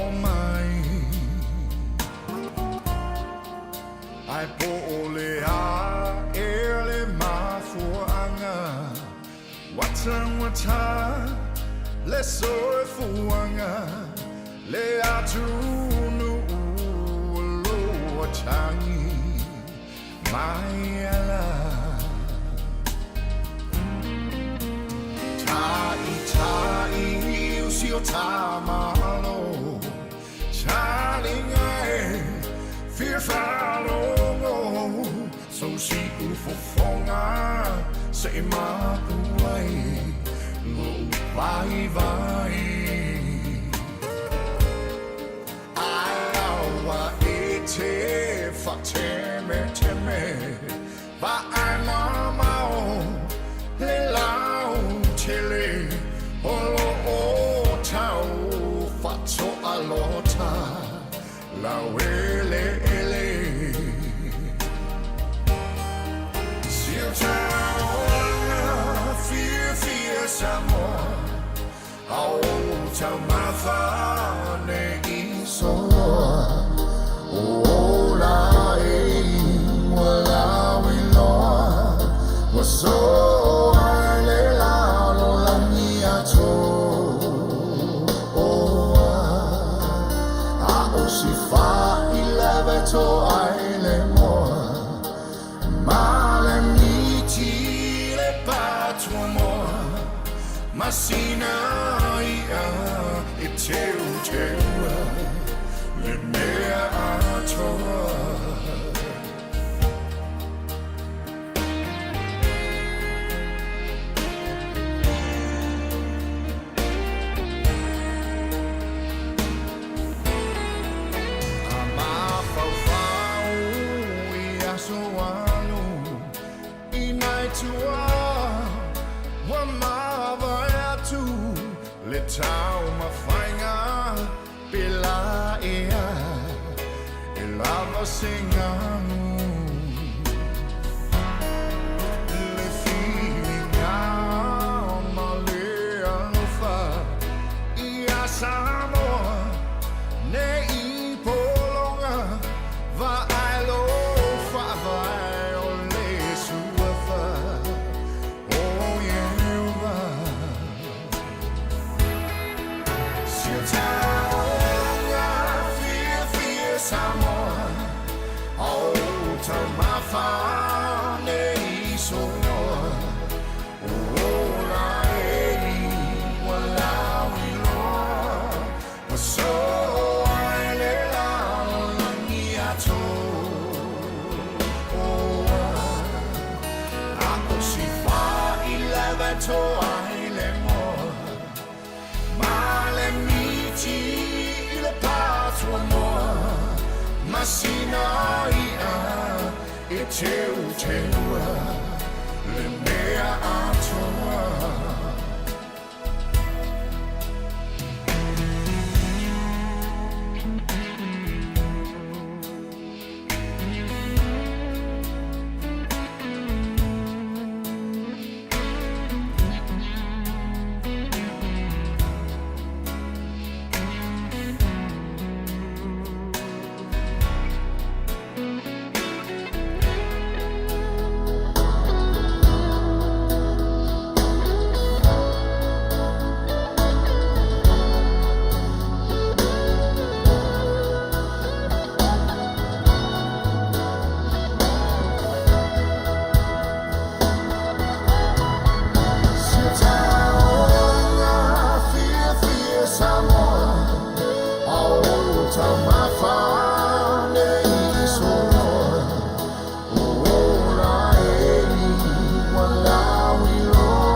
o mai. Ai po o le a e le mafuanga Watangata le soifuaga le atunuu o lo o tagi mai ala. Ta'ita'i o si o tamalo Taliga e fia faalogo So si'u fofoga se'i mapu ai lo'u vaivai. Ae aua e te fa'atemeteme Vaai mamao le lautele O lo'o tau fa'ato'alota lauele'ele. Si o taulaga fiafia Samoa A o taumafa nei soloa Ola e ua lauiloa Ua soa i le lalolagi atoa. A o se fai lava e toa ai le moa Ma le miti le patuamoa Ma sina i'a e teuteua Le mea atoa. A mafaufau i aso alu I nai tua ua mavae atu Le taumafaiga pe lā ea E lava se galu Le filiga ma le alofa Ia Samoa nei pologa Vaai lou faavae o le suafa O Ieova. Si o taulaga fiafia Samoa A o taumafa nei soloa Ola e ua lauiloa Ua soa i le lalolagi atoa. A o se fai lava e toa ai le moa Ma le miti i le patuamoa Ma sina i'a e teuteua Le mea atoa. Si o taulaga fiafia Samoa A o taumafa nei soloa Ola e ua lauiloa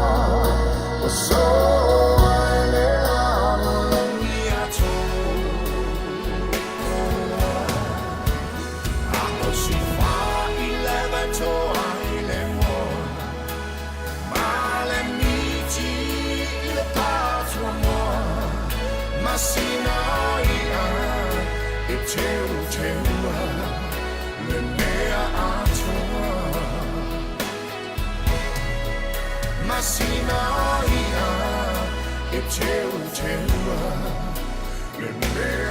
Ua soa i le lalolagi atoa. A o se fai lava e toa ai le moa Ma le miti i le patuamoa Ma sina i'a e teuteua Le mea atoa. Ma sina i'a e teuteua Le mea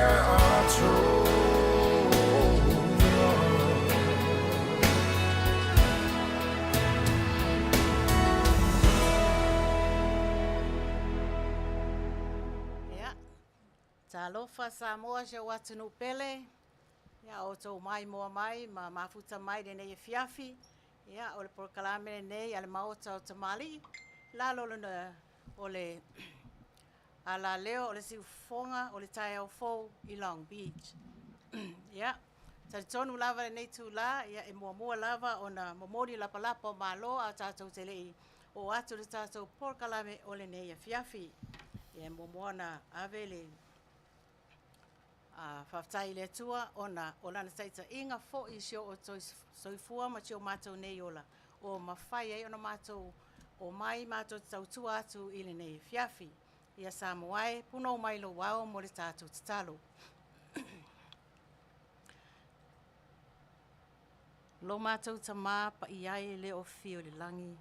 Talofa Samoa si ou atunuu pele, ia o outou maimoa mai ma mafuta mai i lenei afiafi. Ia o le polokalame lenei a le Maota o Tamalii, lalo o le alaleo o le siufofoga o le taeao fou i Long Beach. Ia, talitonu lava i lenei itula e muamua lava ona momoli lapalapa o malo ae tatou te le i oo atu i le tatou polokalame o lenei afiafi. E muamua ona ave le faafetai i le Atua ona o Lana taitaiga foi i si o outou soifua ma si o matou nei ola ua mafai ai ona matou omai matou te tautua atu i lenei afiafi. Ia Samoa e, punou mai lou ao mo le tatou tatalo. Lo matou Tama Paia e o le o afio i le lagi,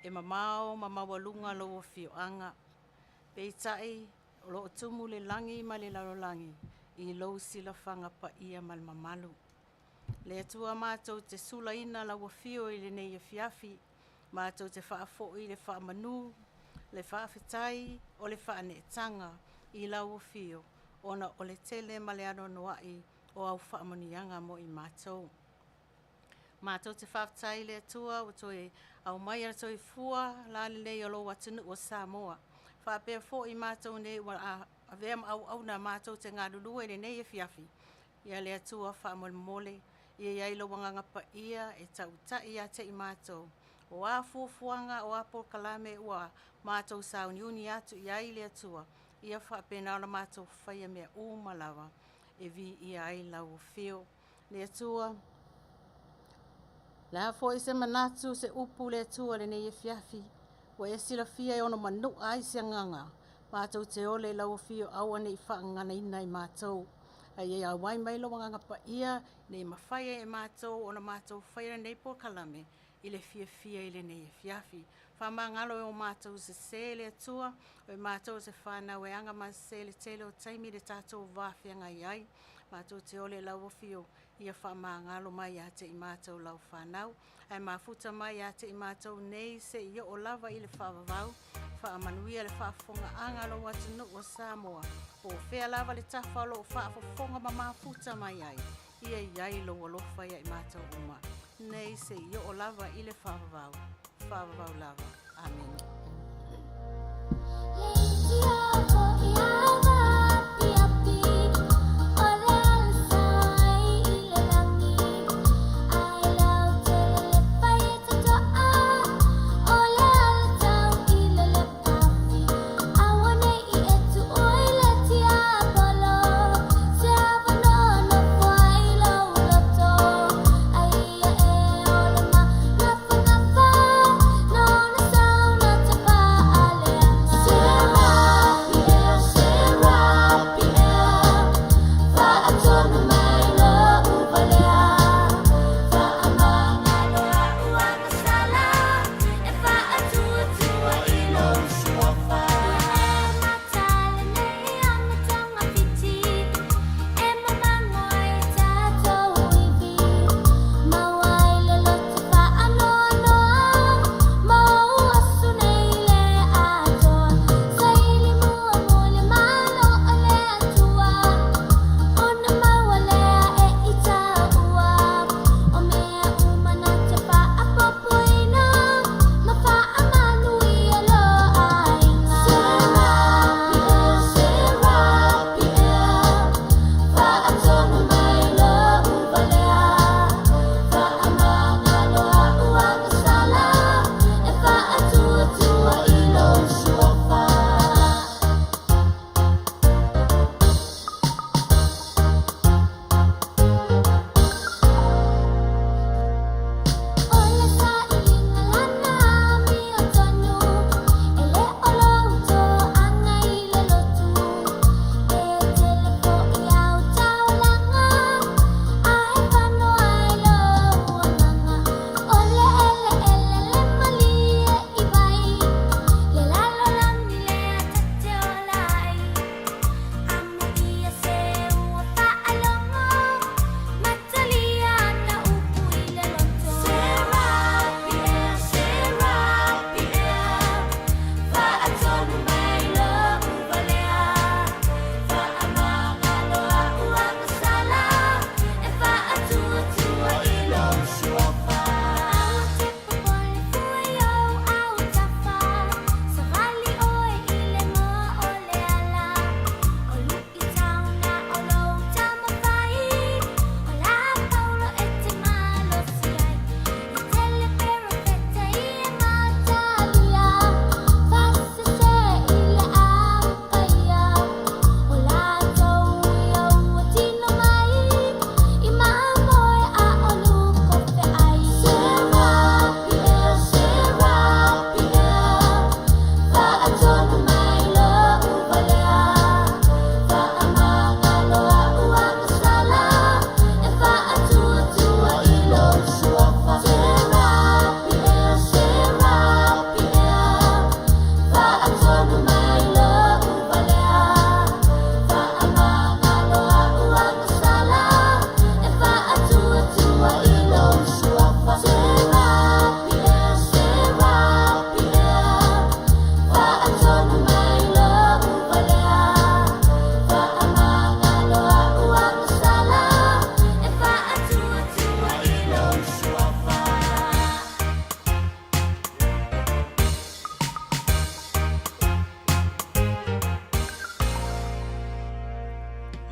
e mamao ma maualuga lou afioaga, peitai o lo o tumu le lagi ma le lalolagi i lou silafaga paia ma le mamalu. Le Atua matou te sulaina lau afio i lenei afiafi, matou te faafoi le faamanu, le faafetai o le faaneetaga i lau afio ona o le tele ma le anoanoai o au faamanuiaga mo i matou. Matou te faafetai i le Atua ua toe aumaia le soifua lalelei o lou atunuu o Samoa, faapea foi i matou nei ua avea ma auauna matou te galulue i lenei afiafi. Ia le Atua faamolemole ia i ai lou Agaga Paia e taitai ia te i matou, o a fuafuaga o a polokalame ua matou sauniuni atu i ai le Atua, ia faapena ona matou faia mea uma lava e viia ai lau afio. Le Atua, o le a foi se manatu, se upu le Atua i lenei afiafi ua e silafia e ono manua ai se agaga, matou te ole i lau afio aua ne i faagaganaina i matou, a ia auai mai lou Agaga Paia ina ia mafai ai e matou ona matou faia lenei polokalame i le fiafia i lenei afiafi. Faamagalo e o matou sese le Atua, o i matou o se fanau e aga ma sese i le tele o taimi i le tatou va feagai ai, matou te ole i lau Afio ia faamagalo mai ia te i matou lau fanau, ae mafuta mai ia te i matou nei seia oo lava i le faavavau. Faamanuia le faafofogaaga a lou atunuu o Samoa, po o fea lava le tafa o lo o faafofoga ma mafuta mai ai, ia i ai lou alofa ia i matou uma nei seia oo lava i le faavavau, faavavau lava. Amene.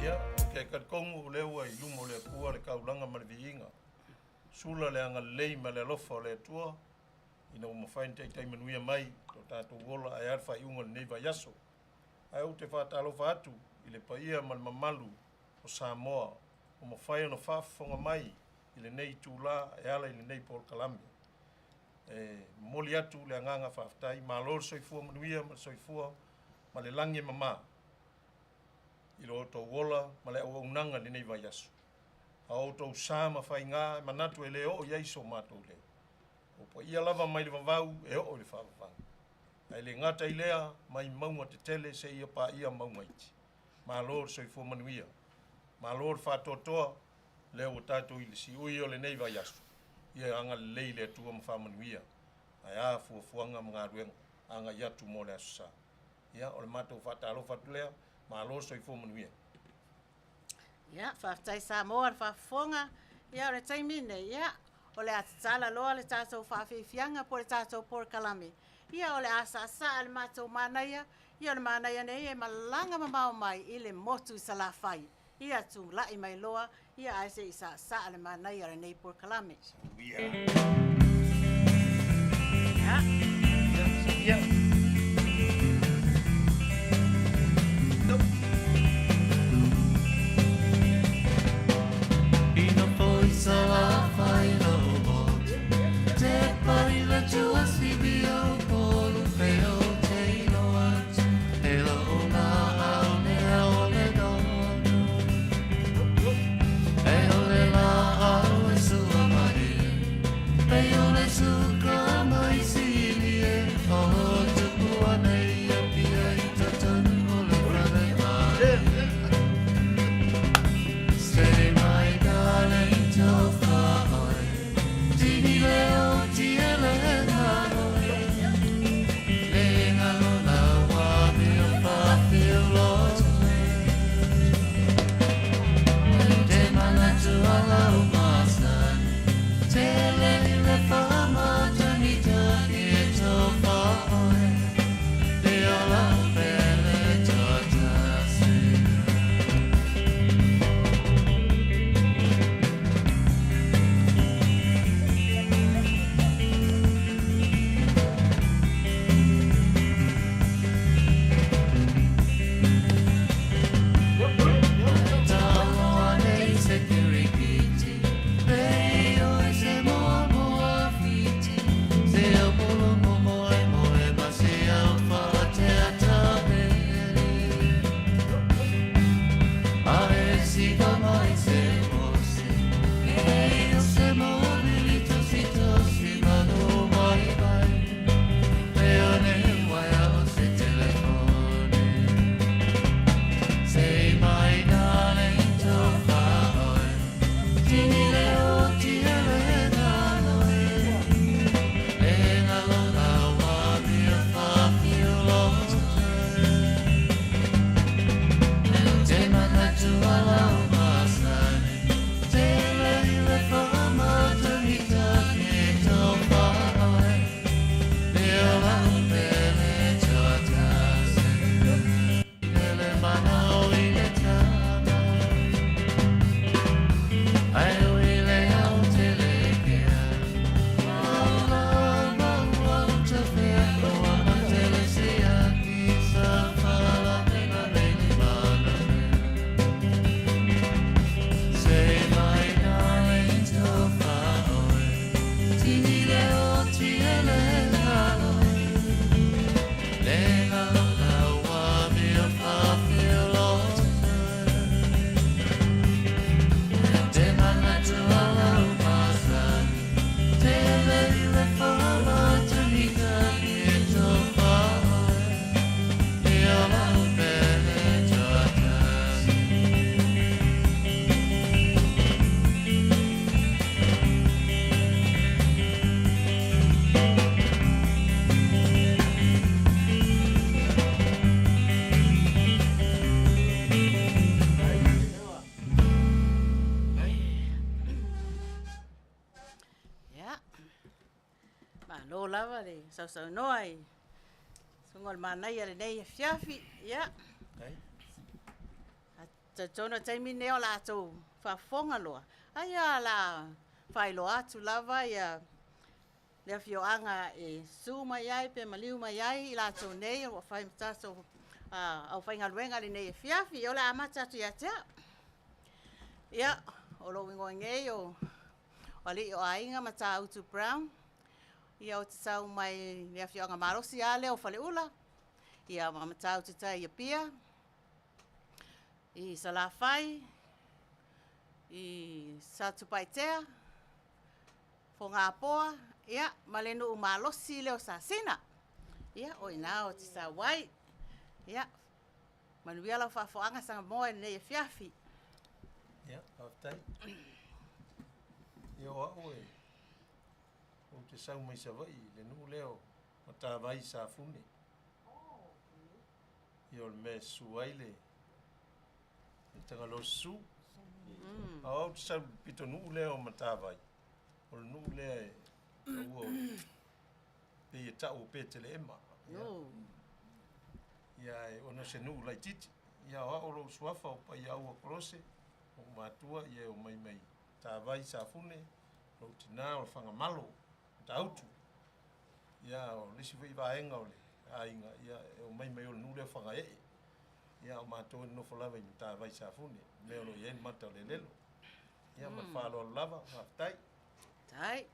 Ia, ou te talitonu o lea ua i luma o le Atua le taulaga ma le viiga. Sula le agalelei ma le alofa o le Atua ina ua mafai ona taitai manuia mai lo tatou ola ae a le faaiuga o lenei vaiaso. Ae ou te faatalofa atu i le paia ma le mamalu o Samoa ua mafai ona faafofoga mai i lenei itula e ala i lenei polokalame. E momoli atu le agaga faafetai, malo le soifua manuia ma le soifua ma le lagi e mama i lo outou ola ma le auaunaga i lenei vaiaso. A o outou sa ma faiga e manatu e le oo i ai so matou leo. O paia lava mai le vavau e oo i le faavavau, ae le gata i lea mai mauga tetele seia paia mauga iti. Malo le soifua manuia, malo le faatoatoa, lea ua tatou i le siui o lenei vaiaso. Ia agalelei le Atua ma faamanuia, ae a fuafuaga ma galuega agai atu mo le Aso Sa. Ia, o le matou faatalofa atu lea, malo le soifua manuia. Ia, faafetai Samoa i le faafofoga. Ia, o le taimi lenei, ia, o le a tatala loa le tatou faafiafiaga po o le tatou polokalame. Ia, o le a saasaa le matou manaia. Ia, o le manaia nei e malaga mamao mai i le motu i Salafai. Ia, tulai mai loa, ia ae se i saasaa le manaia o lenei polokalame. Ia. Ina foi Salafai lou motu Te paila tua sibi o polu pe o te iloa atu E lou laau nea o le donu E o le laau e sua mai e o le suka mai sili e O tupu ana ia pia i totonu o le fale mai Say my darling tofa oi Tini leo tiele ngalo Le ngalo la wa mi o fa fio lo Te manatu ala o masani Te le le fa matani tani e tofa oi Le ola pele totasi. Say my darling tofa oi Tini leo tiele ngalo e Le ngalo la wa mia fa fio lo Te manatu ala o masani Te le le fa matani tani tofa oi Le ola pele totasi Ele manao i le tama Ai o i le au te le kea Maula maua o te fea O ama te le siaki sa whala pena reini mana mea Say my darling tofa oi Tini leo tiele ngalo Le ngalo la wa mea whawhio lo Te manatu ala o masani Te le le whala tunika i tō whaoe E ola o pele tuatasi. Ia. Malo lava le sausaunoa i susuga o le manaia i lenei afiafi. Ia. Talitonu o le taimi lenei o latou faafofoga loa, ai ia o le a faailoa atu lava ia le afioaga e susu mai ai pe maliu mai ai i latou nei ua fai ma tatou aufaigaluega i lenei afiafi. Ia o le a amata atu ia te au. Ia, o lou igoa nei o Alii o Aiga Matautu Brown. Ia ou te sau mai le afioaga malosi lava lea o Faleula, ia ma Matautu tai i Apia, i Salafai, i Satupaitea, Fogapoa, ia ma le nuu malosi lea o Sasina. Ia o i ina ou te sau ai. Ia, manuia lau faafofoga Samoa i lenei afiafi. Ia, faafetai. Ia o au e ou te sau mai Savaii i le nuu lea o Matavai i Safune. Ia o le mea e susu ai le Tagaloa susu. A o au ou te sau i le pitonuu lea o Matavai, o le nuu lea e taua o le pei e tau o Petelehema. Ia ae ona o se nuu laitiiti. Ia o au o lou suafa o Paiaaua Kolose, o ou matua ia e omai mai Matavai Safune, lou tina o Fagamalo, Matautu. Ia o le isi foi vaega o le aiga, ia e omai mai o le nuu lea o Fagaee. Ia o matou e nonofo lava i Matavai Safune, mea o lo o i ai le mata o le elelo. Ia ma le faaaloalo lava, faafetai. Tai.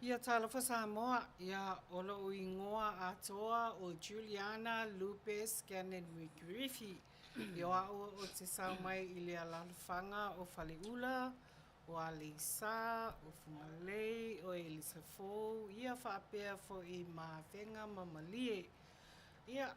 Ia talofa Samoa, ia o lou igoa atoa o Juliana Lupe Scanlan Wikiriwhi. Ia o au ou te sau mai i le alalafaga o Faleula, o Aleisa, o Fugalei, o Elisafou, ia faapea foi ma Afega ma Malie. Ia,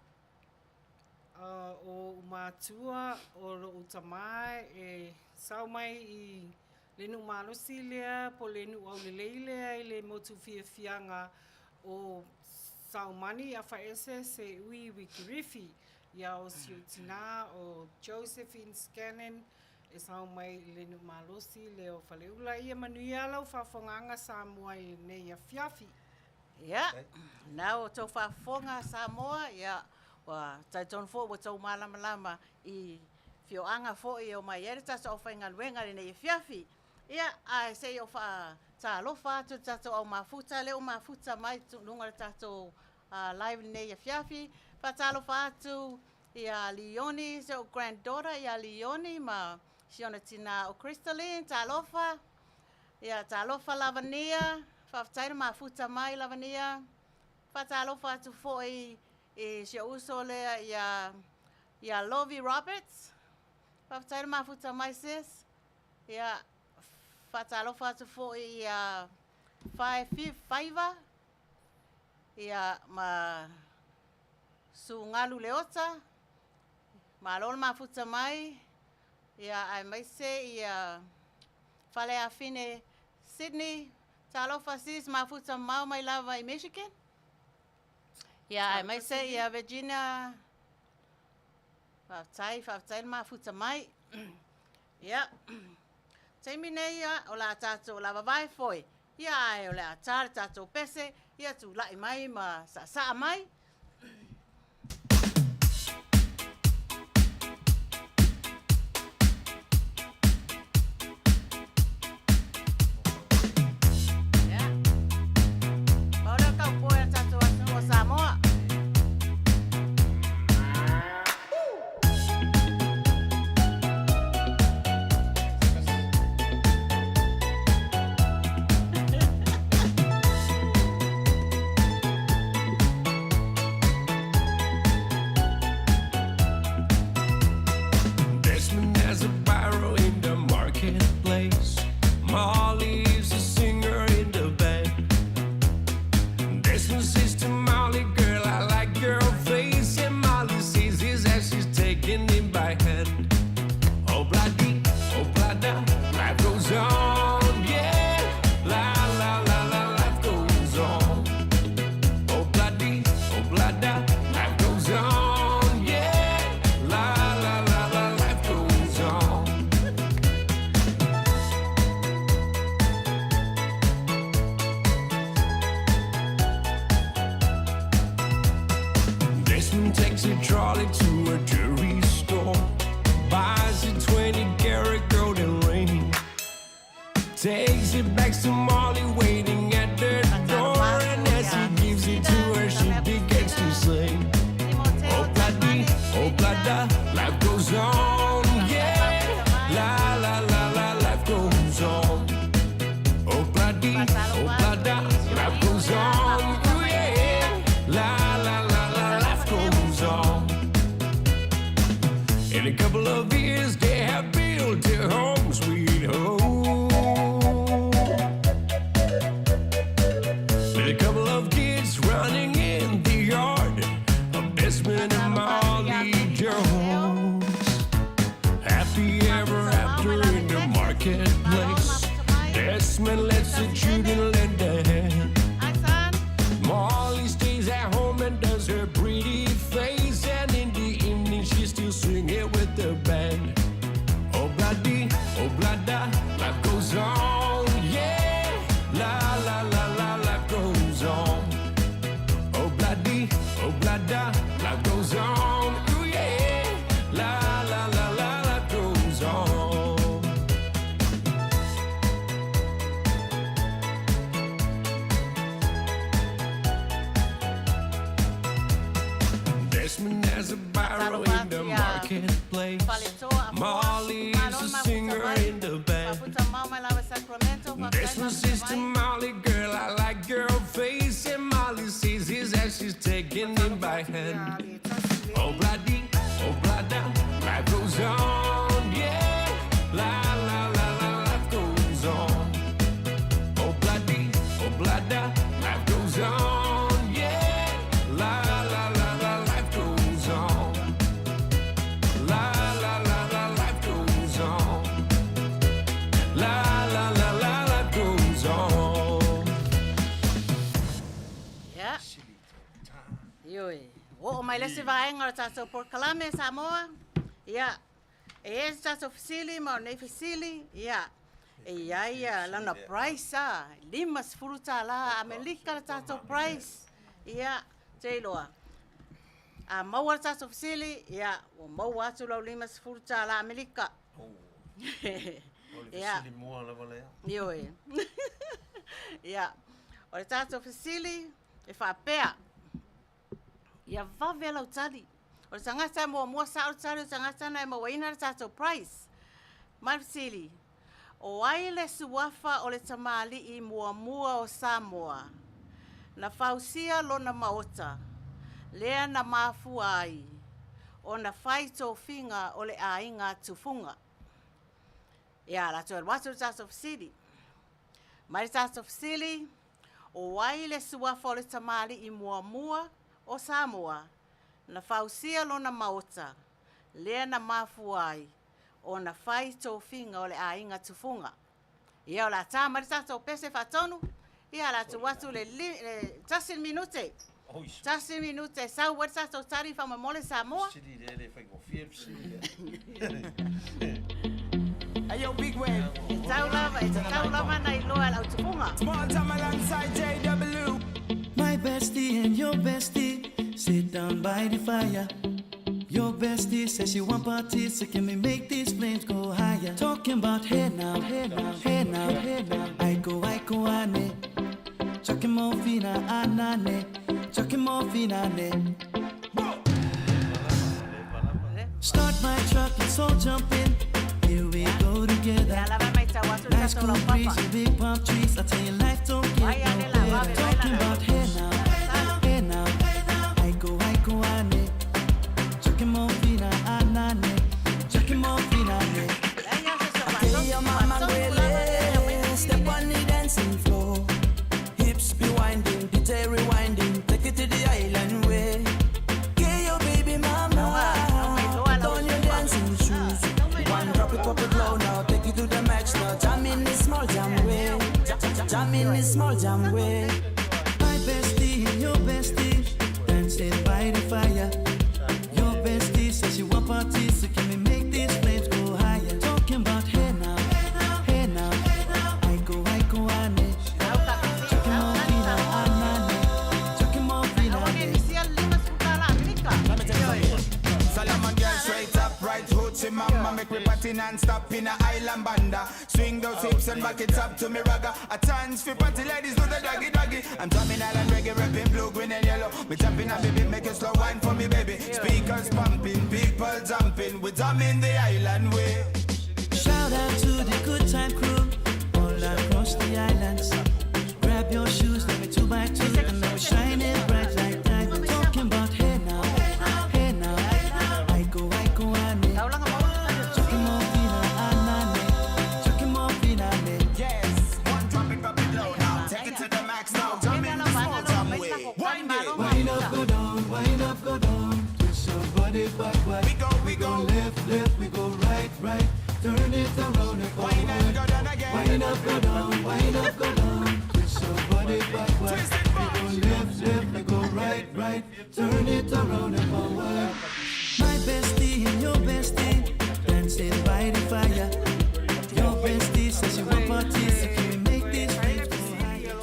o ou matua, o lou tama e sau mai i le nuu malosi lea po o le nuu aulelei lea i le motu fiafiaga o Saumani Afaese Seuii Wikiriwhi. Ia o si ou tinā o Josephine Scanlan e sau mai i le nuu malosi lea o Faleula. Ia manuia lau faafofogaaga Samoa i lenei afiafi. Ia, na ua outou faafofoga Samoa, ia, ua talitonu foi ua outou malamalama i afioaga foi e omai ai le tatou aufaigaluega i lenei afiafi. Ia, ae se i ou faatalofa atu i le tatou au mafuta lea ua mafuta mai i luga o le tatou live i lenei afiafi. Faatalofa atu ia Leonie, si ou granddaughter ia Leonie ma si ona tina o Crystalline, talofa. Ia, talofa Lavania, faafetai le mafuta mai Lavania. Faatalofa atu foi i si ou uso lea ia ia Lovie Roberts. Faafetai le mafuta mai sis. Ia, faatalofa atu foi ia Faiva, ia ma Sugalu Leota. Malo le mafuta mai. Ia, aemaise ia Faleafine Sydney. Talofa sis, mafuta mamao mai lava i Michigan. Ia, aemaise ia Virginia. Faafetai, faafetai le mafuta mai. Ia, taimi nei ia, o le a tatou lavavae foi. Ia, ae o le a ta le tatou pese, ia tulai mai ma saasaa mai. Ia. Pau lea o le taupoe a le tatou atunuu o Samoa. marketplace. mafuta mai. Desmond lets the children lend a hand. Ai son. Molly stays at home and does her pretty face, and in the evening she's still singing with the band. Oh bloody, oh blada, life goes on, yeah. La la la la, life goes on. Oh bloody, oh blada, life goes on, ooh yeah. La la la la, life goes on. Desmond has a barrel in the marketplace. Faletoa, Afoa. Molly Malo is a mafuta singer mai. in the band. Mafuta mau mai lava Sacramento. Faafetai Desmond mafuta says to mai. Molly, girl, I like your face. And Molly sees his as she's taking him by Ia hand. le tasi lea. Oh bloody, oh blada, life goes on, yeah. La la la la, life goes on. Oh bloody, oh blada, life goes on, yeah. La la la la, life goes on. La la la la, life goes on. La la la la, life goes on. Ia. Ioe. Oo mai le isi vaega o le tatou polokalame Samoa. Ia. E i ai se tatou fesili ma o nei fesili, ia, e i ai lana price a, $50 Amelika le tatou price. Ia, te iloa. A maua le tatou fesili, ia, ua maua atu lau $50 Amelika. O le Ia. fesili mua lava lea. Ioe. Ia, o le tatou fesili e faapea, ia vave lau tali. O le tagata e muamua sao le tali, o le tagata lena e mauaina le tatou prize. Ma le fesili, o ai le suafa o le tamalii muamua o Samoa na fausia lona maota, lea na mafua ai ona fai tofiga o le aiga Tufuga? Ia, o le a toe alu atu le tatou fesili. Mai le tatou fesili, o ai le suafa o le tamalii muamua o Samoa na fausia lona maota, lea na mafua ai ona fai tofiga o le aiga Tufuga? Ia, o le a ta mai le tatou pese faatonu, ia, o le a tuu atu le li, le tasi le minute. Oi, se Tasi minute e sau ai le tatou tali faamolemole Samoa. fesili lea e le faigofie le fesili lea. Hey yo, big wave. E tau lava, e tatau lava ona iloa e le au tufuga. Small time alongside JW. My bestie and your bestie sit down by the fire. Your bestie says she want parties, so can we make these flames go higher? Talking about hey now, hey now, hey now, hey now. I go, ane. Chucking more fina, anane. Chucking more fina, ne. Start my truck, let's all jump in. Here we go Ia together. lava e matau atu le Nice tatou cool laupapa. breeze and big palm trees. I tell you, life don't get Vai no ale la, better. vave vai Talking la. about hey now, hey now, I go, ane. Chucking more fina, anane. Chucking more fina, ne. Leai lava se Hey, faatonu, your mama faatonu lava le Gwele. aumai Step fesili on the dancing floor. Hips be winding, DJ rewinding. Take it to the island way. Get your baby mama. Put on your dancing shoes. One drop it, pop it low now. Take it to the max now. Jam in this small jam way. Jam in this small jam way. My bestie and your bestie dancing by the fire. Your bestie says she want parties, so can we make these flames go higher? Talking about hey now, hey now, I go, ane. Lau ka fesili, Chucking lau more tali fina, Samoa. anane. Chucking more fina, Aua ne ne. misia le $50 Amerika. Ioe. Solomon girl straight up, right hoochie mama. Make me party non-stop in a island banda. Swing those hips and back it up to me ragga. A chance for party ladies do the doggy doggy. I'm drumming island reggae, rapping blue, green and yellow. Me jumping up, baby, make a slow wine for me, baby. Speakers pumping, people jumping. We drumming the island way. Shout out to the good time crew all across the islands. Grab your shoes, let me two by two, and now we're shining bright like diamonds. Talking about hey now, hey now, I go, ane. Taulaga maua le tatou Chucking fesili. more fina, anane. Chucking more fina, ne. Yes, one drop it, drop it low now. Take it to the max now. Jam in the small jam way. One day. Wind up, go down, wind up, go down. Twist your body backward. We go, we go. Left, left, we go right, right. up, go down, wind up, go down. Twist your body backward. You go left, left, you go right, right. Turn it around and forward. My bestie and your bestie dancing by the fire. Your bestie says she want parties, so can we make this flames go higher?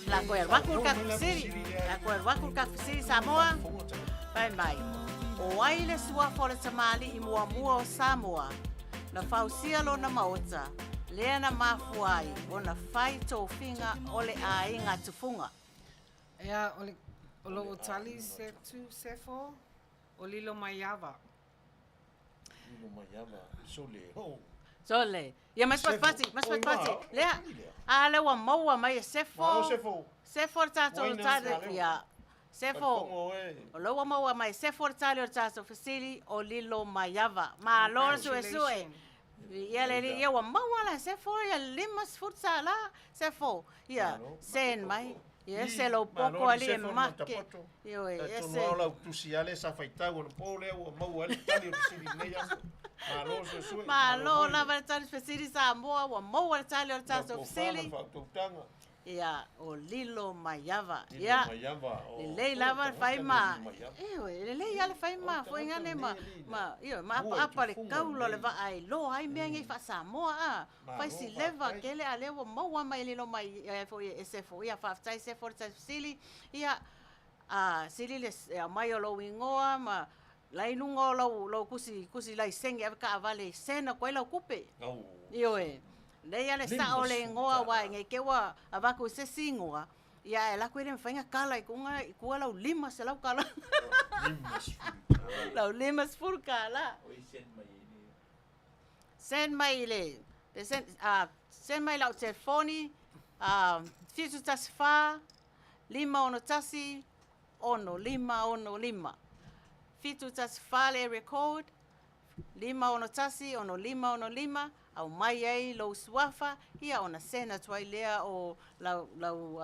La koe alu atu le tatou fesili. La koe alu atu le tatou fesili Samoa. Fai mai, o ai le suafa o le tamalii muamua o Samoa na fausia lona maota lea na mafua ai ona fai tofiga o le aiga tufuga? Ea, o le, o lou tali Setu Sefo, o Lilomaiava. Lilomaiava, sole, ho. Sole. Ia mai patipati, mai patipati. Lea, a lea ua maua mai e Sefo. Malo Sefo. Sefo le tatou tali, ia. Sefo, o lea ua maua mai e Sefo le tali o le tatou fesili o Lilomaiava. Malo le suesue. Ia le alii, ia ua maua la e Sefo ia $50. Sefo, ia, send mai. Ia ese lou poto alii e make. Ioe, ese. Talitonu lava o lau tusi lava lea sa faitau anapo lea ua maua ai le tali o le fesili i lenei aso. Malo suesue. Malo lava le tali fesili Samoa, ua maua le tali o le tatou fesili. Lau tofa ma le faautautaga. Ia, o Lilomaiava. Lilo Maiava. Ia, lelei lava le fai ma, ioe, lelei lava le fai ma foi ngane ma, ma, ioe, ma apaapa le kaula o le vaa e iloa ai mea nei faa-Samoa, a. Fai si leva tele a lea ua maua mai e lilo mai ai foi e Sefo. Ia, faafetai Sefo le tali fesili. Ia, a, sili le aumai o lou igoa ma la i luga o lau, lou kusi, kusi laisene e ave taavale e send atu ai lau tupe. Ioe. Lelei lava le sao o le igoa aua ne i te i ua avatu i se isi igoa, ia ae alu atu e le mafai ona kala i tuga i tua lau $500. Lau $50. Send mai i le, send, send mai lau telefoni, 714 561 6565. 714 le area code, 561 6565, aumai ai lou suafa, ia ona send atu ai lea o lau, lau,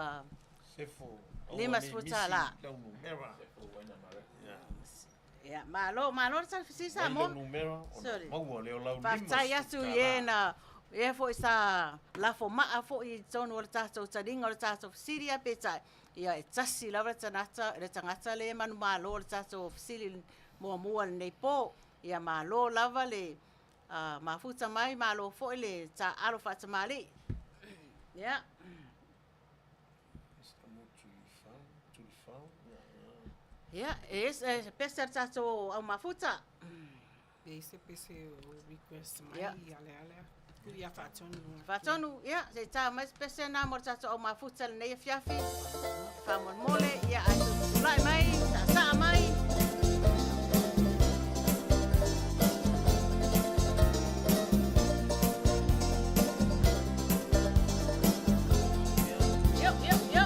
Sefo, aua ne i misi lau numera. Ia, malo, malo le tali fesili Samoa. Mai lau numera ona maua lea o lau $50. Faafetai atu i e na, e foi sa lafo maa foi i totonu o le tatou taliga o le tatou fesili, ae peitai, ia e tasi lava le tagata, le tagata lea e manumalo o le tatou fesili muamua i lenei po. Ia malo lava le mafuta mai, malo foi le taaalo faatamalii. Ia. Ia, e i ai se pese a le tatou au mafuta? E i ai se pese o request mai ia Lealea. Tuu ia Faatonu. Faatonu, ia, se i ta mai se pese na mo le tatou au mafuta i lenei afiafi. Faamolemole, ia, ae tulai mai, saasaa mai. Yo, yo, yo.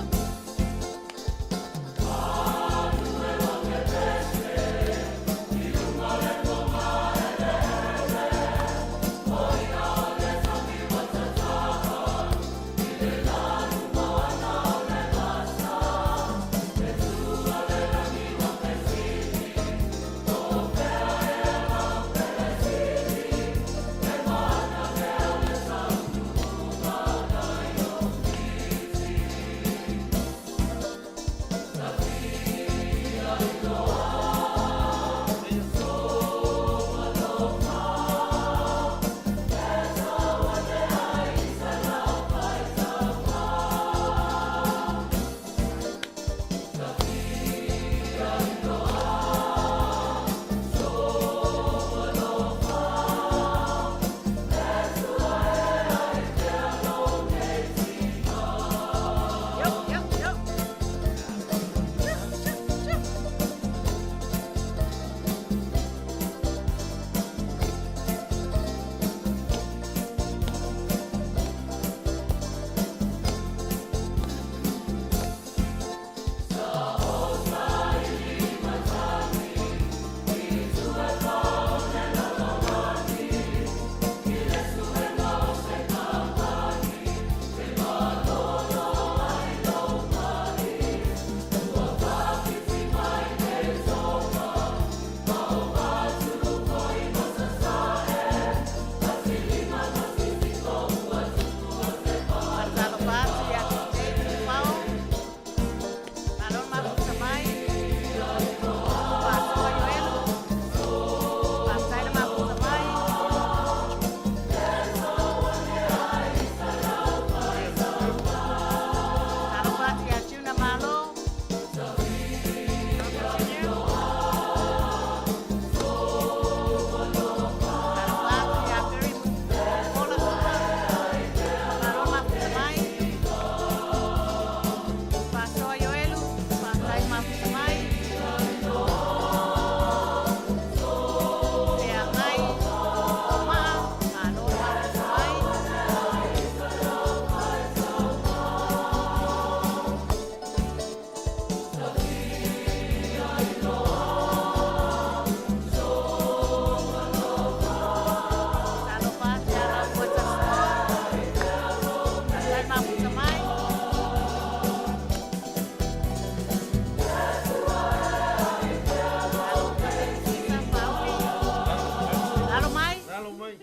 mai.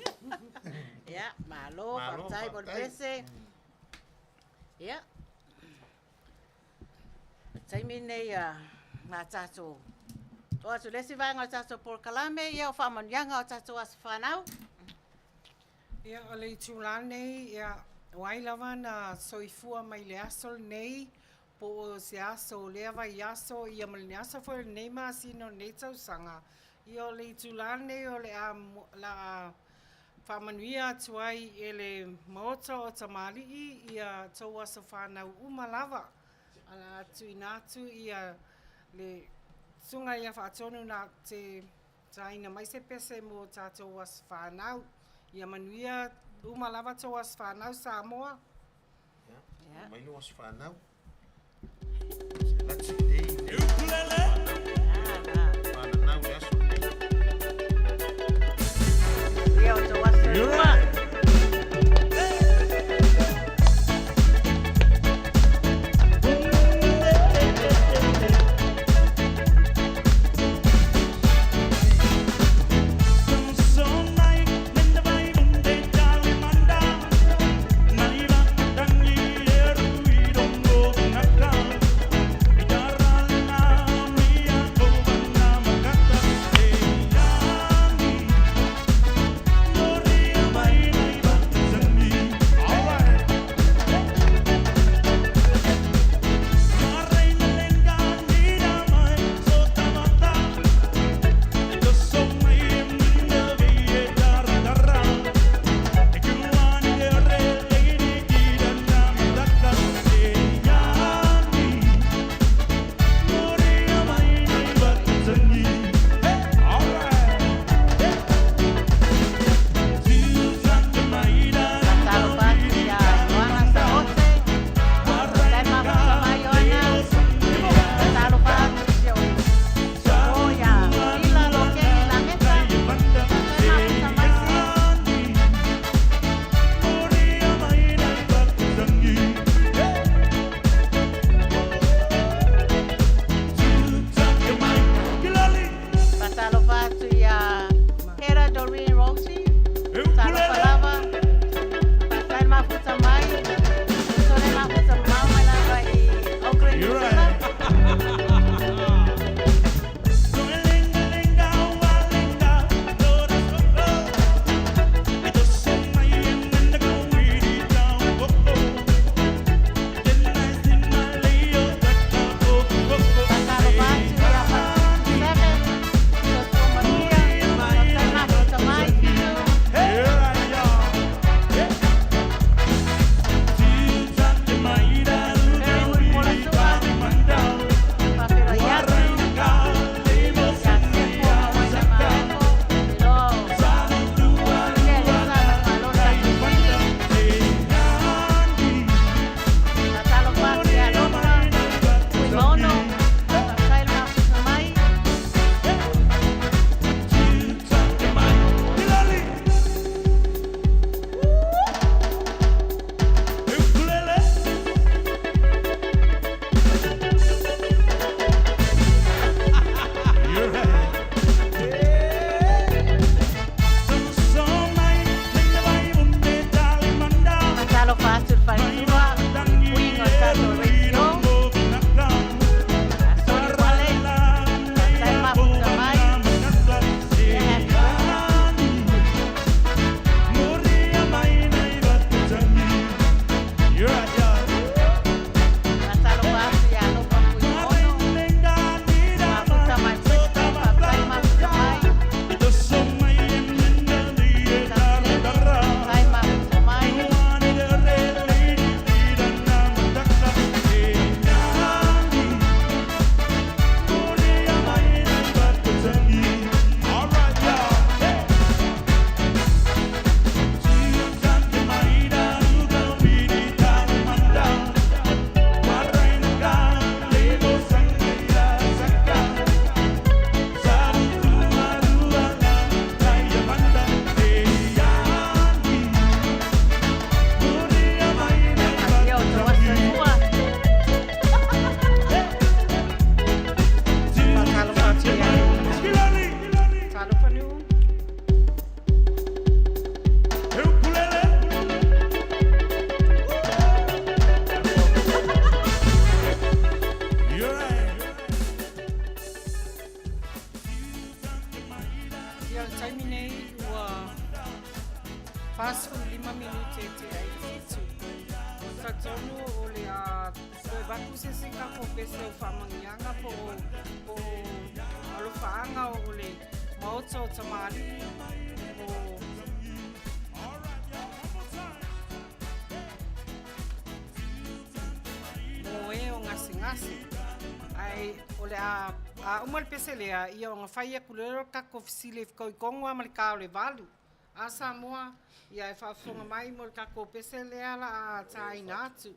Ia, malo, faafetai mo le pese. Ia. O le taimi lenei a na tatou oo atu i le isi vaega o le tatou polokalame, ia o faamanuiaga o tatou aso fanau. Ia, o le itulā lenei, ia, o ai lava na soifua mai i le aso lenei, po o se aso o lea vaiaso, ia ma le aso foi o lenei masina o lenei tausaga, ia o le itulā lenei o le a la faamanuia atu ai e le Maota o Tamalii ia tou aso fanau uma lava. O le a tuuina atu ia le Susuga ia Faatonu na te taina mai se pese mo tatou aso fanau. Ia manuia uma lava tou aso fanau Samoa. Ia, mai lou aso fanau. Se lati day. Fananau le aso lenei. Ia o tou aso lua. 45 minute e tea ai le 7. Ou te talitonu o le a toe avatu se isi tatou pese o faamanuiaga po o po o alofaaga o le Maota o Tamalii mo mo e o gasegase. Ae o le a a uma le pese lea, ia ona fai atu lea o le tatou fesili e fitoitonu lava ma le ta o le 8. A Samoa, ia e faafofoga mai mo le tatou pese lea la a taina atu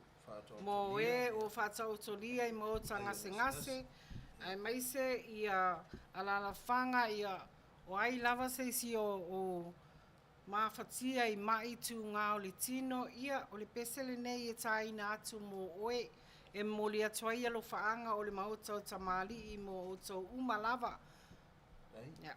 mo e o faataotolia i maota gasegase, aemaise ia alaalafaga ia o ai lava se isi o o mafatia i ma'i tugā o le tino, ia o le pese lenei e taina atu mo oe e momoli atu ai alofaaga o le Maota o Tamalii mo outou uma lava. Ia.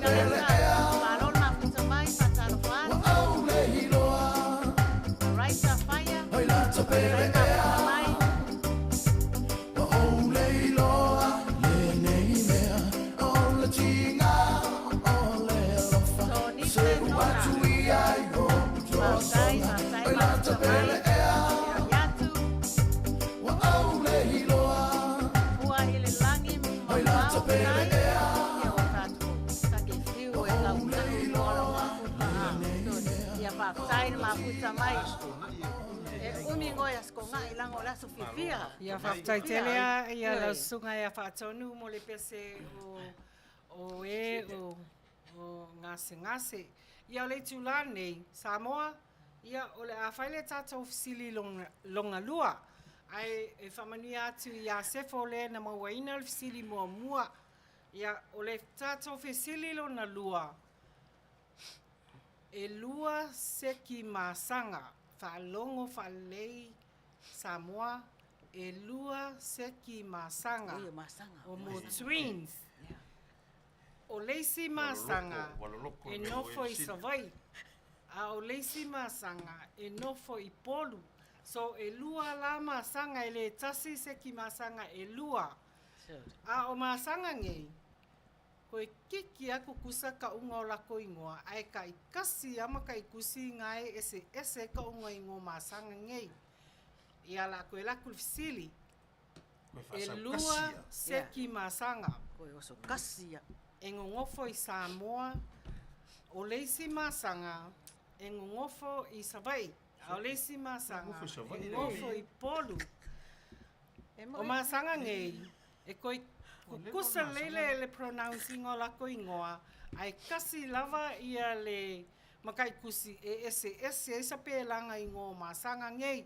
le Malo le mafuta mai, faatalofa atu. Alright, Safaia. Faafetai mafuta mai. Sonise Nona. Faafetai, faafetai mafuta mai. Feiloai atu. Fua i le lagi mamao tai, ia ua tatou take fiu e tautau i luga o lau mafuta a. Ia faafetai le mafuta mai. E umi ngoe aso kogaʻi laga o le aso fiafia. Ia faafetai tele a ia lau susuga ia Faatonu mo le pese o o e o o gasegase. Ia o le itula lenei, Samoa, ia o le a fai le tatou fesili lona lona lua, ae e faamanuia atu ia Sefo le na mauaina le fesili muamua. Ia o le tatou fesili lona lua, e lua seki masaga, faalogo faalelei Samoa, e lua seki masaga, Ui o masaga. o mo twins. O le isi masaga Ua loloko e le mea nofo ua i e Savaii, a o le isi masaga e nofo i Upolu. So e lua la masaga e le tasi seki masaga e lua. A o masaga nei, koe kiki a kukusa kauga o lako igoa, ae taitasi a ma taikusi gae eseese ai kauga igoa o masaga nei. Ia la koe laku le fesili. Koe E faasau lua kasi ia. seki masaga. Koe oso kasi ia. E gogofo i Samoa, o le isi masaga e gogofo i Savaii, a o le isi masaga Gogofo i Savaii e le gogofo i Upolu. E O moe. masaga nei, e koe kukusa lelei le, le pronounce ina o lako igoa, ae kasi lava ia le makaikusi e eseese ai sapelaga igoa o masaga nei.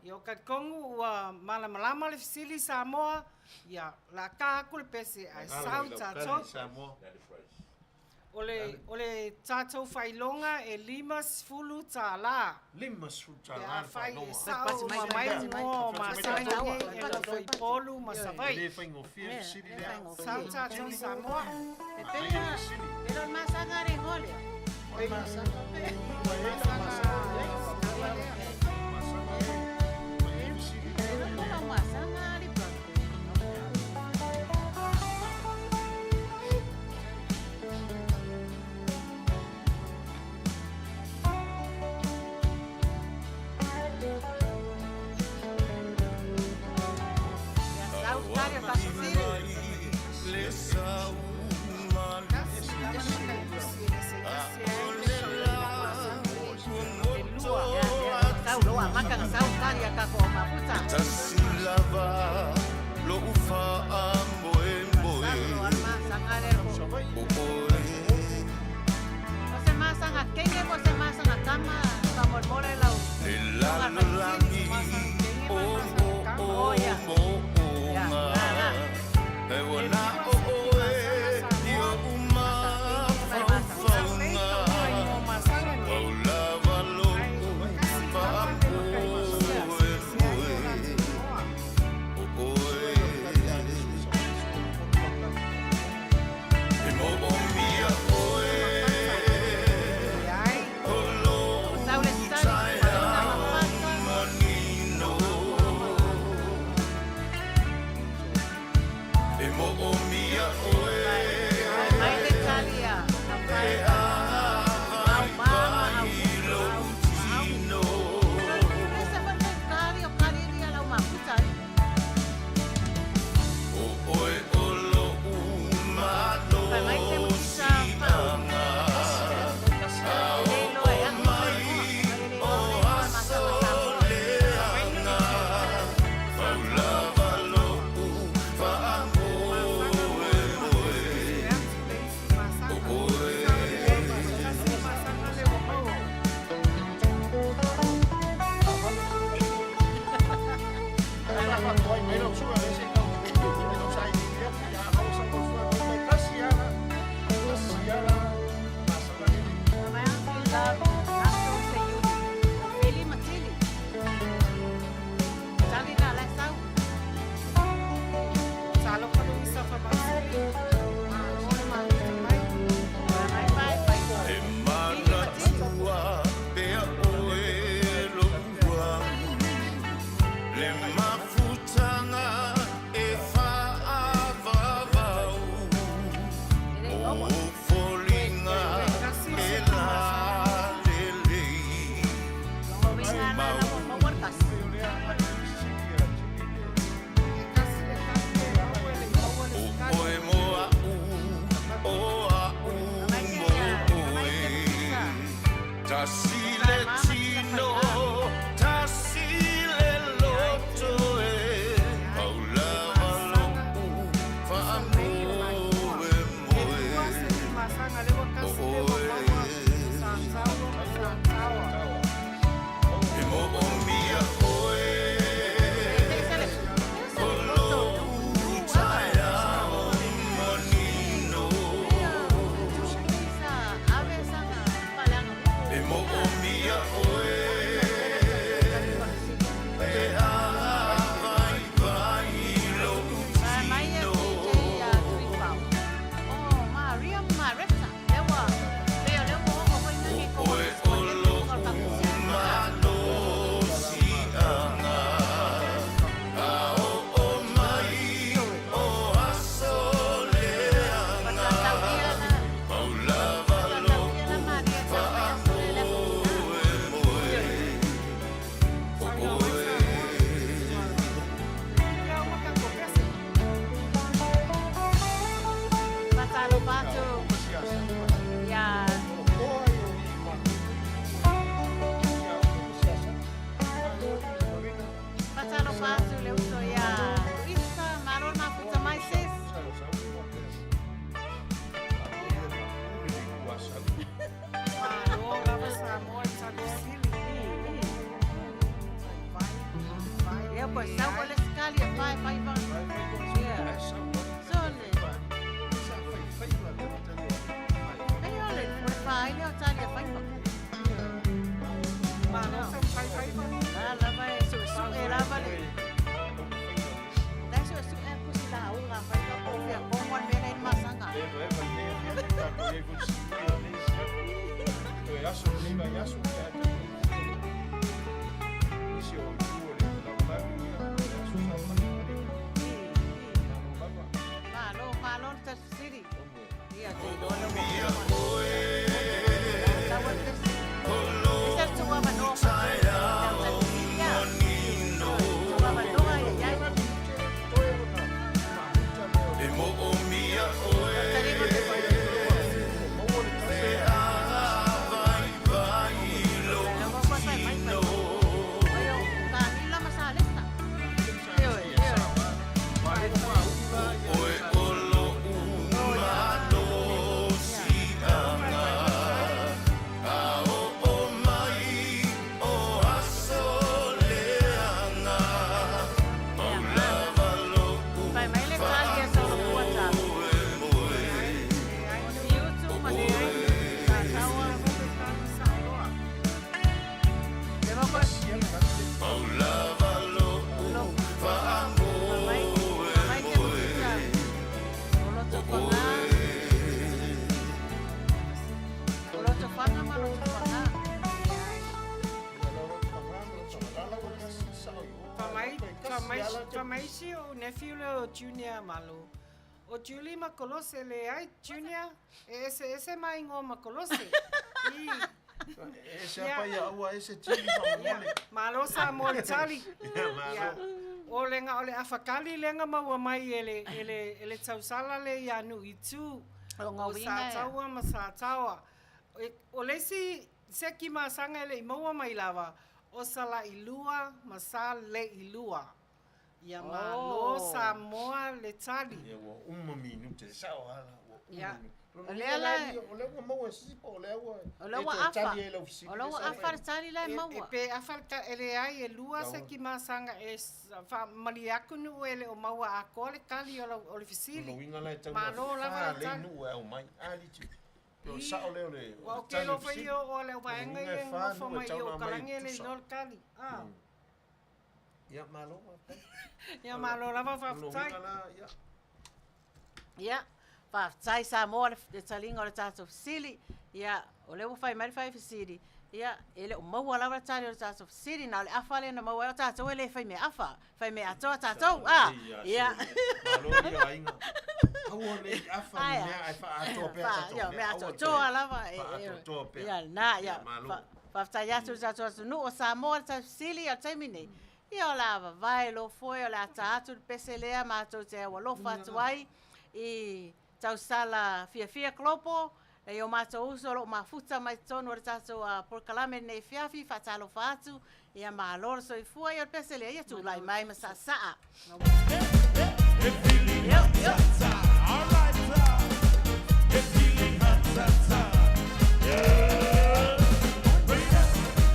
Ia o talitonu ua malamalama le fesili Samoa, ia o le a ta atu le pese ae sau tatou. Samoa. O le, o le tatou faailoga e $50. 50 Pe tala le afai e faailoga. sao Pasi mai, uma mai pasi mai. igoa o Pasi mai, masaga pasi nei mai. e nofo i Upolu ma E Savaii. le faigofie le fesili E lea. faigofie. Sau tatou Samoa. E pei a, e lo masaga le igoa lea. Masaga, Masaga e, e fesili. E lo tola masaga ali pa. Ia sau tari o tatou fesili. kasi lava ma taikusi e eseese ai le kauga o masaga nei. E lua. Ia, ia, sau loa maka na sau tari a kako o mafuta. Sau loa le masaga le ko. O se masaga kenge mo se masaga tama, ka molemole lau. Loga fai fesili. Masaga kenge ma masaga kama. Oh, ia. Ia, la, la. E lua seki masaga Samoa. Masaga kenge ma le masaga Kukusa lelei kauga igoa o masaga nei. Ae kasi lava le makaikusi e eseese ai o latou igoa. Faatalofa atu ia Faatalofa atu le uso ia Luisa, malo le mafuta mai sis. Malo lava Samoa i tali fesili. Vai, vai. Ia po sau ko le skali e fai fai va. Ia. Sole. Ei ole, o le fai le o tali e fai va. Malo sa fai fai va. La lava e su su e lava le. Dai su su e kusi la unga fai va po fia ko mo me nei masanga. Malo, malo le tali fesili. Ia te iloa le mo. Tau e pesi. Ese tua manoa fa. Tau tali fesili ia. Tua manoa ia ia. E mo o mia oe Tali ko te Te vai vai lo Lava ko sai mai mai. Ai o Camila Masaleta. Io io. Oe o lo umano si anga A o o mai o aso leanga Pau lava lo Fai mai le tali e solo puata. YouTube ma te ai. Sa taua. Leva ko Pau lava lo lo. Mai mai ke musika. O loto fanga. O loto fanga ma loto fanga. Famai, famai, famai si o nephew le o Junior malo. O Julie Makolose le ai Junior e ese ese mai ngo Makolose. I E se apa ia ua e se tili fa mole. malo sa mo le tali. Malo. Ia. O lenga o le afakali lenga maua mai ele ele ele tausala le ia nu i tu. O ngā O winga sa ia. taua ma sa taua. O le isi seki masaga e le i maua mai lava, o sa la i lua ma sa le i lua. Ia malo Oh. Samoa le tali. Ia ua uma minute sao ala ua uma. Ia. O lea la- O lea ua maua e sisi po o lea ua. O lea ua afa. E lau fesili. O lea ua afa le tali la e E, e maua. pe afa le e leai e lua seki masaga e faamalie atu nuu e le o maua atoa le tali o, lau, o le fesili. Lo winga la e tau Malo lava le le tali. nu e au mai. Ali ti. O sao lea o le. Ua o ke lo fai o o le vaenga Luga e e fa ngofo nuu e mai tau o na mai kalangi e le tusa. iloa le tali. Ah. Ia malo. Ia malo lava Lo faafetai. winga la ia. Ia, faafetai Samoa le le taliga o le tatou fesili. Ia, o lea ua fai mai le fai fesili. Ia, e le o maua lava le tali o le tatou fesili, na o le afa lea na maua ai o tatou e le fai mea afa. Fai mea atoa tatou. Ah, ia. Malo ia aiga. Aua le afa ni Aia. mea ai whaatoa pea Fa- tatou. ia, mea atoatoa lava. Whaatoatoa pea. Ia, na, ia. Ia, malo. Faafetai atu i le tatou atunuu o Samoa le tatou fesili o le taimi nei. Ia o la vavae lo foe o le ata atu le pese lea matou te aualofa atu ai i tausala fiafia kolopo e o matou uso o loo mafuta mai totonu o le tatou polokalame lenei afiafi faatalofa atu ia malo le soifua ia o le pese lea ia tulai mai ma saasaa. Yo, yo. All right, sir. If feeling hot, hot, hot. Yeah. Right up,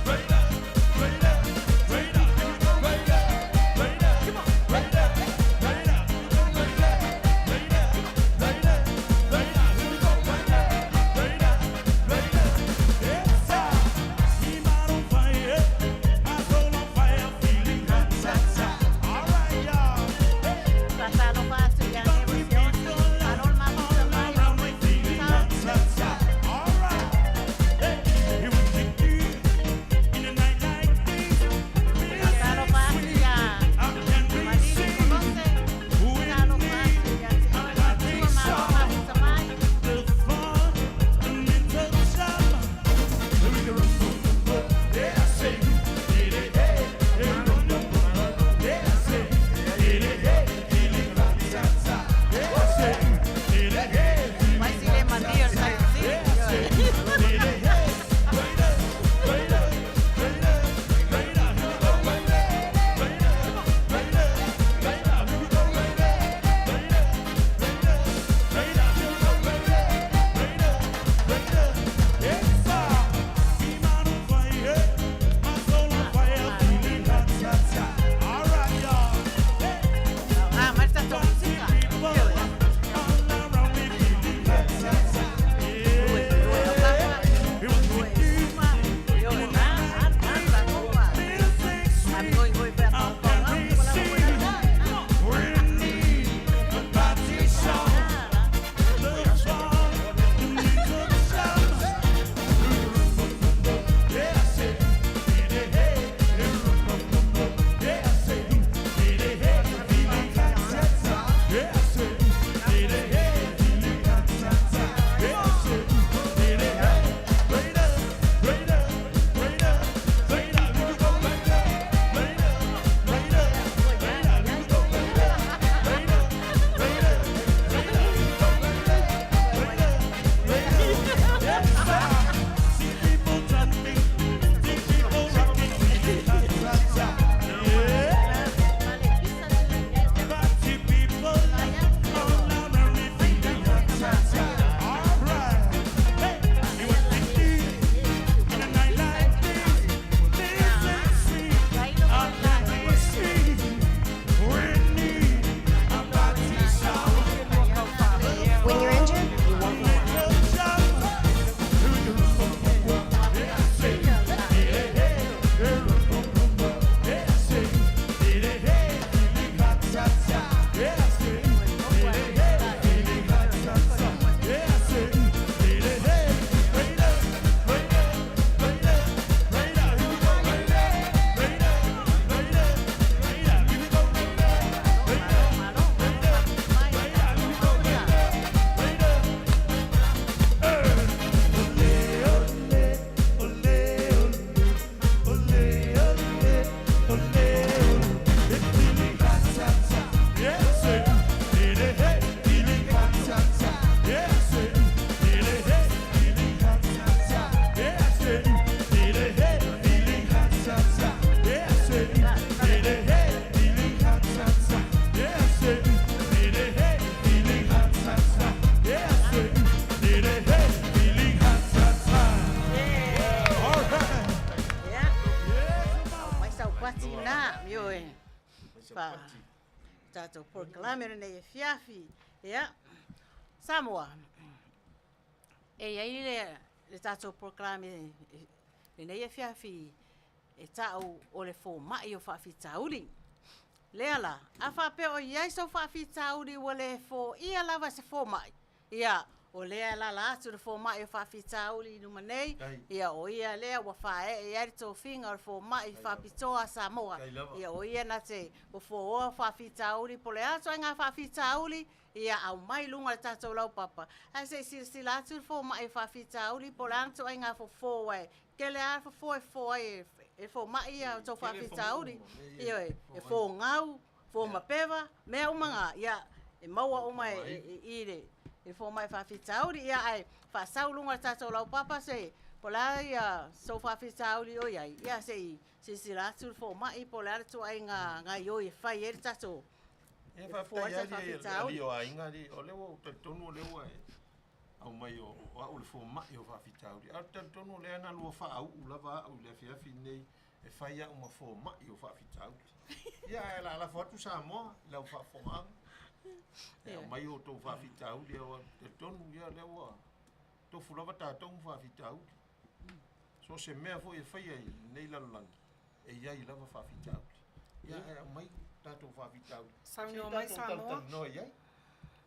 right up, right up, right up. Here we go. Right up, right up. Come on. Right up, right up, right up, right up, right up, right up. Here we go. Right up, right up, right up. Yes, sir. Me man on fire, my soul on fire, feeling hot, hot, hot. All right, y'all. Faatalofa atu ia Nevo Sione. Fa tatou polokalame lenei afiafi. Ia, Samoa, e i ai le, le tatou polokalame lenei afiafi e ta'u o le fomai o faafitauli. Lea la, a faapea o i ai sou faafitauli ua le foia lava e se fomai, ia, o lea e alaala atu le fomai o faafitauli i luma nei, ia o ia lea ua faaee i ai le tofiga o le fomai faapitoa a Samoa. Ia o ia na te fofooa faafitauli po o le a ituaiga faafitauli, ia aumai i luga o le tatou laupapa, ae se i silasila atu le fomai o faafitauli po o le a le ituaiga fofo aua e tele lava fofo e fofo ai e fomai ia outou faafitauli. Ioe, e fogau, fomapeva, mea uma na, ia e maua uma e i le fomai faafitauli. Ia ae faasau i luga o le tatou laupapa se po o le a ia sou faafitauli o i ai, ia se i silasila atu le fomai po o le a le ituaiga gaoioi e fai ai le tatou E e fofo ai faafetai se lava i faafitauli. alii o aiga alii, o lea ua ou talitonu o lea ua e aumai o au le fomai o faafitauli. Ae ou te talitonu o lea na lua faauu lava au i le afiafi lenei e fai au ma fomai o faafitauli. Ia ae o le a lafo atu Samoa i lau faafofogaaga. E aumai outou faafitauli aua ou te talitonu ia o lea ua tofu lava tatou ma faafitauli. So o se mea foi e faia i lenei lalolagi, e i ai lava faafitauli. Ia ae aumai tatou faafitauli. Se i Saunoa mai tatou Samoa. talatalanoa i ai.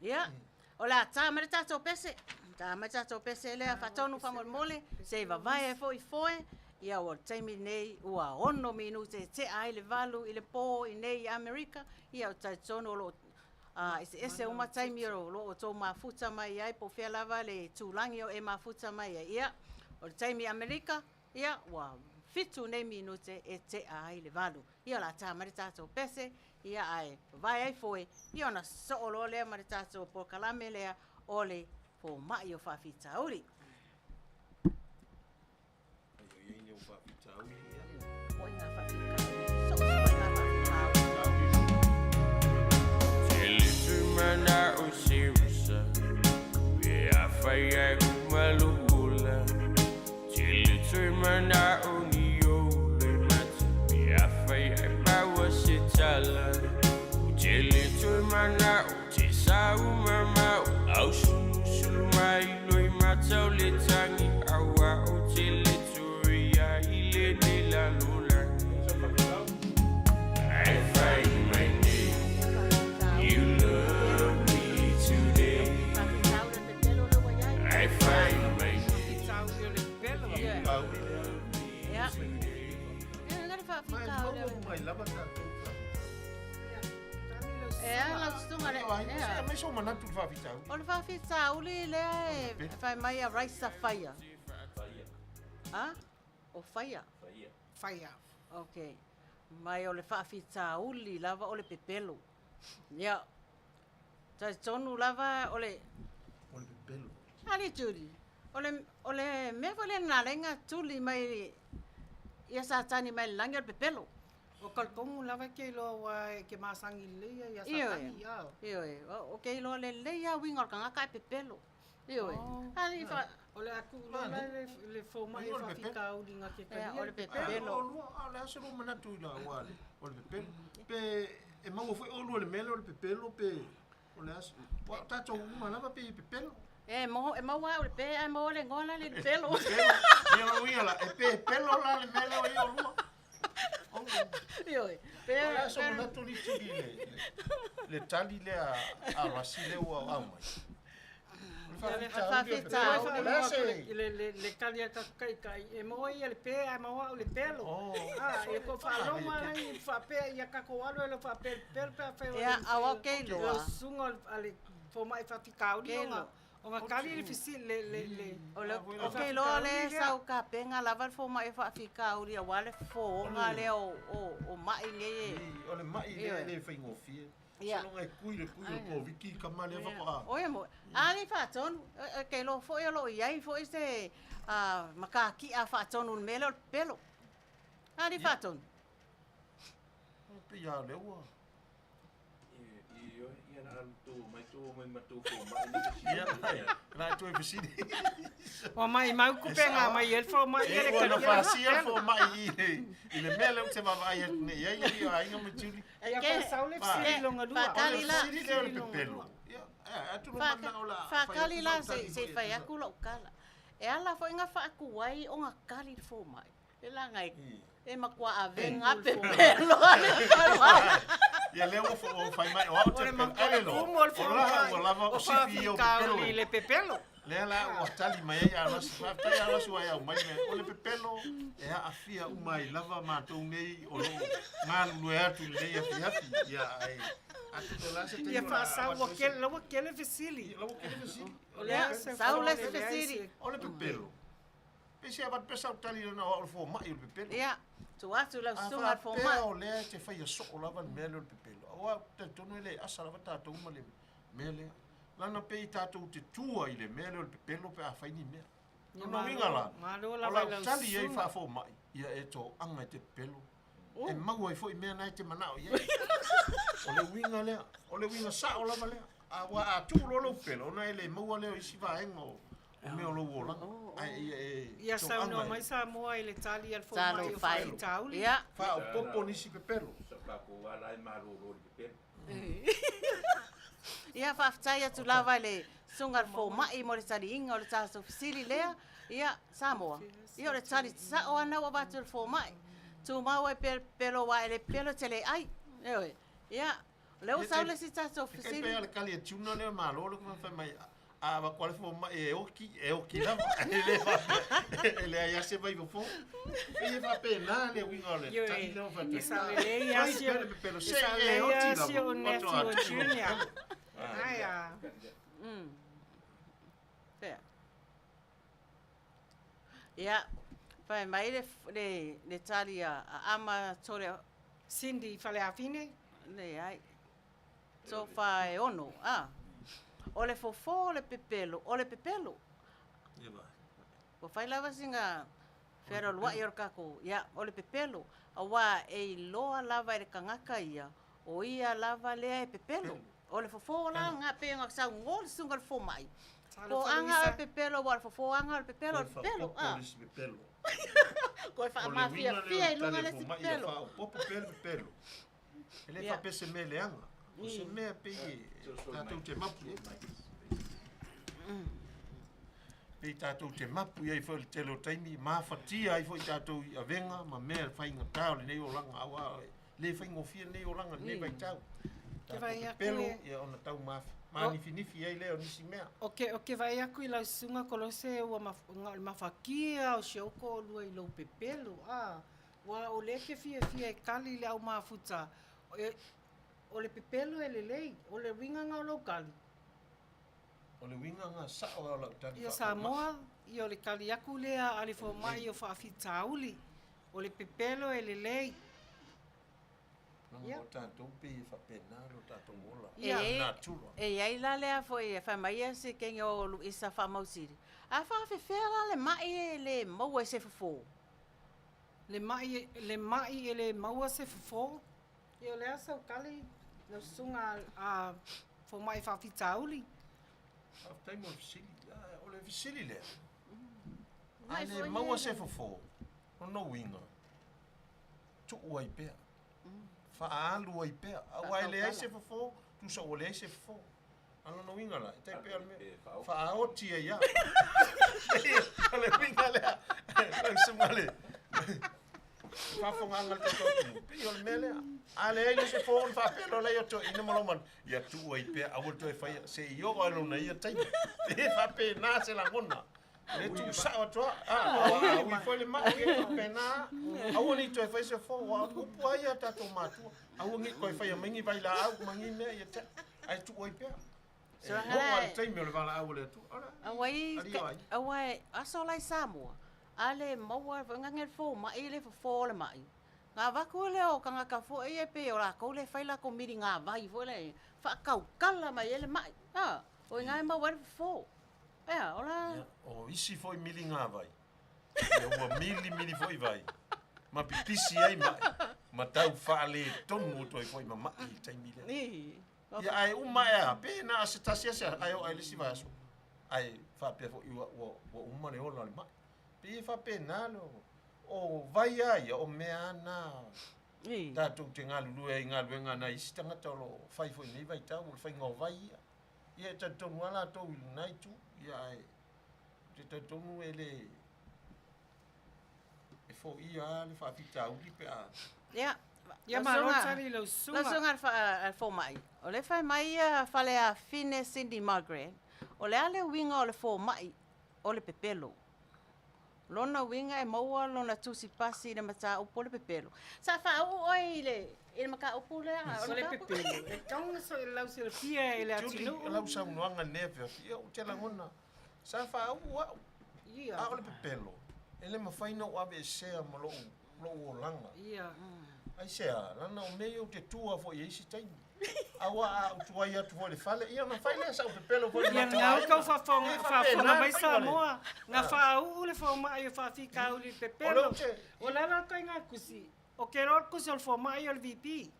Ia, o le a ta mai le tatou pese. Ta mai le tatou pese lea faatonu faamolemole, se i vavae ai foi foe. Ia ua le taimi lenei ua 6 minute e tea ai le 8 i le po i nei i Amerika. Ia ou te talitonu o lo o eseese uma taimi o lo o outou mafuta mai ai po o fea lava le itulagi o e mafuta mai ai. Ia, o le taimi i Amerika, ia ua 7 nei minute e tea ai le 8. Ia o le a ta mai le tatou pese, ia ae vavae ai foe, ia ona sosoo loa lea ma le tatou polokalame lea o le fomai o faafitauli. Ai o i ai ni ou faafitauli, ia. O ina faafitauli, so o se ituaiga faafitauli. I find my name. You love me today. Faafitauli o le pepelo lea ua i ai. I find my name. Faafitauli o le pepelo. Ia. Faafitauli lea. Ia. Ia, na le Ma e faafitauli o maua le uma ai lava tatou faafitauli. E a lau susuga le Se ea. aumai sou manatu i le faafitauli. O le faafitauli lea e fai mai a Raisa Faia. A? O Faia. Faia. Okay. Mai o le faafitauli lava o le pepelo. Ia. Talitonu lava o le O le pepelo. Ali Judy. O le o le mea foi lea na ala ai ona tuli mai ia Satani mai le lagi o le pepelo. O talitonu lava ke iloa ua e ke masani lelei ia ia Ioe. Satani ia. Ioe, o ke iloa lelei lava uiga o le tagata ae pepelo. Ioe. Ali fa O le a tuu loa la le le fomai O le pepelo. faafitauli na te Ia, talia o le le pepelo. pepelo. O lua, a o le a se lou manatu i la ua le, o le pepelo. Pe e maua foi oulua i le mea lea o le pepelo pe o le a se. Ua o tatou uma lava pe i pepelo. E mo e maua au le pe ae maua le igoa la le pepelo. Pepelo. Ia lona uiga la, e pepelo la le mea lea o i ai oulua. Ioe. Pe O le a sou manatu Lituli i le, le tali lea a Rasi lea ua aumai. O le faafitauli o le pepelo. O le a se... Le le le tali a tatou taitai e maua ia le pe ae maua au le pelo. Oh. Ah, e ko faalogo ala i faapea ia tatou alo e le faapea le pepelo pe afai o Ia, le aua ke iloa. Le susuga a le fomai faafitauli Ke ona iloa. ona tali le fesili le le le O le o ke iloa le sau kapenga lava le fomai o faafitauli aua le fofoga lea o o o mai nei e. O le mai lea Ioe. e le faigofie. Ia. Seiloga e kui le kui o le Koviti i kama lea faatoa. Oi mo. Ali faatonu, e ke iloa foi o lo o i ai foi se makaki'a faatonu i le mea lea o le pepelo. Ali faatonu. Pe ia lea ua. Ia, na e toe fesili. Ua maʻimau kupega mai ai le fomai ia le Ua na talia. fasia le fomai i i le mea lea ou te vaavaai atu nei i ai alii o aiga ma Julie. Ia faasau le fesili lona lua. Faatali la. O le fesili lea o le pepelo. Ia, atu lo manao la. Faatali la se se i fai atu lou tala. E ala foi na faatuai ona tali le fomai. E laga e matua avega pepelo a le fomai. Ia lea ua fai mai o au te O le pepelo. matua Ai le loa. tumu o le O la fomai. ua lava o O sifi ia o pepelo. faafitauli i le pepelo. Lea la ua tali mai ai Alasi. Faafetai Alasi ua e aumai mea. O le pepelo e aafia uma ai lava matou nei o loo galulue atu i lenei afiafi. Ia ai atonu o le a se taimi Ia o le a faasau ua avatu ai se- kele, ua kele fesili. Ia, la ua kele fesili. O le a se Sau le fomai, leai fesili. se- O le pepelo. Pe se avatu pea sau tali lena o au o le fomai o le pepelo. Ia, tuu atu lau A susuga le faapea fomai. o lea e te faia soo lava le mea lea o le pepelo. Aua ou te talitonu e le asa lava tatou ma le mea lea. Lana pei tatou te tua i le mea lea o le pepelo pe a fai ni mea. Ia, Lona uiga la, malo o lava i lau lau tali ai susuga. faafomai, ia e toaga e te pepelo. E maua ai foi mea na e te manao i ai. O le uiga lea, o le uiga sao lava lea. A ua a tuu loa lou pepelo, ona e le maua lea o isi vaega o mea o lou olaga. Ae ia e Ia toaga saunoa e mai Samoa i le tali a le fomai o Talo fai. faafitauli. Ia. faaopoopo nisi pepelo. Ia, faafetai atu lava i le susuga i le fomai mo le taliiga o le tatou fesili lea. Ia, Samoa. Ia, o le tali sao lava lena ua avatu e le fomai. Tumau ai pea le pepelo aua e le pepelo e te le ai. Ioe. Ia, o lea ua sau le isi tatou E fesili. pei o le kali a tuna lea malo le fai mai a avatu lava le fomai e oki, e oki lava. E le faapea, e leai lava se vaifofo. Pei e faapena le uiga o le Ioe, tali lea ua fai atu. e saolelei Fai asi pea o- le pepelo, e se e saolelei oti asi lava. o nephew Faatoa o atu. Junior. Ai a. Fea. Ia, fai mai le, le, le tali a, a Ama Tore, Cindy Faleafine. leai, tofa e ono, a. O le fofo o le pepelo, o le pepelo. Ua fai lava sina fealualuai o le tatou, ia, o le pepelo, auā e iloa lava e le tagata ia, o ia lava lea e pepelo. O le fofo la lena pei ona saunoa le susuga i le fomai. Talofa Toaga Luisa. o le pepelo, aua o le fofoaga o le pepelo, o le pepelo, Faaopoopo a. le isi pepelo. Koe O le uiga faamafiafia lea o i le luga tali a le isi fomai ia pepelo. faaopoopo pea le pepelo. E le Ia. faapea se mea leaga. O se mea pei e tatou te mapu i ai. Pei tatou te mapu i ai foi i le tele o taimi, mafatia ai foi tatou i avega ma mea faigata o lenei olaga, aua e le faigofie lenei olaga i lenei vaitau. Ke Tatou vaai atu pepelo, e- ia ona tau manifinifi ai lea o nisi mea. O ke, o ke vaai atu i lau susuga Kolose ua maf, nga o le mafakia o si ou toalua i lou pepelo. A, ua o lea e te fiafia e kali i le au mafuta. E, o le pepelo e lelei, o le uiga na o lou kali. O le uiga na sao lava o lau tali Ia faafomai. Samoa, ia o le kali atu lea a le fomai o faafitauli. O le pepelo e lelei. Leaga Ia. o tatou pei e faapena lo tatou ola. Ia. E, Natura. e i ai la lea foi e fai mai ia se kenge o Luisa faamausili. A faafefea la le mai e le maua i se fofo. Le mai, le mai e le maua se fofo. Ia o le a sau kali lau susuga a fomai faafitauli. Faafetai mo le fesili. Ah, o le fesili lea. A Mai le foi maua e se fofo, lona uiga, tuu ai pea. Faaalu ai pea. Aua e leai se fofo, tusa ua leai se fofo. A lona uiga la, e tai pea o le mea. Faaoti ai lava. O le uiga lea, lau susuga le faafofogaaga a le tatou atunuu. Pei o le mea lea. A leai loa se fofo ona faapea loa lea o toeaina ma lou manu, ia tuu ai pea, aua le toe faia, seia oo lava i lona ia taimi. E faapena se lagona. Le tuusao atu lava. A, a ui foi le mai, e faapena lava. Aua ne i toe faia se fofo, aua o upu lava ia a tatou matua. Aua ne i toe faia mai ni vailaau ma ni mea ia te. Ae tuu ai pea. E Sulaga oo lava la i le taimi o le valaau a le Atua. Ora, Aua i, alii o ai. aua e aso la i Samoa, a le maua foi ngage le fomai le fofo o le mai. Nga avatu lea o tagata foi ia pei o lakou lea e fai lakou miligavai foi lea, faakaukala mai ai le mai. A, o i ina e maua ai le fofo. Ea, o la. Ia, o isi foi miligavai, ia ua milimili foi vai, ma pipisi ai mai, ma tau faaletonu atu ai foi ma mai i le taimi lea. Ni. Ia, ae uma ea, pe na o se tasi aso, ae oo lava i le isi vaiaso. Ae faapea foi ua ua ua uma le ola o le mai. Pei e faapena le o vai lava ia, o mea lava na tatou te galulue ai i galuega a nai isi tagata o lo o fai foi i lenei vaitau, o le faiga o vai ia. Ia e talitonu lava latou i lena itu, ia ae ou te talitonu e le e foia lava le faafitauli pe a Ia, Ia lau malo susuga, tali i lau lau susuga. susuga i le fomai, o lea e fai mai ia Faleafine Cindy Margaret, o le a le uiga o le fomai o le pepelo? Lona uiga e maua lona tusi pasi i le mataupu o le pepelo. Sa faauu oe i le i le mataupu lea O le pepelo, e tatau ona lausilafia e le Julie, atunuu. lau saunoaga i lenei afiafi, ia ou te lagona, sa faauu au, Ia. a o le pepelo, e le mafai ona ou aveesea ma lou, lou olaga. Ia. Aisea, leaga o mea ia ou te tua foi i isi taimi. Aua a ou tuai atu foi i le fale, ia ona fai lea sau pepelo foi i le Ia matou na aiga. tou faafofoga E faafofoga faapena mai le faiga o le- Samoa, na faauu le fomai o faafitauli i le O lea pepelo. ou te- O le ala le ituaiga tusi, o ke loa le tusi o le fomai o le VP.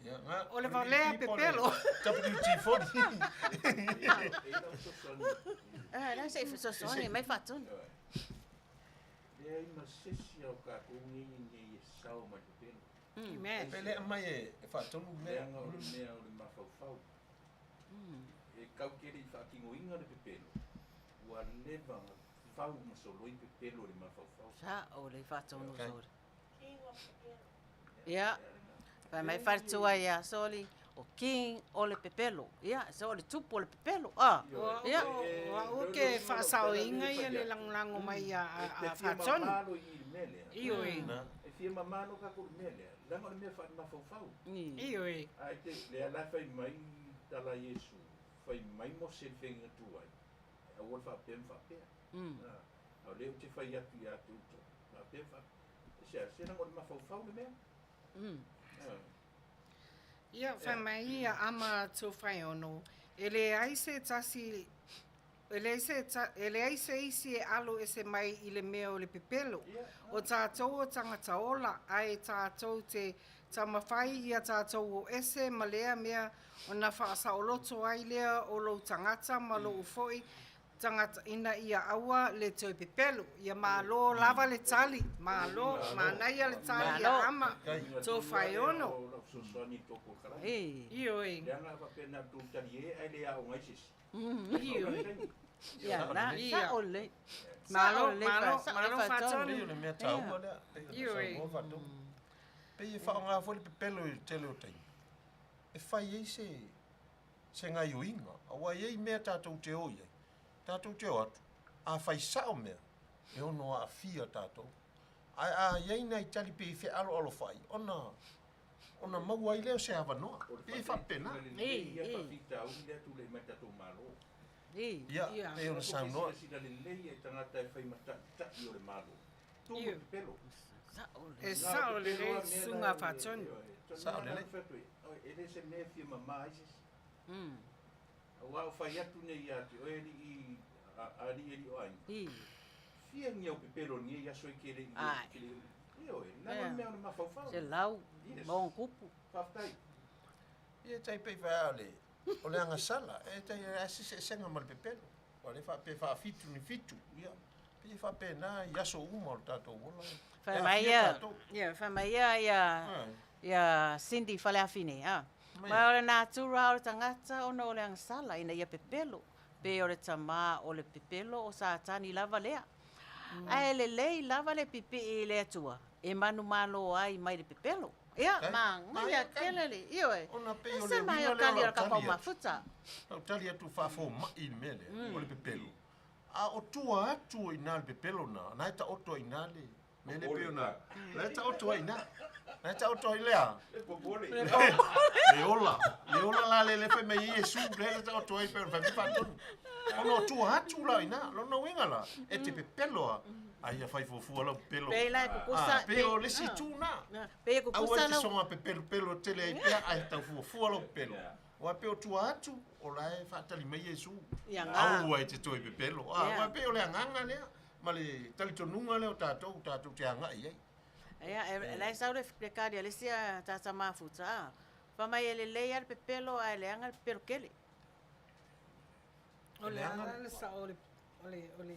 Ia, nga- O le valea VP po o le pepelo. WT40. Ah, la se i fesoasoani mai faatonu. Leai ma se isi o tatou nei nei e sao mai le pepelo. Amen. Pe le aumai e e faatonu mea. Leaga o le mea o le mafaufau. E kau te le i faatinoina le pepelo, ua leva ona fau ma soloi pepelo i le mafaufau. Sa o le faatonu Okay. soli. Ia, fai mai faletua ia soli, o king o le pepelo. Ia, so o le tupu o le pepelo. Ah, O ia. au o au ke faasaoina ia le lagolago mai a E a te a fia faatonu. mamalo i le mea lea. Ioe. Na. E fia mamalo tatou i le mea lea, leaga o le mea faalemafaufau. Ioe. Ae te, lea la e fai mai tala Iesu, fai mai Mose i le faiga tuai, e aua le faapea ma faapea. Ah, a o lea ou te fai atu ia te outou, faapea ma faapea. E se a, se leaga o le mafaufau le mea. Ah. Ia, fai mai ia ama tufaiono, e leai se tasi, e leai se, ta, e leai se isi e alo ese mai i le mea o le pepelo. O tātou o tangata ola, ae tātou te taumafai ia tātou o ese ma lea mea o na whaasaoloto ai lea o lou tangata ma lou foi tangata ina ia aua le toe pepelo. Ia malo lava le tali, malo, manaia le tali ia Malo. ama tufaiono. O lau fesoasoani i le toko o le kalai. Eh. Ioe. Leaga a faapea na outou tali e, ae le aoga ai se isi. Ioe. Ia, na, Ia. sa o le. Malo, Sa o le malo, sa o le malo faatonu. Pei o le mea taua lea. Pei ona Ioe. saunoa faatonu. Pei e faaaoga foi le pepelo i le tele o taimi. E fai ai se se gaioiga, aua e i ai mea tatou te o i ai. Tatou te o atu, a fai sao mea, e ono aafia tatou. Ae a i ai nai tali pe i fealoalofai, ona ona maua ai lea o se avanoa. O le Pei e faapena. lelei ia Eh, eh. faafitauli lea tulai mai tatou Malo. Eh. Ia, Ia. pei ona saunoa. Silasila lelei e tagata e fai mata'ita'i o le Malo. Tumu Io. pepelo. Sa o le. E sao lelei susuga faatonu. Sao lelei. E le se mea e fia mamā ai se isi. Auā o fai atu nei ia te oe alii alii alii o aiga. Eh. Fia ni au pepelo i lenei aso e kele i Ai. kele. Ioe, leaga o le mea o le mafaufau. Se lau, Yes. ma kupu. Faafetai. Ia tai pei fai o le o le agasala, e tai a se sesega ma le pepelo. Ua le faapea faafitu ni fitu, ia. Pei e faapena i aso uma o le tatou ola. Fai E mai aafia ia, tatou. ia, fai mai ia, ia, Ah, ia Cindy Faleafine, ah. Mai. Ma o le natura o le tagata ona o le agasala ina ia pepelo. Pe o le tamā o le pepelo o Satani lava lea. Ae lelei lava le pipii i le Atua e manumalo ai mai le pepelo. Ia, Kai. ma Mai, ngaia kai. tele le, ioe. Ona pei o Se le mai uiga o lea o kali o lau le kapau tali atu. mafuta. Lau tali atu faafomai i le mea lea, o le pepelo. A o tua atu i ina le pepelo na, na e taoto ai ina le mea lea pei ona, na e taoto ai ina. Na e taoto ai lea. E popole. Le ola, le ola la le le fai mai ai Iesu, le le taoto ai pei ona fai mai faatonu. Ona o tua atu la i ina, lona uiga la, e te pepelo a, ai ia fai fuafua lau pepelo. Pei la e kukusa. Ah, pei o le isi itu na. Pei e Aua kukusa e te lau. soga pepelopelo tele ai pea, ae tau fuafua lau pepelo. Aua pei o tua atu, o la e faatali mai Iesu. Ia ngā. Aua e te toe pepelo. Ah, Ia. aua pei o le agaga lea, ma le talitonuga lea o tatou, tatou te agai ai. Ia, e la e sau le le kali a le isi a tata mafuta. ah. Fai mai e lelei a le pepelo ae leaga le pepelo kele. O le a la le sa'o o le o le o le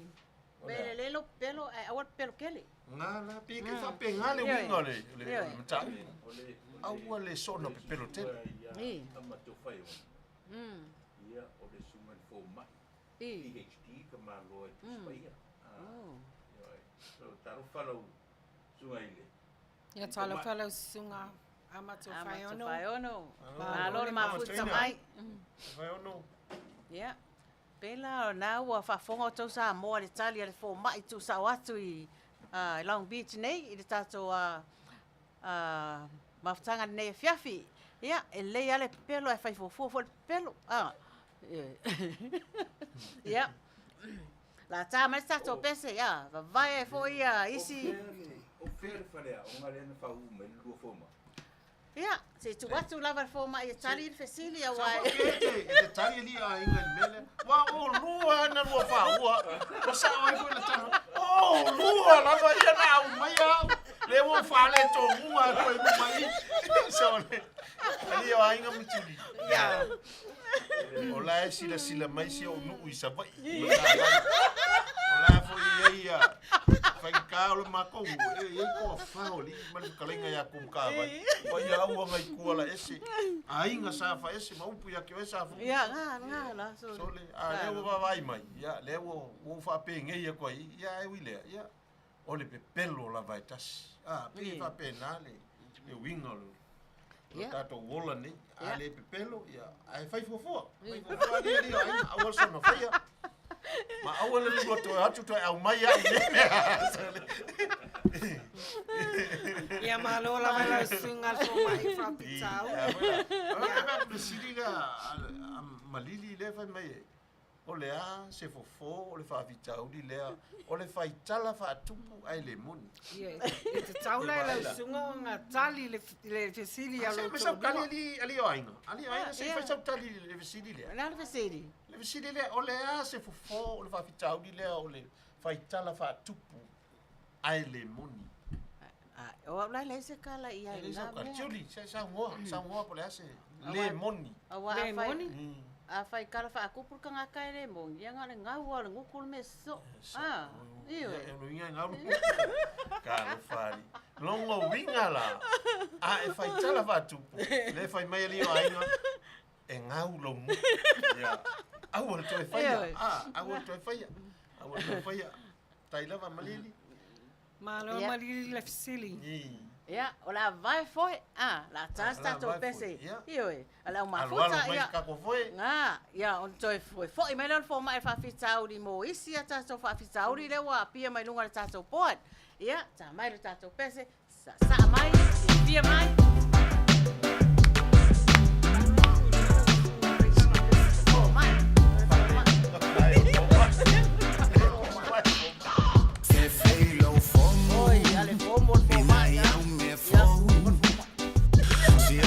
Pe lelei lou pepelo ae aua le pepelo tele. Nga la, pe ke faapena le uiga o le o le mataupu. Aua le soona pepelo tele. I. Ia, o le susuga i le fomai, I. PhD ka malo ai Tusi Paia. Ioe. So, talofa lau susuga i le Ia talofa lau susuga Amato Faeono. Amato Faeono. Malo le mafuta mai. Faeono. Ia. Pei la o lena ua faafofoga outou Samoa i le tali a le fomai tuusao atu i Long Beach nei i le tatou mafutaga i lenei afiafi. Ia, e lelei lava le pepelo ae fai fuafua foi le pepelo. Ia, o le a ta mai le tatou pese, ia, vavae ai foi isi. O fea le faleaoga lea na faauu mai ai le lua fomai? Ia, se i tuu atu lava i le fomai e tali le fesili aua e. E te tali alii aiga i le mea lea. Ua oulua na lua faua. Ua sao ai foi le tala. O oulua lava ia na aumaia au. Lea ua ou faaletomuga atu ai luma i i. So le alii o aiga ma Tuli. Ia. O la e silasila mai si ou nuu i Savaii. O la foi e i ai ia faigata o le matou e i ai toafa o alii ma le fetalaiga ia Kumukavai. Ua ia aua ngai tua la ese. Aiga sa faese ma upu ia te oe sa foi. Ia, nga, nga la, sole. Sole, a lea ua vaavaai mai, ia, lea ua ou faapenei atu ai, ia, ae ui lea, ia, o le pepelo lava e tasi. A, pei e faapena le, le uiga o le, o le tatou ola nei. A le pepelo, ia, ae fai fuafua. Fai fuafua alii alii o aiga, aua le soona faia. Ma aua le lua toe atu toe aumai au nei mea. Sole. Ia malo lava i lau susuga le fomai faapitauli. Ia, foi la. O le mea fesili lea a Malili lea fai mai e, o le a se fofo o le faafitauli lea o le faitala faatupu ae le moni. Ia, e tatau la i lau susuga ona tali le fesili a lou toalua. Se i fai sau tali alii o aiga. Alii o aiga, se i fai sau tali i le fesili lea. O le a le fesili? Le fesili lea, o le a se fofo o le faafitauli lea o le faitala faatupu ae le moni. O au la e leai se kala i ai i lena mea. Julie, se saunoa, saunoa po o le a se le moni. Aua a fai, a fai kala faatupu le tagata e le moni, ia na o le gau lava o le gutu le mea sosoo. A, ioe. Ia, o le uiga e gau le gutu. Talofa alii. Lona uiga la, a e fai tala faatupu, le fai mai alii o aiga, e gau lou gutu. Ia, aua le toe faia, a, aua le toe faia, aua le toe faia. Tai lava Malili. Malo Malili le fesili. Ia, o le a vae foe, a, o le a ta se tatou pese. Ioe, o le au mafuta, ia. Nga, ia, ona toe foi mai lea o le fomai faafitauli mo isi a tatou faafitauli lea ua apia mai luga o le tatou board. Ia, ta mai le tatou pese, saasaa mai, fiafia mai. Fomai, fomai. Oi, a le fomo le fomai, a. Ia,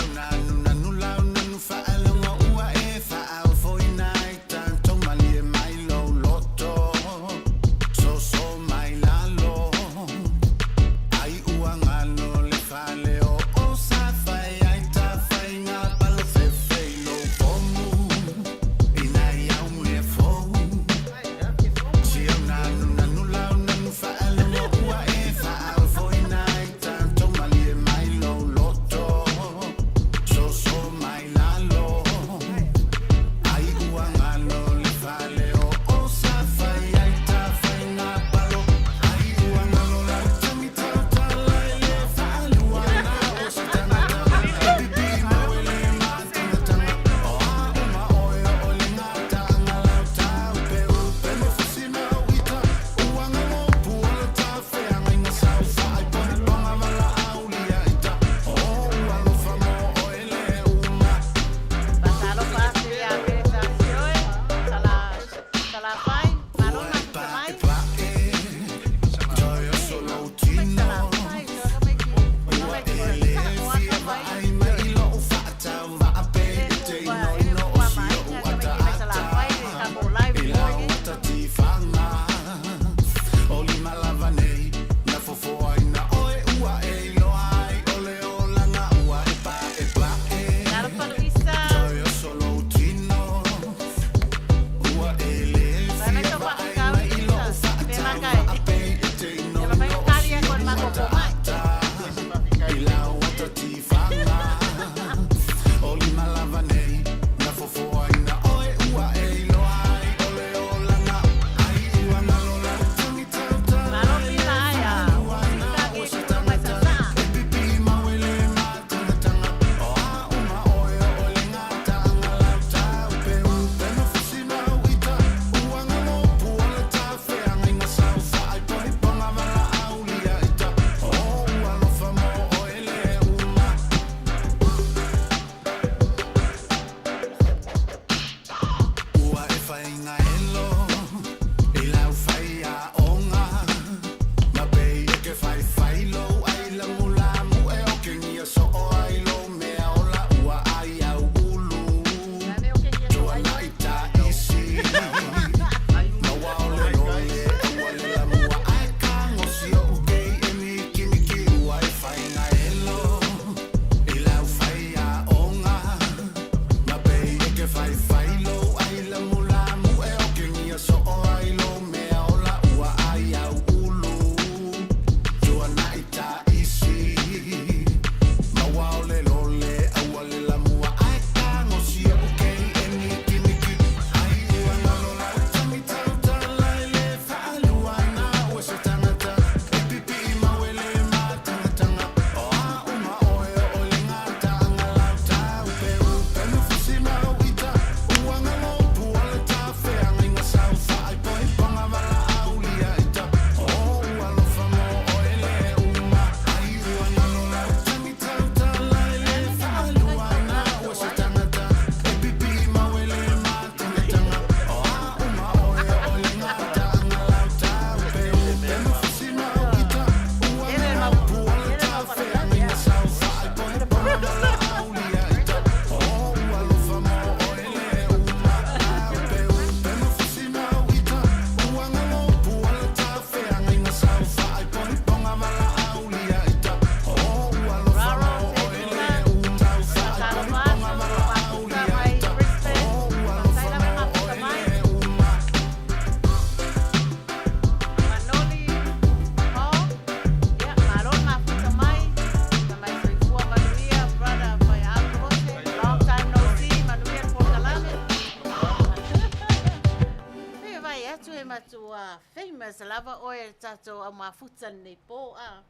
e matua famous lava oe i le tatou au mafuta lenei po a.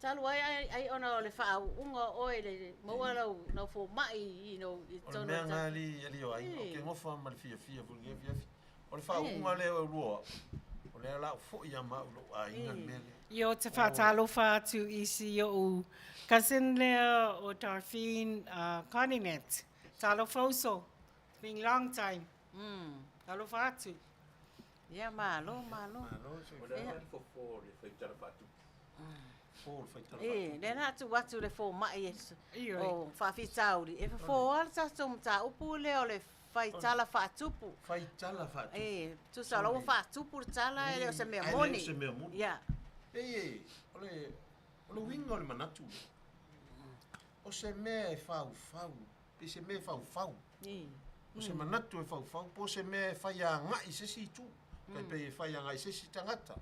Talu ai ai ai ona o le faauuga o oe i le maua lau lau fomai you know i O le totonu o mea le na alii alii o aiga, ou te gofa ma le fiafia foi i lenei afiafi. O le faauuga lea o oulua o au, o lea o le a ou foi ia ma au i lou aiga le mea lea. Ia ou te faatalofa atu i si ou cousin lea o Darphine Continent. Talofa uso. It's been long time. Talofa atu. Ia malo, malo. Malo se O le a le fofo o le faitala faatupu. fofo o le faitala E, faatupu. lea na tuu atu le fomai e Ioe. o faafitauli, e fofo lava le tatou mataupu lea o le faitala faatupu. Faitala faatupu. E, tusa o la ua faatupu le tala, e le o se mea Ae le moni. o se mea moni. Ia. E, o le, o le uiga o le manatu lea, o se mea e faufau, pe se mea e faufau. O se manatu e faufau, po o se mea e fai agai i se isi itu, tai pei e fai agai i se isi tagata.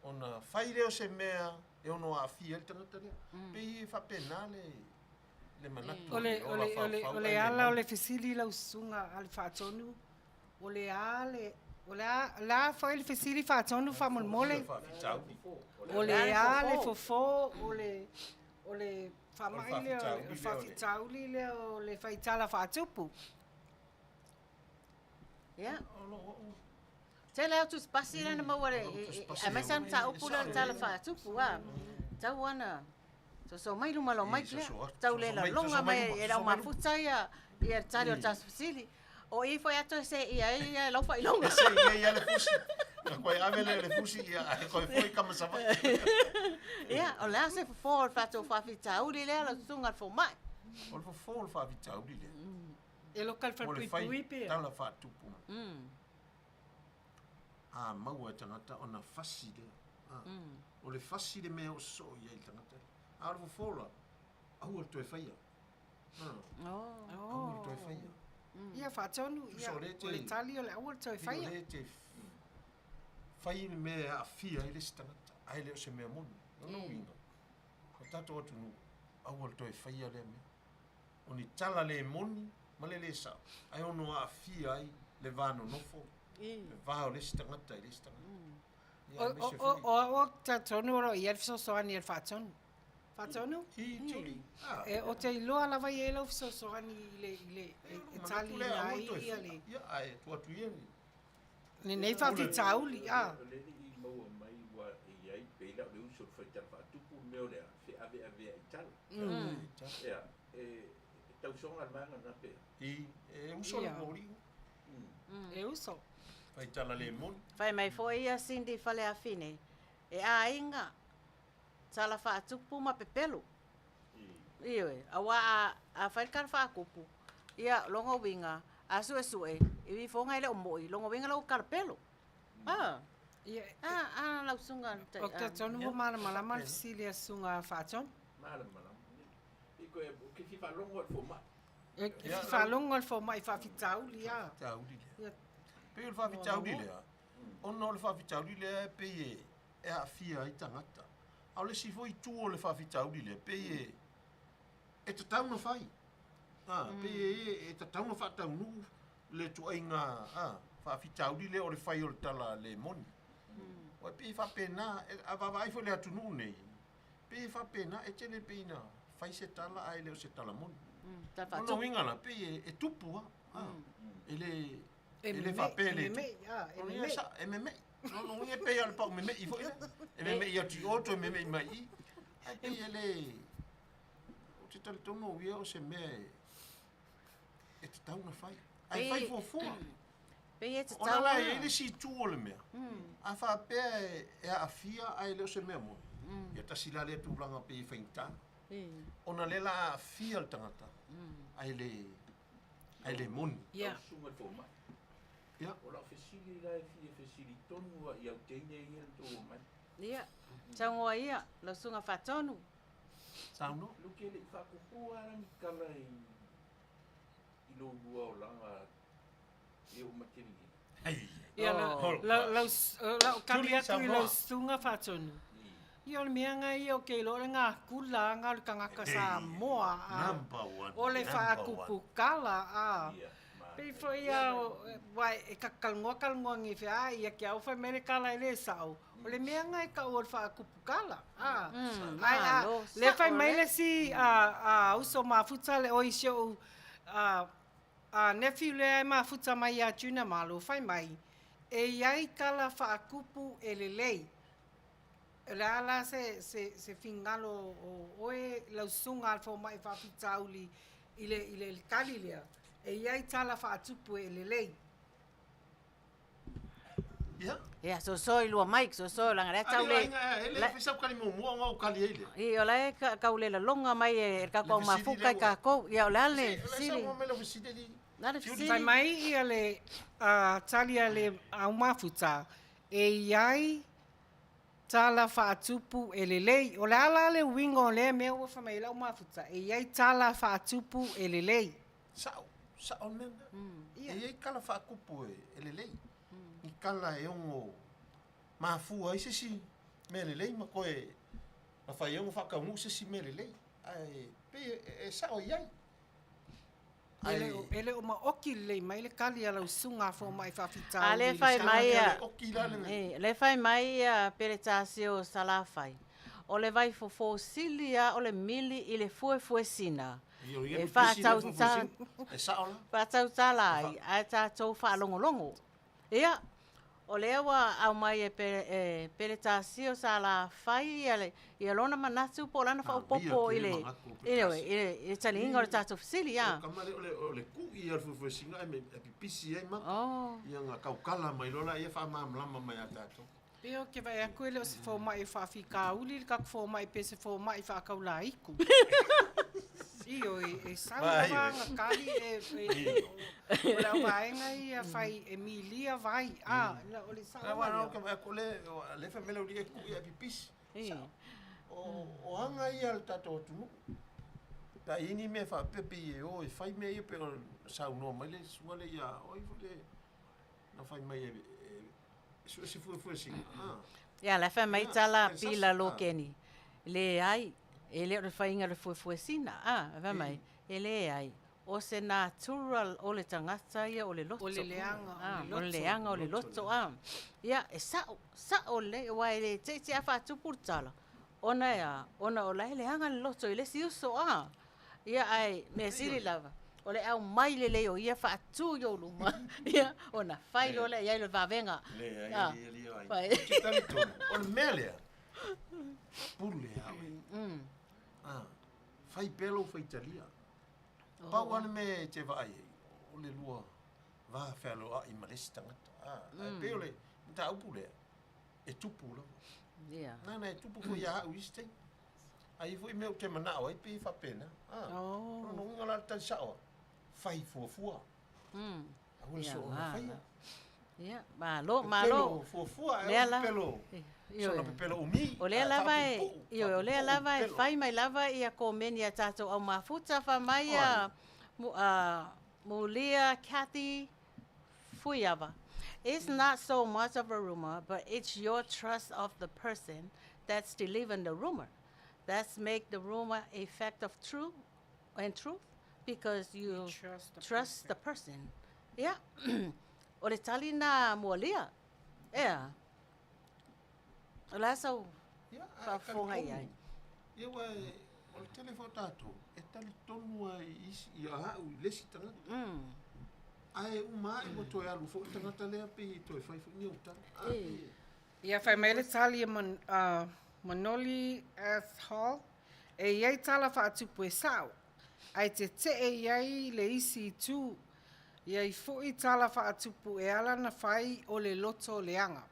Ona fai lea o se mea e ono aafia ai le tagata lea. Pei e faapena le, le manatu O le, o le o le, ola o le, faufau o le ae le ala o moni. le fesili i lau susuga a le Faatonu, o le a le, o le a, o le a foi le fesili Faatonu faamolemole? O le a le fofo o le, o le faamai lea, o le faafitauli lea o le faitala faatupu. Ia. Tele lava tusipasi lea na maua le, aemaise lava le mataupu lea o le tala faatupu a. Tau ana soso mai luma o lau mic lea. Tau le laloga mai e lau mafuta ia ia le tali o le tatou fesili. O i foi a toe seia ai ia lau faailoga. E seia ai le fusi. Na koe ave lea i le fusi ia ae koe foi kama Savaii. Ia, o le a se fofo o le tatou faafitauli lea lau susuga i le fomai? O le fofo o le faafitauli lea. E loka le Mo le fai falepuipui pea. tala faatupu. A maua e tagata ona fasi lea. A. O le fasi le mea o soo i ai le tagata lea. A o le fofo la, aua le toe faia. A. Aua le toe faia. Ia faatonu, ia, Tusa o lea te, o le tali o le aua le toe o faia. lea te fai le mea e aafia ai le isi tagata, ae le o se mea moni. O lona uiga, o tatou atunuu, aua le toe faia lea mea. O ni tala le moni ma le le sao, ae ono aafia ai le va nonofo, le va o le isi tagata i le isi tagata. Ia, O, aemaise o, foi. o, o au talitonu o lo o i ai le fesoasoani a le Faatonu. Faatonu? I tuli. Ah. E, o te iloa lava i ai lau fesoasoani i le, i le, e, e Manatu lea, taliina aua ai toe ia faia. le, Ia, ae tuu atu ia le- lenei faafitauli. Ah. O le alii maua mai ua i ai pei la o le uso o le faitala faatupu le mea o le a feaveavea i tala. Ia, e tausoga le vaega lena pea. I, e uso le Ia. moliu. E uso. Faitala le moni. Fai mai foi ia Cindy Faleafine, e aiga, tala faatupu ma pepelo. Ioe, auā a, a fai le tala faatupu, ia, lona uiga, a suesue, e ifoga e le o mo'i, lona uiga la ua talapelo. A, Ia, a, a lau susuga le o te talitonu ua malamalama le fesili a susuga Faatonu. Malamalama. I koe, ke fia faalogo i le fomai. E fia faalogo i le fomai faafitauli, a. Faafitauli lea. Ia. Pei o le faafitauli lea, ona o le faafitauli lea e pei e, e aafia ai tagata. A o le isi foi itu o le faafitauli lea, pei e, e tatau ona fai. A, pei e, e tatau ona faataunuu le ituaiga a, faafitauli lea o le fai o le tala le moni. Ua pei e faapena, e, a vaavaai foi i le atunuu nei, pei e faapena, e tele pei na fai se tala ae le o se tala moni. Tala O lona faatupu. uiga la, pei e, e tupu lava. A, e le, E e le memei, faapea e e le memei, a, e O lona memei. sa, e memei. O lona uiga e pei lava o le pau memei foi lea. E memei atu i o, toe memei mai i i. Ae pei e le, ou te talitonu au ia o se mea e, e tatau ona fai. Ae fai Pei- fuafua. Pei e Ona tatau la e i ona. ai le isi itu o le mea. A faapea e, e aafia ae le o se mea moni. Ia tasi la lea tulaga pei e faigata. Ona lea la aafia le tagata ae le, ae le moni. Ia. Lau susuga i le fomai. Ia. O lau fesili la e fia fesili tonu lava i au teine ia na tou omai. Ia, saunoa ia, lau susuga Faatonu. Saunoa. Luke e le i faakokoa la ni tala i i lou lua olaga e oo mai tele nei. Hei. Ia, la, Oh. la, lau, lau kali Tuli, atu i saunoa. lau susuga Faatonu. Ia o le mea nga ia o ke iloa o le gakula aga o le tagata Samoa a. Number one. O le Number one. faakupukala a. Ia, Pei foi a wa e ka kalongoa kalongoa nge fe a ia ke au fai mai le kala e le sao. O le mea nga e kau o le faakupu kala. A ai a le fai mai le si a a uso mafuta le oi si ou a a nephew lea e mafuta mai ia Junior Malo fai mai e iai tala faakupu e lelei. O le a la se se se fingalo o oe lau susuga a le fomai faafitauli i le i le tali lea, e i ai tala faatupu e lelei. Ia. Ia, soso i lua mic, soso leaga lea tau le... E le fai sau kali muamua ona ou kali ai lea. I, o la e tau le laloga mai e le tatou au mafuta i tatou. Ia, o le a le fesili? O le fesili alii. O le a le fesili? Fai mai ia le tali a le au mafuta, e i ai tala faatupu e lelei. O le a la le uiga o lea mea ua fai mai ai lau mafuta, e i ai tala faatupu e lelei. Sao, sao le mea lena. E i ai tala faatupu e lelei. Ni tala e ono mafua ai se isi mea lelei ma toe mafai ai ona faataunuu se isi mea lelei. Ae pei e sao e i ai. E le o maoki lelei mai le kali a lau susuga a fomai faafitauli. A lea fai mai a, lea fai mai a Peretasi o Salafai, o le vaifofo sili a o le mili i le fuefuesina e faatautala ai ae tatou faalogologo. Ia, o lea ua aumai e Peretasi o Salafai ia lona manatu po o lana faaopoopo i le, ioe, i le taliina o le tatou fesili. O le tama lea, o le kui ia o le fuefuesina e pipisi ai mata. Ia ona tautala mai loa lea faamalamalama mai ia tatou. Pei ou te vaai atu e le o se fomai faafitauli le tatou fomai pe se fomai faataulaiku. Ioe, e sau lava ana tali e, o le auvaega ia fai e milia vai. A, o le sao lava lea. Ou te vaai atu o lea e fai mai le aualii e kui ae pipisi. O aga ia a le tatou atunuu. Pe a i ai ni mea faapea pei e o e fai mea ia pei ona saunoa mai le susuga lea ia, o ai foi le na fai mai e sue se fuefuesina. Ia, la e fai mai tala pila lokeni, leai, e le o le faiga o le fuefuesina, a, fai mai, e leai, o se natural o le tagata ia o le loto. O le leaga o le loto. O le leaga o le loto, a. Ia, e sao, sao lelei, aua e le te i te i a faatupu le tala, ona e a, ona o la e leaga le loto i le isi uso, a. Ia, ae mea sili lava, o le aumai lelei o ia faatu i ou luma, ia, ona fai loa lea i ai o le vavega. Leai, alii, alii, ai. Ou te talitonu, o le mea lea, pule a oe. A, fai pea lou faitalia. Pau lava le mea e te vaai ai, o le lua va fealoai ma le isi tagata. A, ae pei o le mataupu lea, e tupu lava. Ia. Nana e tupu foi ia au i isi taimi. Ai i foi mea ou te manao ai pei e faapena. A, o lona uiga la le tali sao a, fai fuafua. Aua le soona faia. Ia, malo, malo. Pepelo fuafua, ae aua pepelo, soona pepelo umi. O lea lava e, ioe, o lea lava e fai mai lava ia komeni a tatou au mafuta, fai mai a, Mulia Kathy Fuiava. It's not so much of a rumor, but it's your trust of the person that's delivering the rumor. That's make the rumor a fact of truth and truth because you, you trust the trust the person. Yeah. O le tali na mualia. Ea. O le a sau faafofoga i ai? Ia ua o le tele foi o tatou e talitonu lava i isi i au i le isi tagata. Ae uma ae ua toe alu foi le tagata lea pei e toe fai foi ni ou tala. Ia fai mai le tali a Manoli S. Hall, E i ai tala faatupu e sao, ae tetee i ai le isi itu, i ai foi tala faatupu e ala na fai o le loto leaga.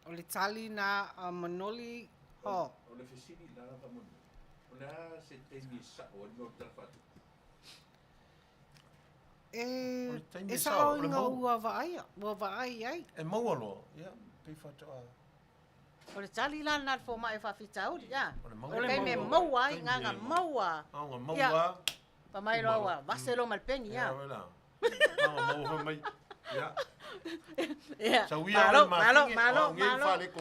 O le tali na a Manoli Hall. O le fesili la faamolemole, o le a se taimi e sao ai le mea o le tala faatupu? E, e sao ina ua vaaia, ua vaai ai. E maua loa, ia, pei faatoa. O le tali la lena a le fomai o faafitauli, a. O le taimi e maua ai, gagga maua. Gagga maua. Fai mai loa ua vase loa ma le peni, a. Ia, la. Gagga maua fai mai. Ia. Ia. Sauia Malo, malo, malo, malo. Fale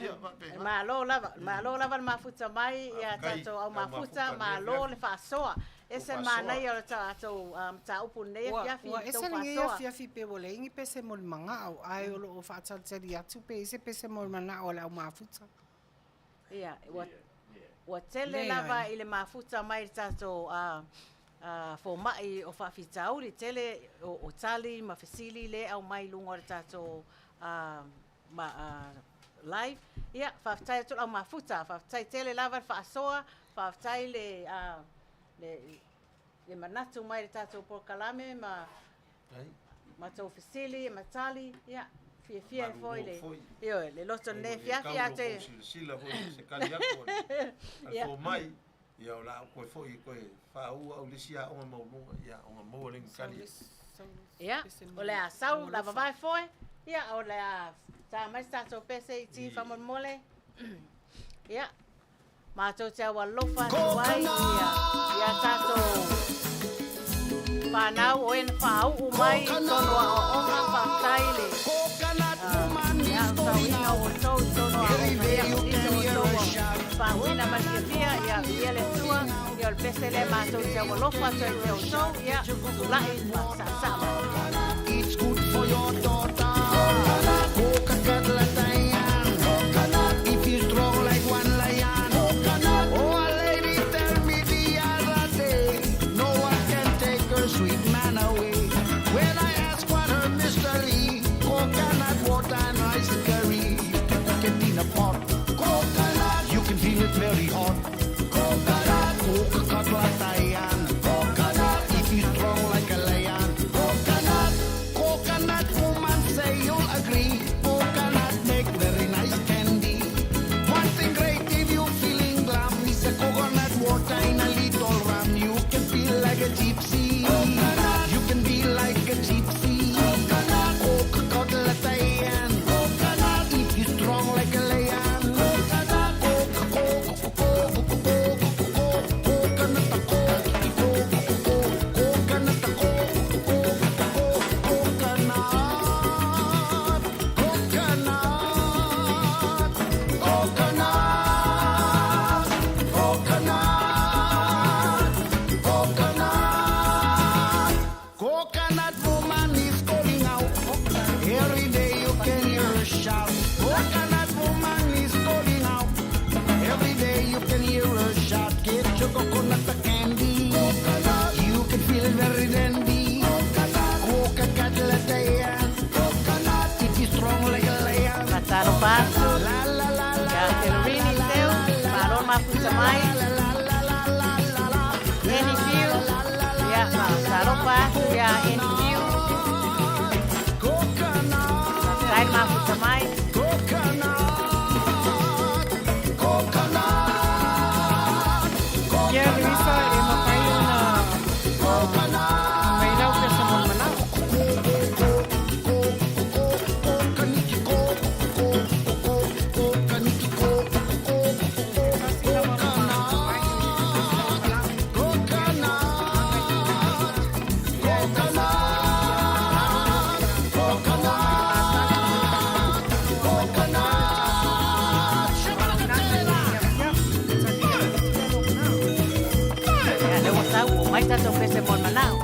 Ia, faapena. Malo lava, malo lava le mafuta mai ia tatou au mafuta, malo le faasoa. Ese le manaia o le tatou mataupu i lenei afiafi Ua i le tou ese lenei faasoa. afiafi pe ua leai ni pese mo le manao, ae o lo o faatalitali atu pe i ai se pese mo le manao a le au mafuta. Ia, ua, ua tele lava i le mafuta mai le tatou fomai o faafitauli, tele o tali ma fesili lea e aumai i luga o le tatou ma, live. Ia, faafetai atu i le au mafuta, faafetai tele lava le faasoa, faafetai le, le, le manatu mai i le tatou polokalame ma ma tou fesili ma tali, ia, fiafia ai foi le, ioe, le loto i lenei afiafi a te silasila foi i se tali atu a le fomai, ia o le a ou toe foi e toe faauu au i le isi aoga maualuga, ia ona maua lea o ni tali. Ia, o le a sau la vavae foe, ia, o le a ta mai se tatou pese i ti faamolemole. Ia, matou te aualofa atu ai ia, ia tatou whanau o e na whāuu mai i tono aoaoga, faafetai le ia sauina o outou i tono aoaoga, ia nisi o outou ua faauuina ma le fiafia, ia viia le Atua, ia o le pese lea matou te aualofa atu ai ia te outou, ia tulai ma saasaa mai. It's good for your daughter. Coca-Cola Diane. If you strong like one lion. Oh, a lady tell me the other day, no one can take her sweet man away. When I asked what her mystery, coconut water and rice curry. You can cook it in a pot. Coconut, you can feel it very hot. Coconut, Coca-Cola Diane. Coconut, if you strong like a lion. Coconut, coconut woman say you'll agree. Coconut make very nice candy. One thing great if you feeling glum is a coconut water in a little rum. You can feel like a gypsy. Coconut, you can be like a gypsy. Coconut, Coca-Cola Diane. Coconut, if you strong like a lion. Coconut, Coca, Coca, Coca, Coca, Coconut, Coconut, coconut, coconut, coconut, coconut. Coconut woman is calling out. Every day you can hear her shout. Coconut woman is calling out. Every day you can hear her shout. Get your coconut candy. Coconut. You can feel it very dandy. Coconut. Coca-Cola Diane. Coconut. It is strong like a lion. Faatalofa atu La la la la. ia te Lorini Seu, malo le mafuta mai. Annie Fiu, ia, faatalofa atu ia Annie Fiu, faafetai le mafuta mai. Coconut. Coconut. Ia, Luisa, e mafai ona aumai lau pese mo le manao. Ia, lea ua sau, ua aumai tatou pese mo le manao.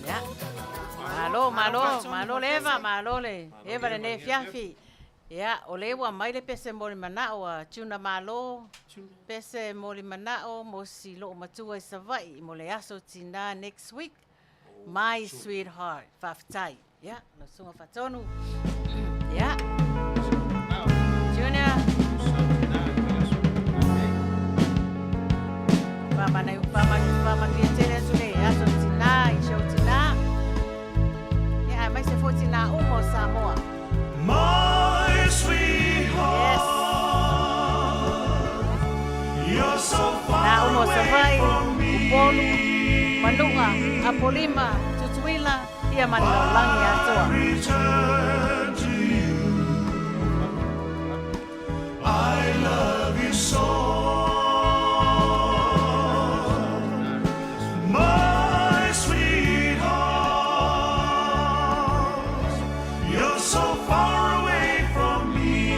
Ia. Malo, malo, malo le Eva, malo le Eva lenei afiafi. Ia, o lea ua aumai le pese mo le manao a Tuna Malo, pese mo le manao mo si loo matua i Savaii mo le aso tinā next week. My sweetheart, faafetai. Ia, lau susuga Faatonu. Ia. Junior. Faamana faamanuia tele atu le aso tinā i si ou tinā. Ia, aemaise foi tinā uma o Samoa. My sweetheart, Yes. you're so Na far uma o away Savaii, from me. Upolu, Manu'a, Apolima, Tutuila, Ekalesia ma le lalolagi atoa. Return to you. I love you so. My sweetheart, you're so far away from me.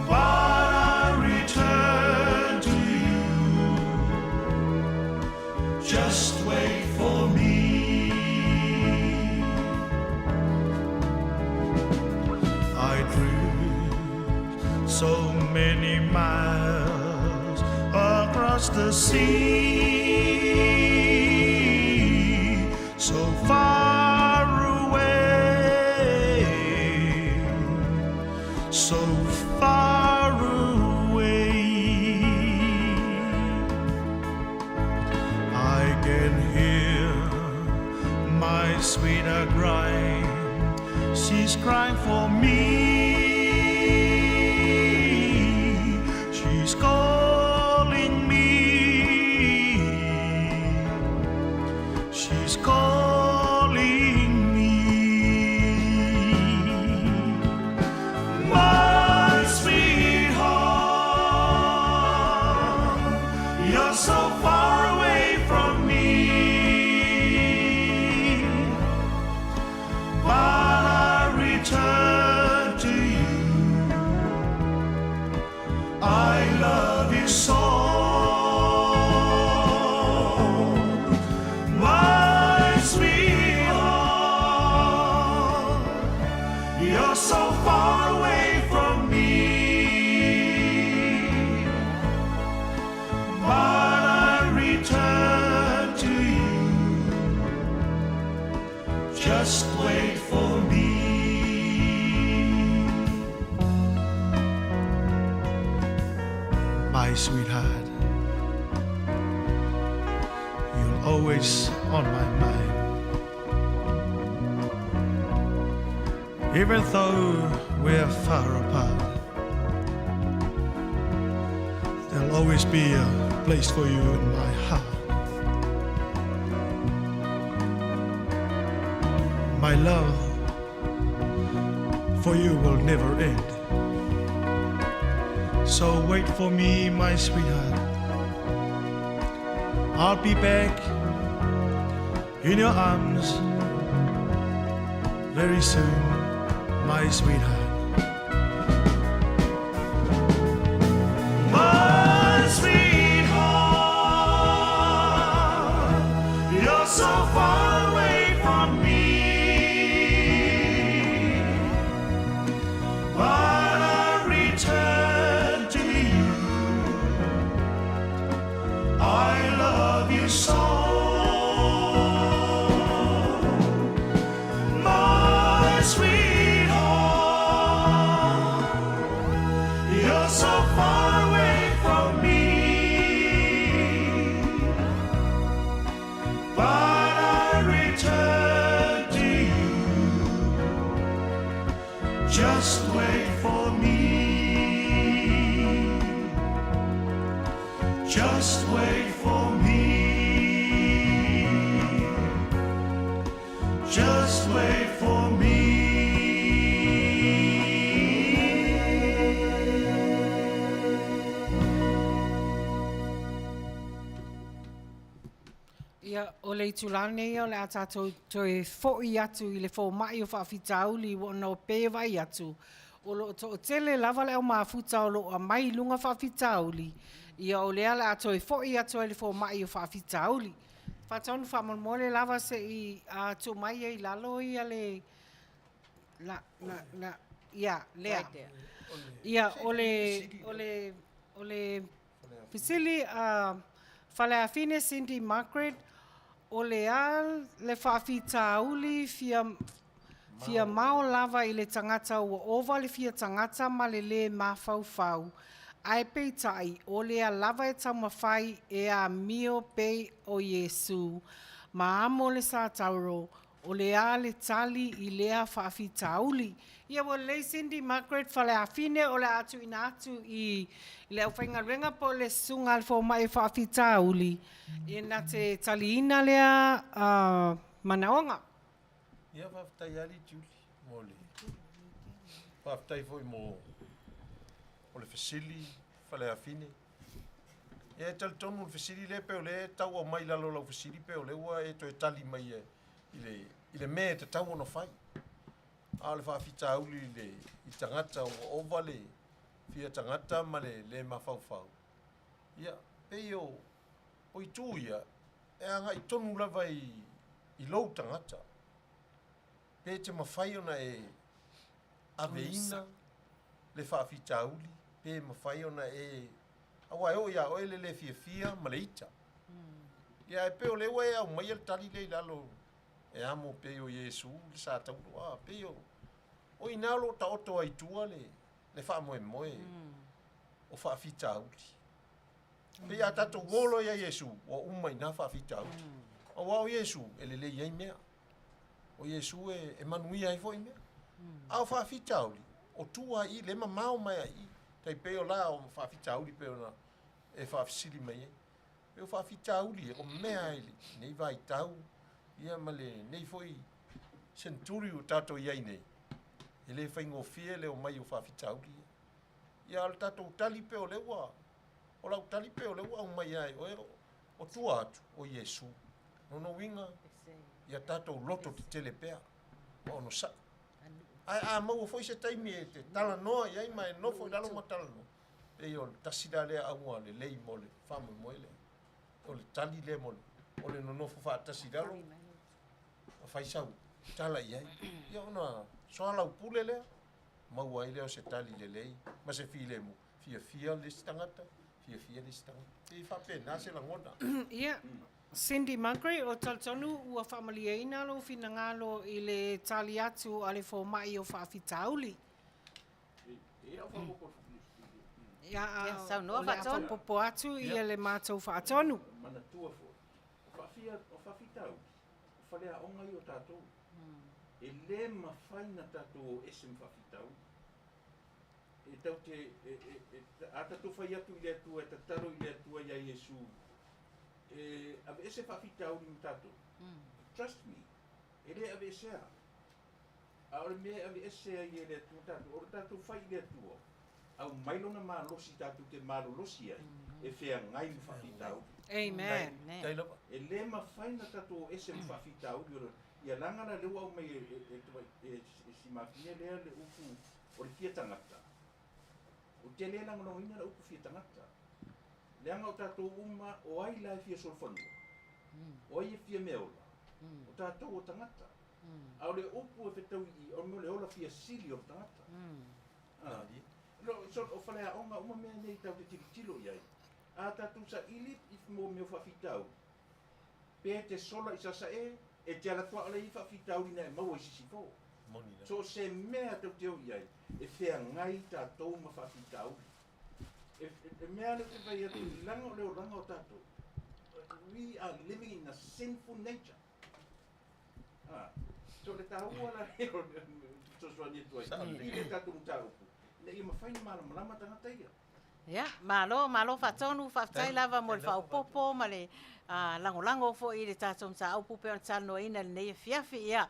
But I return to you. Just wait for me. I drew so many miles across the sea, so far away, so far away. I can hear my sweetheart crying. She's crying for me. She's calling me. She's calling me. My sweetheart, you're so far away from me. But I return to you. I love you so. My sweetheart, you're so far away from me. But I return to you. Just wait for me. My sweetheart, you're always on my mind. Even though we're far apart, there'll always be a place for you in my heart. My love for you will never end. So wait for me, my sweetheart. I'll be back in your arms very soon, my sweetheart. My sweetheart, you're so far away from me. But I return to you. I love you so. My sweetheart, you're so far away from me. But I return to you. Just wait for me. Just wait for me. Just wait for me. Ia, o le itulā lenei o le a tatou toe fo'i atu i le fomai o faafitauli ua ona o pē vaai atu o loo to'atele lava le au mafuta o loo aumai i luga faafitauli. Ia, o lea le a toe fo'i atu ai le fomai o faafitauli. Faatonu faamolemole lava se'i tuu mai ai lalo ia le la la la ia lea. Ia, o le fesili a Faleafine Cindy Margaret, o le a le faafitauli fia mao lava i le tagata ua ova le fia tagata ma le lē mafaufau, ae peitai o lea lava e taumafai e amio pei o Iesu ma amo le satauro? O le a le tali i lea faafitauli? Ia ua lelei Cindy Margaret Faleafine o le a tuuina atu i le aufaigaluega po o le Susuga a le Fomai Faafitauli e na te taliina lea manaoga. Ia faafetai lava Litiuli mo le faafetai foi mo o le fesili Faleafine. Ia e talitonu le fesili lea pei o lea e tau aumai i lalo o lau fesili pei o lea ua e toe tali mai i le, i le mea e tatau ona fai. A o le faafitauli i le i tagata ua ova le fia tagata ma le le mafaufau, ia, pei o, o itu ia, e agai tonu lava i, i lou tagata. Pe te mafai ona e aveina le faafitauli, pe mafai ona e, aua e oo ia oe le le fiafia ma le ita. Ia ae pei o lea ua e aumaia le tali lea i lalo e amo pei o Iesu le sa taulo, a pei o, o i ina o lo o taoto ai i tua le, le faamoemoe o faafitauli. Pei a tatou o loa ia Iesu, ua uma i ina faafitauli. Aua o Iesu e lelei ai mea. O Iesu e, e manuia ai foi mea. A o faafitauli, o tua i i, le mamao mai a i i. Tai pei o la o faafitauli pei ona e faafesili mai ai. Pei o faafitauli e, o mea i lenei vaitau, ia ma lenei foi century ua tatou i ai nei, e le faigofie le omai o faafitauli ia. Ia a o le tatou tali pei o lea ua, o lau tali pei o lea ua aumai lava e oe, o tua atu, o Iesu. Lona uiga, ia tatou loto tetele pea ma onosai. Ae a maua foi se taimi e te talanoa i ai ma e nofo i lalo ma talanoa, pei o le tasi la lea auga lelei mo le faamoemoe lea. O le tali lea mo le, o le nonofo faatasi i lalo ma fai sau tala i ai. Ia ona soalaupule lea, maua ai lea o se tali lelei ma se filemu. Fiafia le isi tagata, fiafia le isi tagata. E faapena se lagona. Ia, Cindy Muggery, o talitonu ua faamalieina lou finagalo i le tali atu a le fomai o faafitauli. Ia, Saunoa o le a faatonu. faaopoopo atu ia le matou faatonu. Manatua foi, o faafia, o faafitauli, o faleaoga ia o tatou. E le mafai ona tatou o ese ma faafitauli. E tau te, e, e, e, a tatou fai atu i le Atua, e tatalo i le Atua ia Iesu, e aveese faafitauli ma tatou. Trust me, e le aveesea. A o le mea e aveese ai e le Atua tatou, o le tatou fai i le Atua, aumai lona malosi tatou te malolosi ai, e feagai ma faafitauli. Amen. Tai lava. E le mafai ona tatou o ese ma faafitauli o le, ia leaga la lea ua aumai e, e, e, e, e, e si mafine lea le upu o le fia tagata. Ou te le lagolagoina le upu fia tagata. Leaga o tatou uma, o ai la e fia solofanua? O ai e fia meaola? O tatou o tagata. A o le upu e fetau i i, o le mea o le ola fia sili o le tagata. Ah. No, so, o faleaoga uma mea nei tatou te tilotilo i ai. A tatou saili i mo mea o faafitauli, pe te sola i Sasae, e te ala atu lea i faafitauli na e maua i Sisifo. Moni la. So o se mea tatou te o i ai, e feagai tatou ma faafitauli. E, e, e mea lea ou te fai atu, leaga o le olaga o tatou. We are living in a sinful nature. Ah, so le taua la lea o le fesoasoani atu ai i le tatou mataupu, ina ia mafai ona malamalama tagata ia. Ia, malo, malo faatonu, faafetai lava mo le faaopoopo ma le lagolago foi i le tatou mataupu pei ona talanoaina i lenei afiafi. Ia,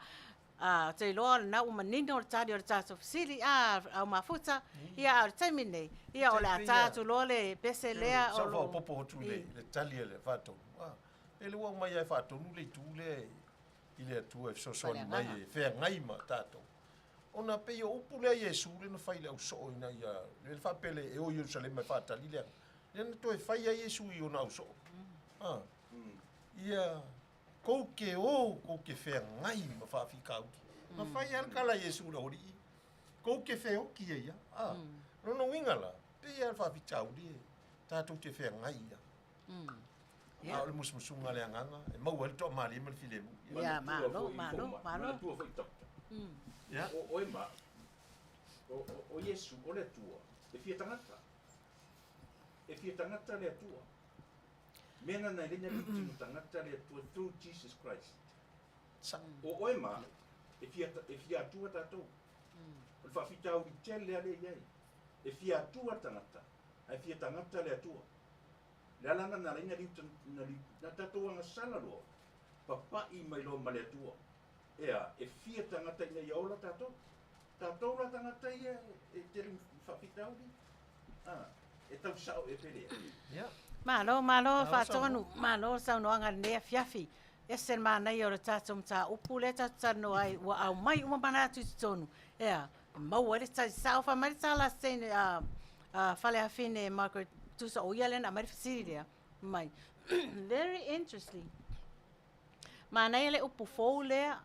ou te iloa o lena ua manino le tali o le tatou fesili, a, au mafuta, ia, a o le taimi lenei, ia, o le a ta atu loa le pese lea o lo o... Sa faaopoopo atu i le tali a le faatonu, a, pe le ua aumai lava e faatonu le itu lea i le Atua e fesoasoani mai e feagai ma tatou. Ona pei o upu lea a Iesu lea na fai i le ausoo ina ia, lea na faapea le e o i Ierusalema e faatali le aga, lea na toe fai ai Iesu i ona ausoo. A, ia kou ke o, kou ke feagai ma faafikauli. Na fai lava le tala a Iesu i le aualii, kou ke feoki ai ia. A, lona uiga la, pei lava le faafitauli e tatou te feagai ia. A o le musumusuga a le Agaga e maua ai le toamalie ma le filemu. Ia, malo, malo, malo. Manatua foi doctor. Ia. O oe ma au, o, o, o Iesu, o le Atua, e fia tagata. E fia tagata le Atua. Mea na na e le na tino tagata le Atua through Jesus Christ. O oe ma au, e fia, e fia Atua tatou. O le faafitauli tele lava lea e i ai. E fia Atua le tagata, ae fia tagata le Atua. Le ala lena na ala ai na liu, na liu, na tatou agasala loa, papai mai loa ma le Atua. Ea, e fia tagata ina ia ola tatou. Tatou la tagata ia e tele i faafitauli. Ah, e tau sao e pele. Yeah. Malo, malo Faatonu, malo le saunoaga i lenei afiafi. Ese le manaia o le tatou mataupu lea tatou te talanoa ai, ua aumai uma manatu i totonu, ea, e maua ai le tali sao. Fai mai le tala a se teine a Faleafine Margaret tusa o ia lea na aumai le fesili lea, fai mai, very interesting. Manaia le upu fou lea,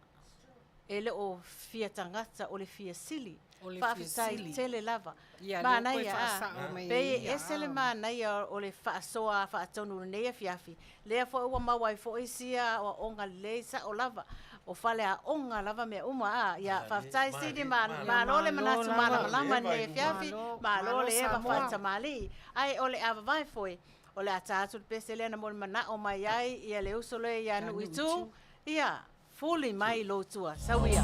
e le o fia tagata, o le fia sili. Faafetai tele lava. Manaia, a, pei e ese le manaia o le faasoa faatonu i lenei afiafi, lea foi ua maua ai foi sia aoaoga lelei sao lava, o faleaoga lava mea uma, a. Ia, faafetai Sini, malo le manatu malamalama i lenei afiafi, malo le eva faatamalii. Ae o le a vavae foi, O le a ta atu le pese lea na molimanaʻo mai ai ia le uso lea ia Nuuitu, ia fuli mai lou tua. Sau ia.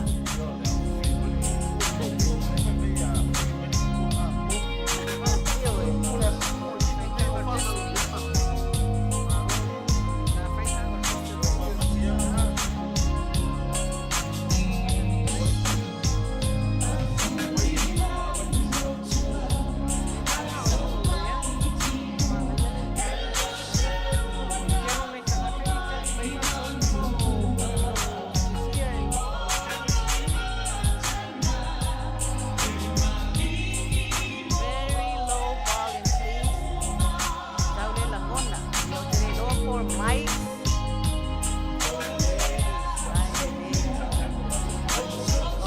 Very low volume, please. Tau le lagona. Ia o te le loa for mics.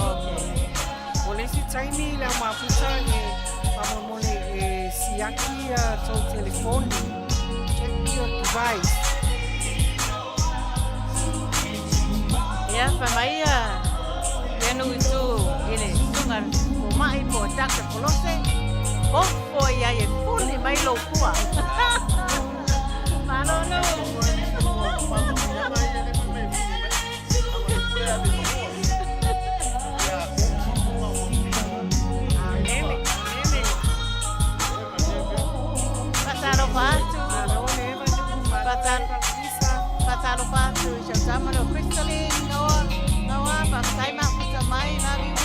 Okay. O le isi taimi le au mafuta e faamolemole e siaki a tou telefoni. Check your device. Ia, fai mai ia, ia nuu i tu i le susuga fomai po o Doctor Polose, ofo i ai e puli mai lou pua. Malo nuu. Faatalofa atu. Faatalofa atu i si au tama lea o Crystalline Noa. Noa, faafetai mafuta mai, love you.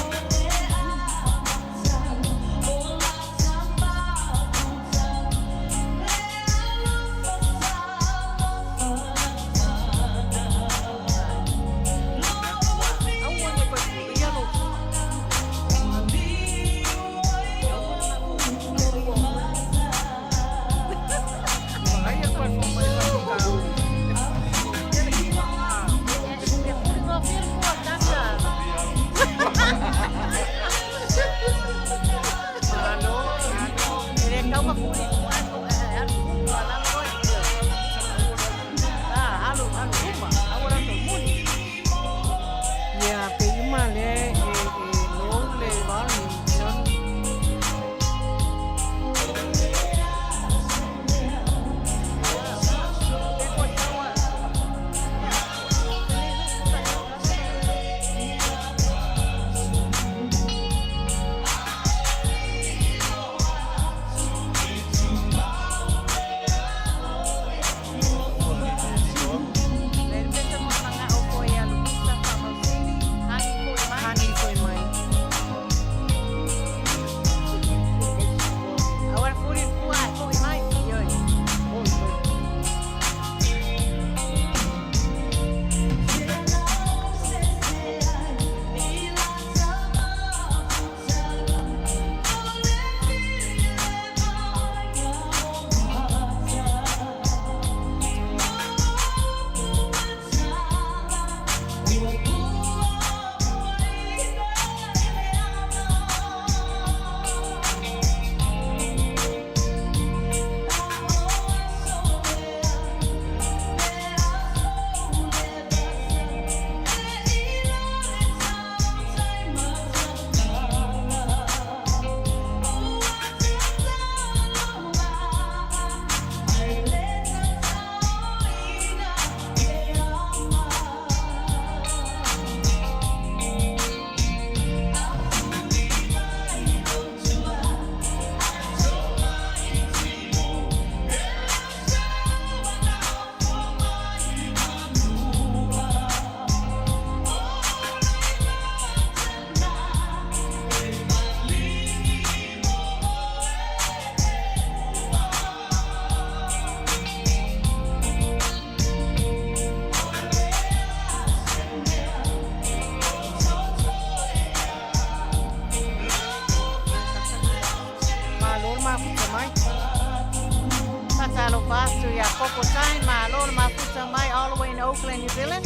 Faatalofa atu iā Koko Time, malo le mafuta mai all the way in Auckland, New Zealand.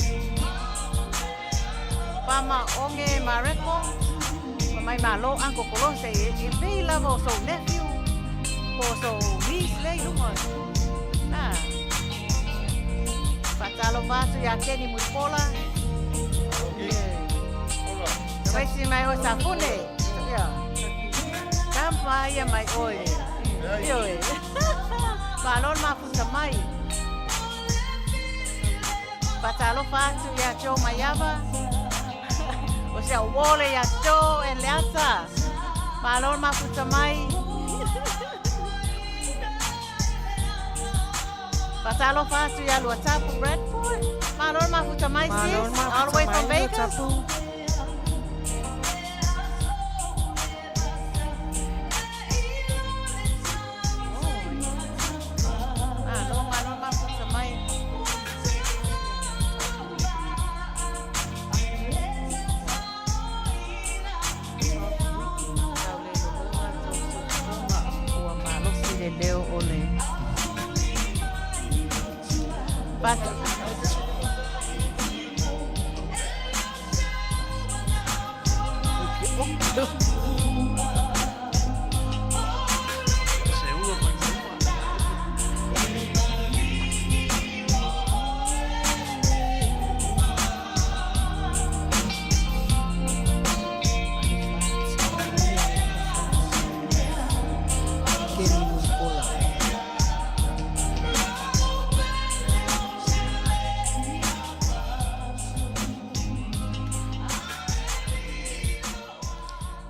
Pama Onge Mareko, ma mai malo Uncle Kolose, e pei lava o sou nephew, po o sou niece lea i luga. Ah. Faatalofa atu iā Kenny Mulipola. Vaisi mai oe Safune. Ia. Tama ia mai oe. Ioe. Malo le mafuta mai. Faatalofa atu iā Joe Maiava. O se au uo lea iā Joe and Leata. Malo le mafuta mai. Faatalofa atu iā Luatapu Bradford. Malo le mafuta mai sis. All the way from Vegas. Malo, malo le mafuta mai. Tau le lologa tou sofofoga ua malosi le leo o le Fata. Kenny Mulipola.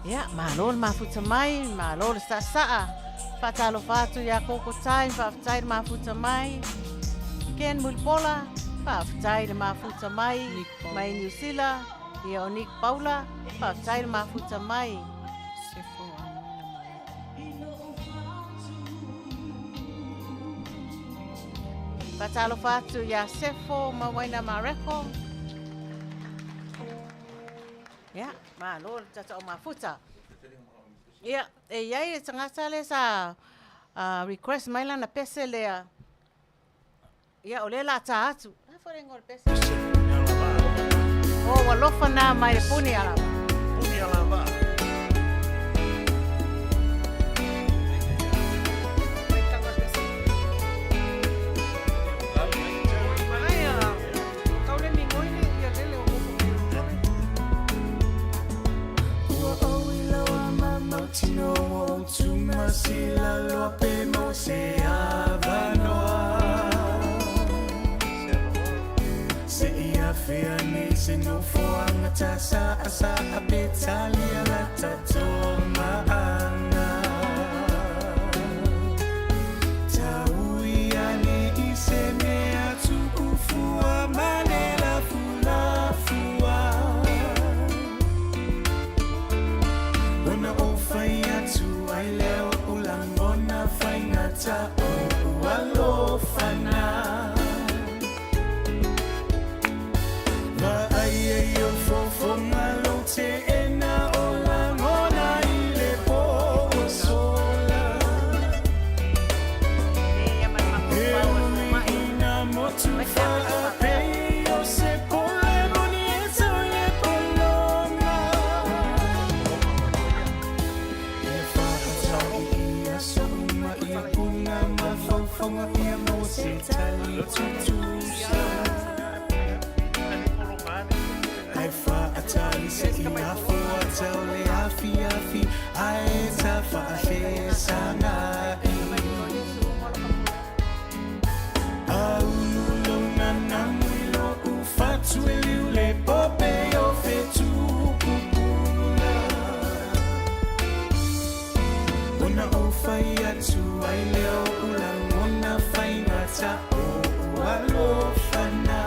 Ia, malo le mafuta mai, malo le saasaa. Faatalofa atu iā Koko Time, faafetai le mafuta mai. Ken Mulipola, faafetai le mafuta mai, mai Niu Sila. Ia o Nick Paula, faafetai le mafuta mai. Sefo Amoina Mareko. Faatalofa atu iā Sefo Mauaina Mareko. Ia, malo le tatau mafuta. Ia, e i ai le tagata lea sa request mai lana pese lea. Ia, o lea la ta atu. A foi le igoa o le pese? O, ua lofa nā mai le puni ala. Puni ala vaa. Ai a, tau le migoi le ia lele o moko mai o tole. Ua ou iloa ma mautinoa ua ou tumasila loa pe maua se avanoa. Se i afea nei se nofoaga tasaasaa pe talia la tatou maaga. Taui ane i se mea tuufua ma le lafulafua. Ona ou fai atu ai lea o ou lagona faigata o ou alofa na. Vaai ai o fofoga lou teena o lagona i le po ua sola. Ia ma le E mafaufau o le ui fomai. ina motu faapei o se pole moni e tau i le pologa. Ia faatali i aso uma ia uga mafaufauga ia maua se tali tutusa. Ai faatali se i afua tau le afiafi ae ta faafesagai. Aulu lona namu i lou fatu e liu le pope o fetu pupula. Ona ou fai atu ai lea o ou lagona faigata o ou alofa na.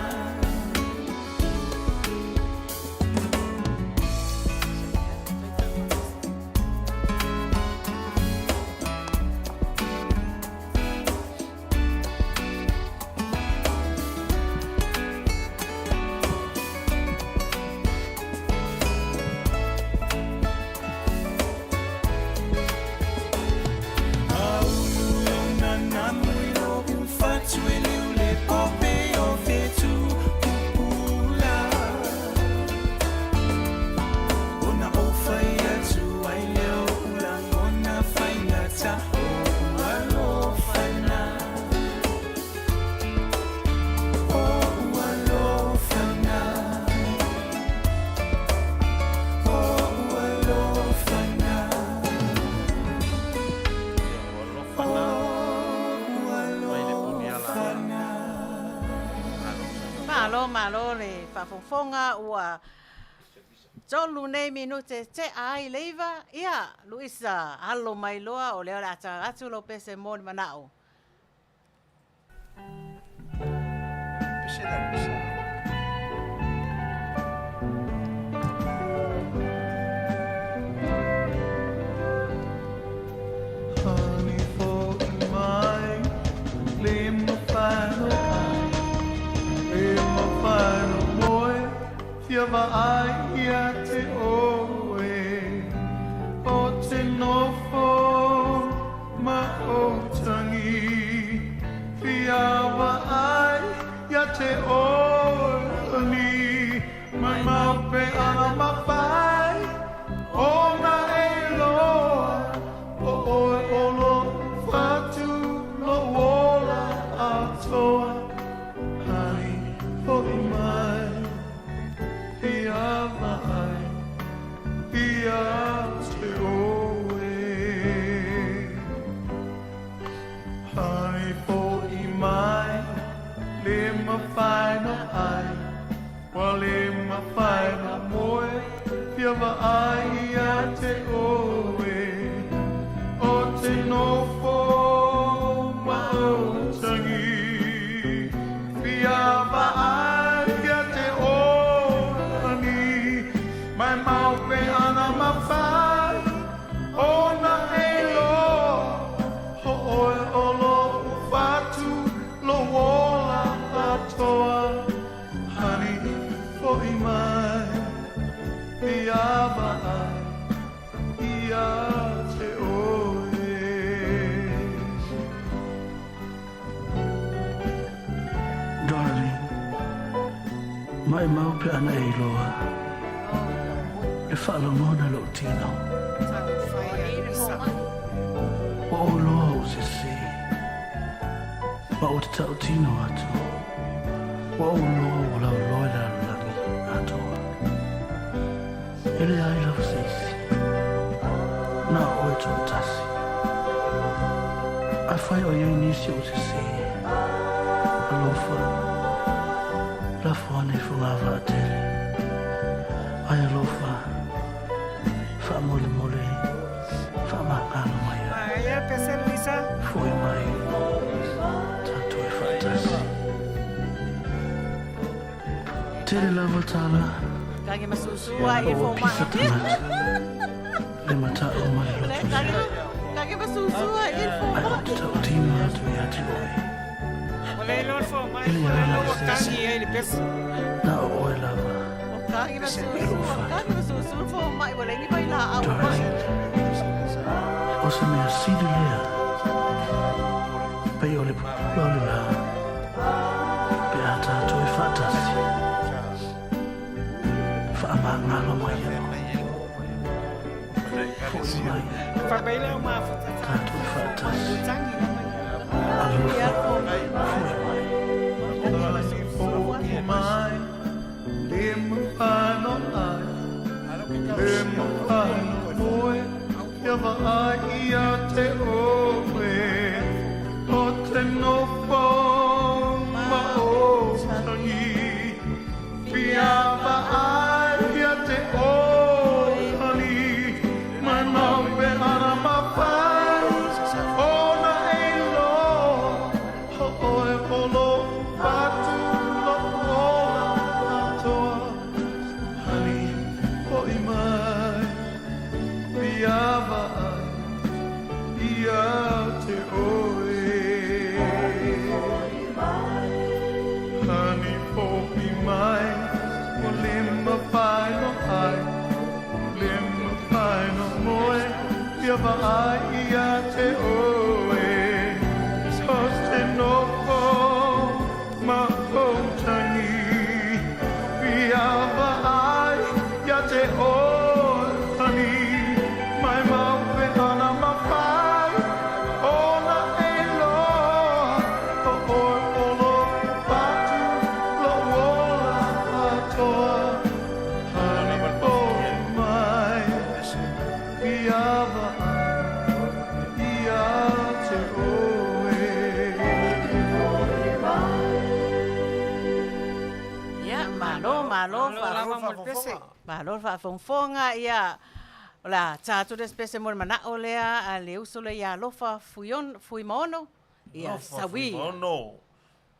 Aulu lona namu i lou Malo malo le faafogafoga ua tolu nei minute tea ai le 9. Ia, Luisa, alo mai loa o lea o le a taga atu lou pese mo ni manao. Pese la Luisa. Honey fo'i mai, le mafai no ai, le mafai no moe, fia vaai ia te oe, o te nofo ma o tangi, fia vaai ia te oe, honey, mai mau pe ana mafai, ona e loa, o oe o lo fatu lo ola atoa, honey, fo'i mai, fia vaai ia te oe. Honey, fo'i mai, le mafai no ai, ua le mafai no moe, fia vaai ia te oe, o te nofo ma o tangi, fia vaai ia te oe, honey, mai mau pe ana mafai, ona e loa, ho oe o lo fatu lo ola atoa, honey, fo'i mai, fia vaai ia te oe. Darling, mai mau pe ana e iloa. Le whaalongona lo tino. Talofa e Luisa. Wa o loa o se se. Ma o te tau tino atu. Wa o loa o lau loa la langi atoa. Ele ai lava se isi. Na o e tō tasi. A whai o iai nisi o te se. Alofa. Lafo ane whangava a tele. Ai alofa. Wha mole mole. Wha mangalo mai ai. Aia pese Luisa. Foi mai. Tātou e whaatasi. Tere lava tala. Kage masusua i O fo pisa tangata. Le mata o mai Le lotu kage kage masusua i fo Ai o te tau tima atu i ati oe. O le lo fo mai, Ele o le ai lo lava se tangi e le pese. Na o oe lava. Kage masusua, kage masusua fo mai wala ngi mai la au mai. Darling. O se mea sili lea. Pei o le pupula o le la. Pe a tātou e whaatasi. Wha mangalo mai e oe. Foi mai. Fa mai le o mafuta. Tātou e whaatasi. Tangi. Alofa. Foi mai. Fo'i mai, le mafai no ai, le mafai no moe, fia vaai ia te oe, o te nofo ma o tangi, fia vaai ia te oe, honey, mai mau pe ana mafai, ona e loa, ho oe o lo fatu lo ola atoa, honey, fo'i mai, fia vaai ia te oe. Honey, fo'i mai, o le mafai no ai, le mafai no moe, fia vaai ia te oe. O te nofo ma o tangi, fia vaai ia te oe, honey, mai mau pe ana mafai, ona e loa, o oe o lo fatu lo ola atoa, honey, fo'i mai, fia vaai Malo Malo lava mo le pese. Malo le faafogafoga. Ia, o le a ta atu le isi pese mo le manao lea a le uso lea ia Alofa Fuiono, Fuimaono. Ia, Alofa Saui. Fuimaono.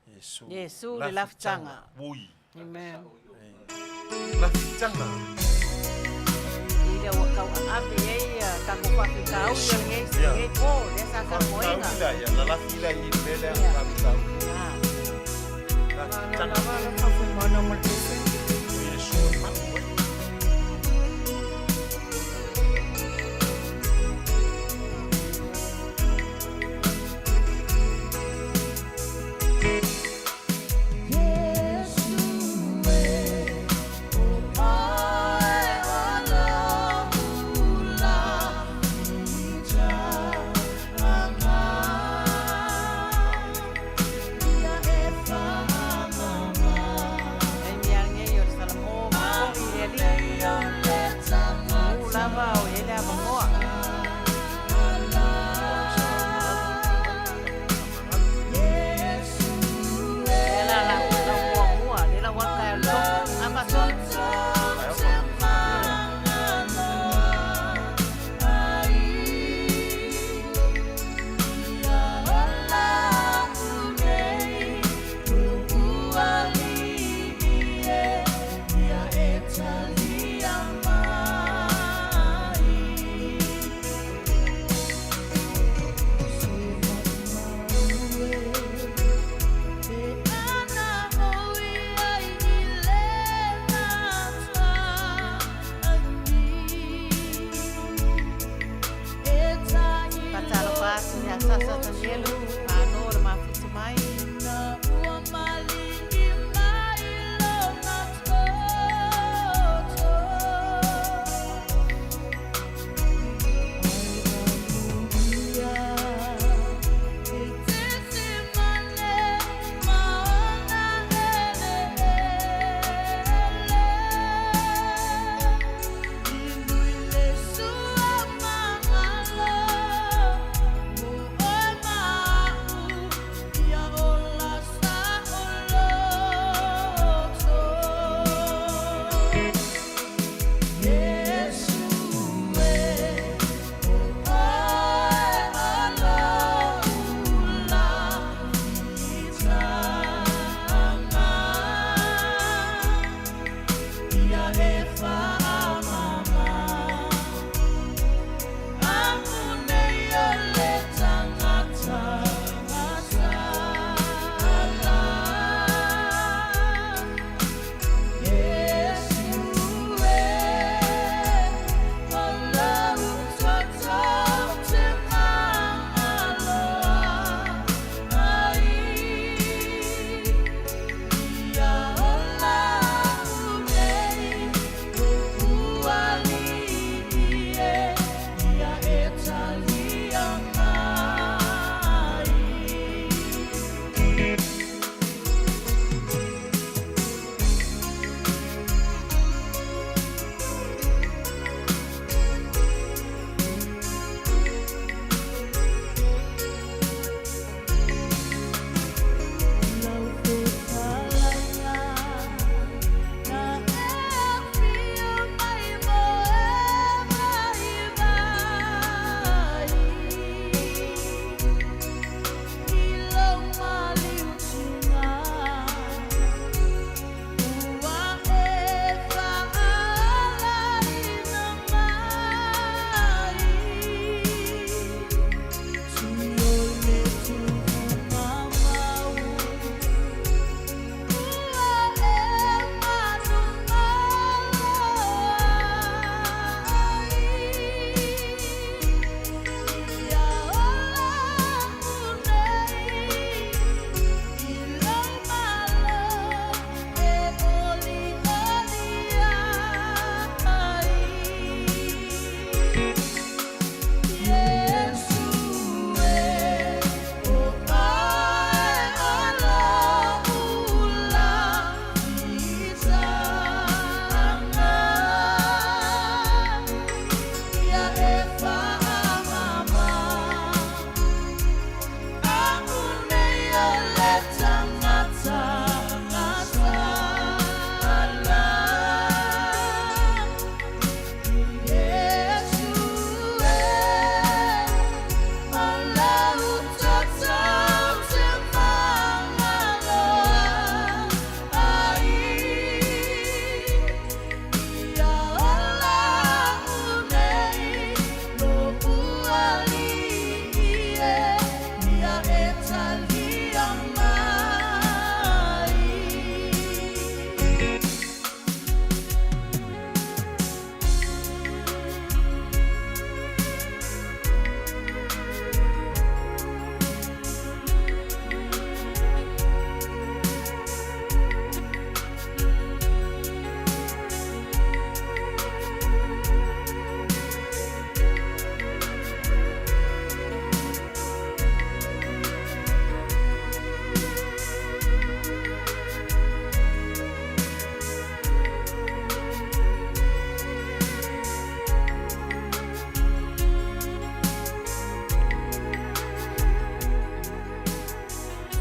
Iesu. Iesu le lafitaga. Ui. Amen. Lafitaga. I lea ua tauaave ai tatou faafitauli o lenei lenei po, lea sa talanoaina. Faafitauli la ia, lalafi la i le mea lea, faafitauli. Malo lava Alofa Fuimaono mo le pese. O Iesu e malu ai. Taimi lava lenei o le Salamo ma fo'i le Alii. Uu lava o i ai le avanoa. Lea la lau lau muamua, lea la ua alu taeao i le 3. A faasoa. Faatalofa atu ia Sasa Tanielu, malo le mafuta mai.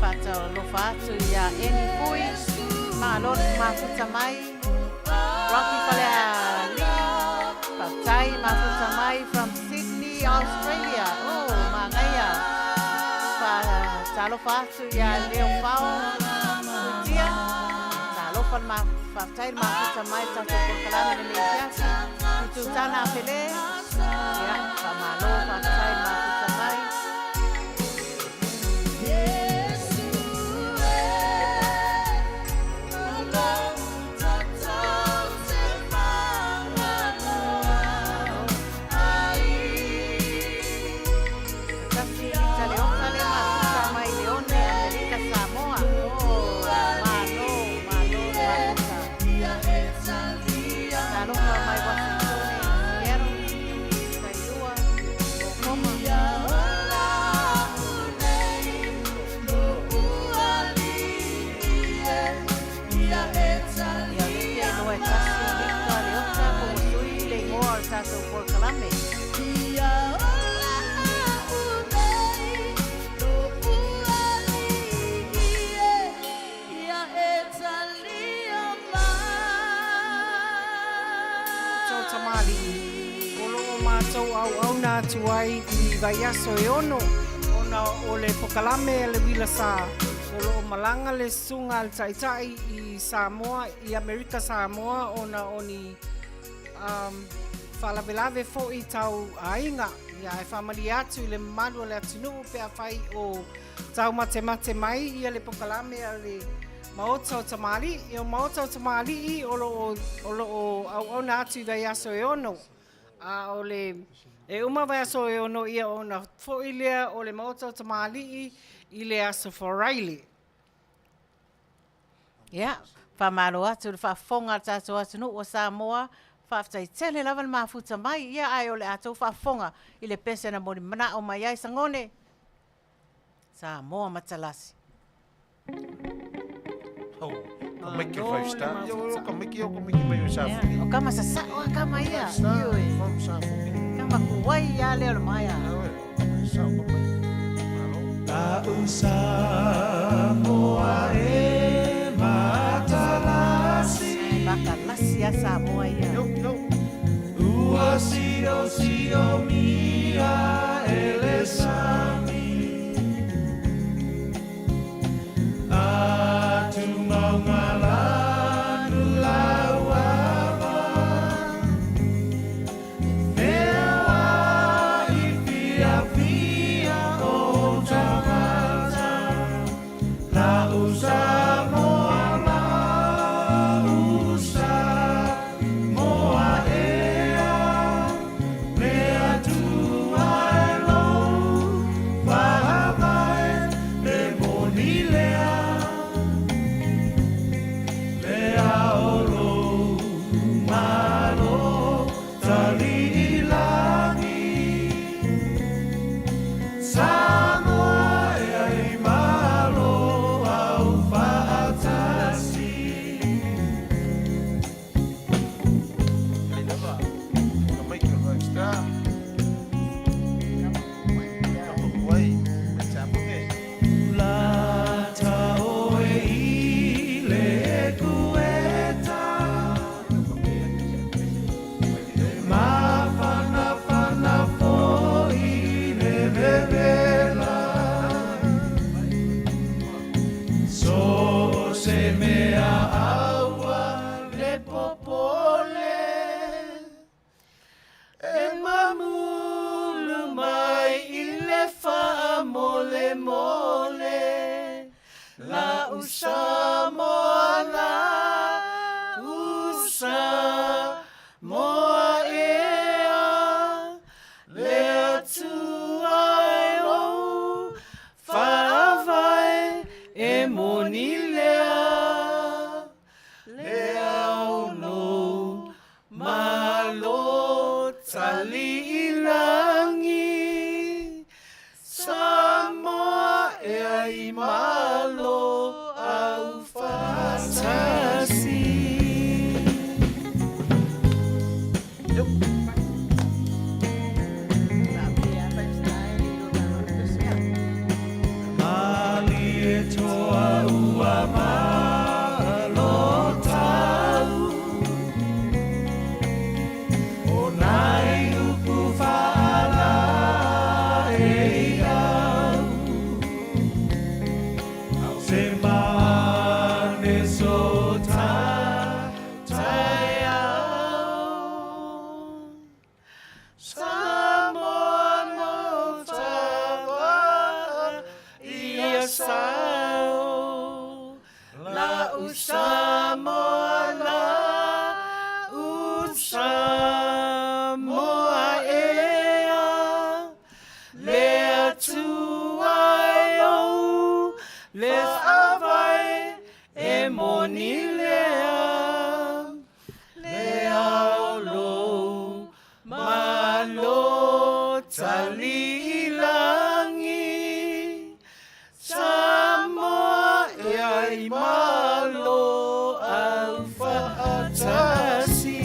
Faatalofa atu iā Annie Fui, malo le mafuta mai. Rocky Falealii, faafetai mafuta mai from Sydney, Australia. Oh, manaia. Faatalofa atu iā Leo Fao, Futia. Talofa le faafetai le mafuta mai le tatou polokalame lenei afiafi. Tutana Pele, ia, faamalo, faafetai le mafuta mai. Tasi Lita Leota le mafuta mai Leone, Amerika Samoa. Oh, malo, malo le mafuta. Talofa mai Washingtone, Seattle, Kailua, Koma. Ia, fia iloa e tasi Lita Leota po ua sui le igoa o le tatou polokalame. Tau tamalii, o lo o matou auauna atu ai i vaiaso e ono, ona o le pokalame a le Uila Sa, o lo o malaga le susuga a le Taitai i Samoa, i Amerika Samoa ona o ni um, faalavelave foi tau aiga. Ia, ae faamalie atu i le mamalu o le atunuu pe afai o taumatemate mai ia le pokalame a le Maota o Tamalii. Ia, o Maota o Tamalii o lo o, o lo o auauna atu i vaiaso e ono. A o le, e uma vaiaso e ono ia ona foi lea o le Maota o Tamalii i le aso Faraile. Ia, faamalo atu i le faafofoga a le tatou atunuu o Samoa. Faafetai tele lava le mafuta mai, ia ae o le a tou faafofoga i le pese na molimanao mai ai Sagone. Samoa matalasi. Oh, ka maiki o five star. Ia, o ka maiki o ka maiki mai o Safuki. O kama sasao a kama ia. Star from Safuki. Kama kuwai ia leo le maia. Sao ka mai. Malo. La'u Samoa e matalasi. Matalasi a Samoa ia. Yo, yo. Ua sio sio mia e le sami. Atu maunga lanu lauava. Mea i fia fia o tagata. La'u Samoa, la'u Samoa ea. Le Atua e lou faavae e moni lea. Le ao lou malo tali lagi. Samoa e ai malo au faatasi. Ai lava. Ka maiki o five star. Kama kuwai. Me Safuki. Lata oe i le kueta. Mafanafana foi le vevela. So se mea aua le popole. E mamulu mai i le faamolemole. La'u Samoa, la'u Samoa ea. Le Atua e lou faavae e moni lea. Le ao lou malo tali i lagi. Samoa e ai malo au faatasi. Yo. Faapea five star e le iloa. Malie te mane so taeao. Samoa no tava ia sao, La'u Samoa, la'u Samoa ea, Le Atua e ou le faavae e moni lea, Le ao lou malo tali i lagi, Samoa e ai malo au faatasi.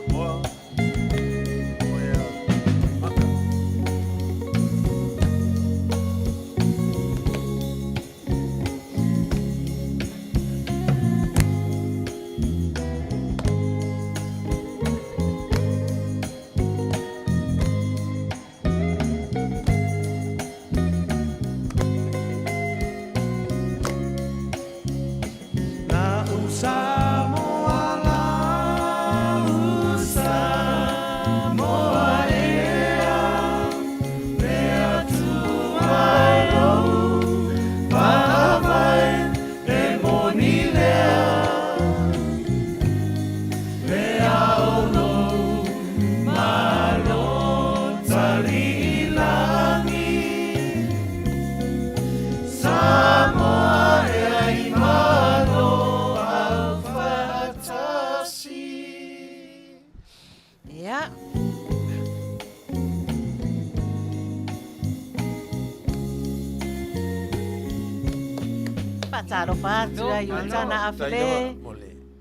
Samoa, oe a maka. La'u Samoa, la'u Samoa ea, Le Atua e lou faavae e moni lea, Le ao lou malo tali i lagi, Samoa e ai malo aufaatasi. Ia. Faatalofa atu ia Ioatana Afele.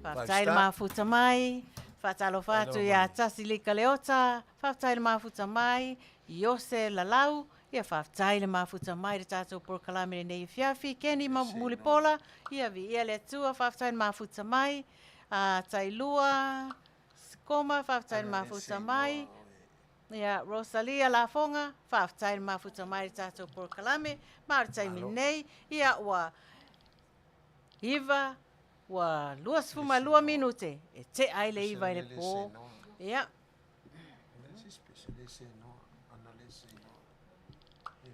Faafetai le mafuta mai. Faatalofa atu ia Tasi Lika Leota. Faafetai le mafuta mai. Iose Lalau. Ia faafetai le mafuta mai le tatou polokalame lenei afiafi. Kenny Mulipola. Ia viia le Atua. Faafetai le mafuta mai. Tailua Koma, faafetai le mafuta mai. Ia, Rosalia Lafoga, faafetai le mafuta mai i le tatou polokalame. Ma o le taimi nei, ia ua 9, ua 22 minute e tea ai le 9 i le po. Ia.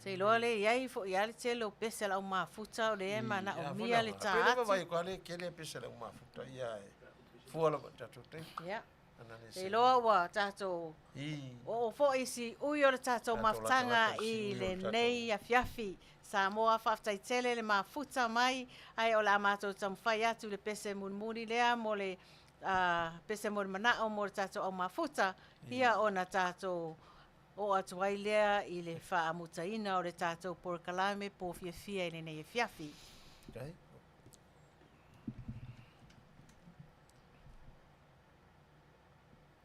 Se iloa le i ai foi lava le tele o pese a le au mafuta o lea e manaomia le ta atu. Ia. Te iloa ua tatou oo foi i siui o le tatou mafutaga i lenei afiafi. Samoa, faafetai tele le mafuta mai, ae o le a matou taumafai atu i le pese mulimuli lea mo le pese mo le manao mo le tatou au mafuta, ia ona tatou oo atu ai lea i le faamutaina o le tatou polokalame po fiafia i lenei afiafi.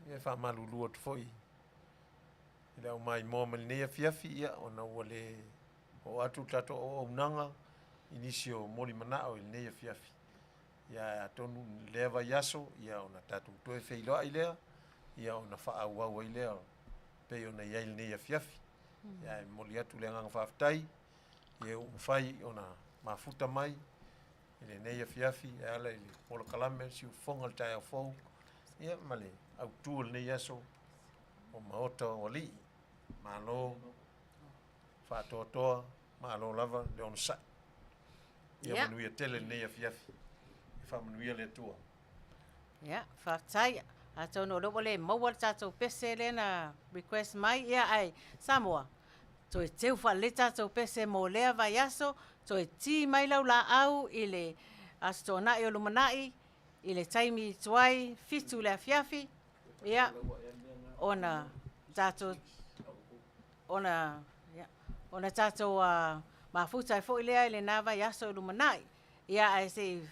Ia e faamalulu atu foi i le aumaimoa mai lenei afiafi, ia ona ua le oo atu le tatou auaunaga i nisi o molimanao i lenei afiafi. Ia atonu i lea vaiaso, ia ona tatou toe feiloai lea, ia ona faaauau ai lea pei ona i ai lenei afiafi. Ia e momoli atu le agaga faafetai i e ua mafai ona mafuta mai i lenei afiafi e ala i le polokalame o le siufofoga o le taeao fou, ia ma le autu o lenei aso o Maota o Alii. Malo faatoatoa, malo lava le onosai. Ia manuia tele lenei afiafi. Ia faamanuia le Atua. Ia, faafetai. Atonu o lea ua le maua le tatou pese lea na request mai, ia ae Samoa, toe teu faalelei tatou pese mo lea vaiaso, toe ti mai lau laau i le Aso Toonai o lumanai i le taimi tuai 7 i le afiafi, ia, ona tatou ona, ia, ona tatou mafuta ai foi lea i lena vaiaso i lumanai. Ia, ae se i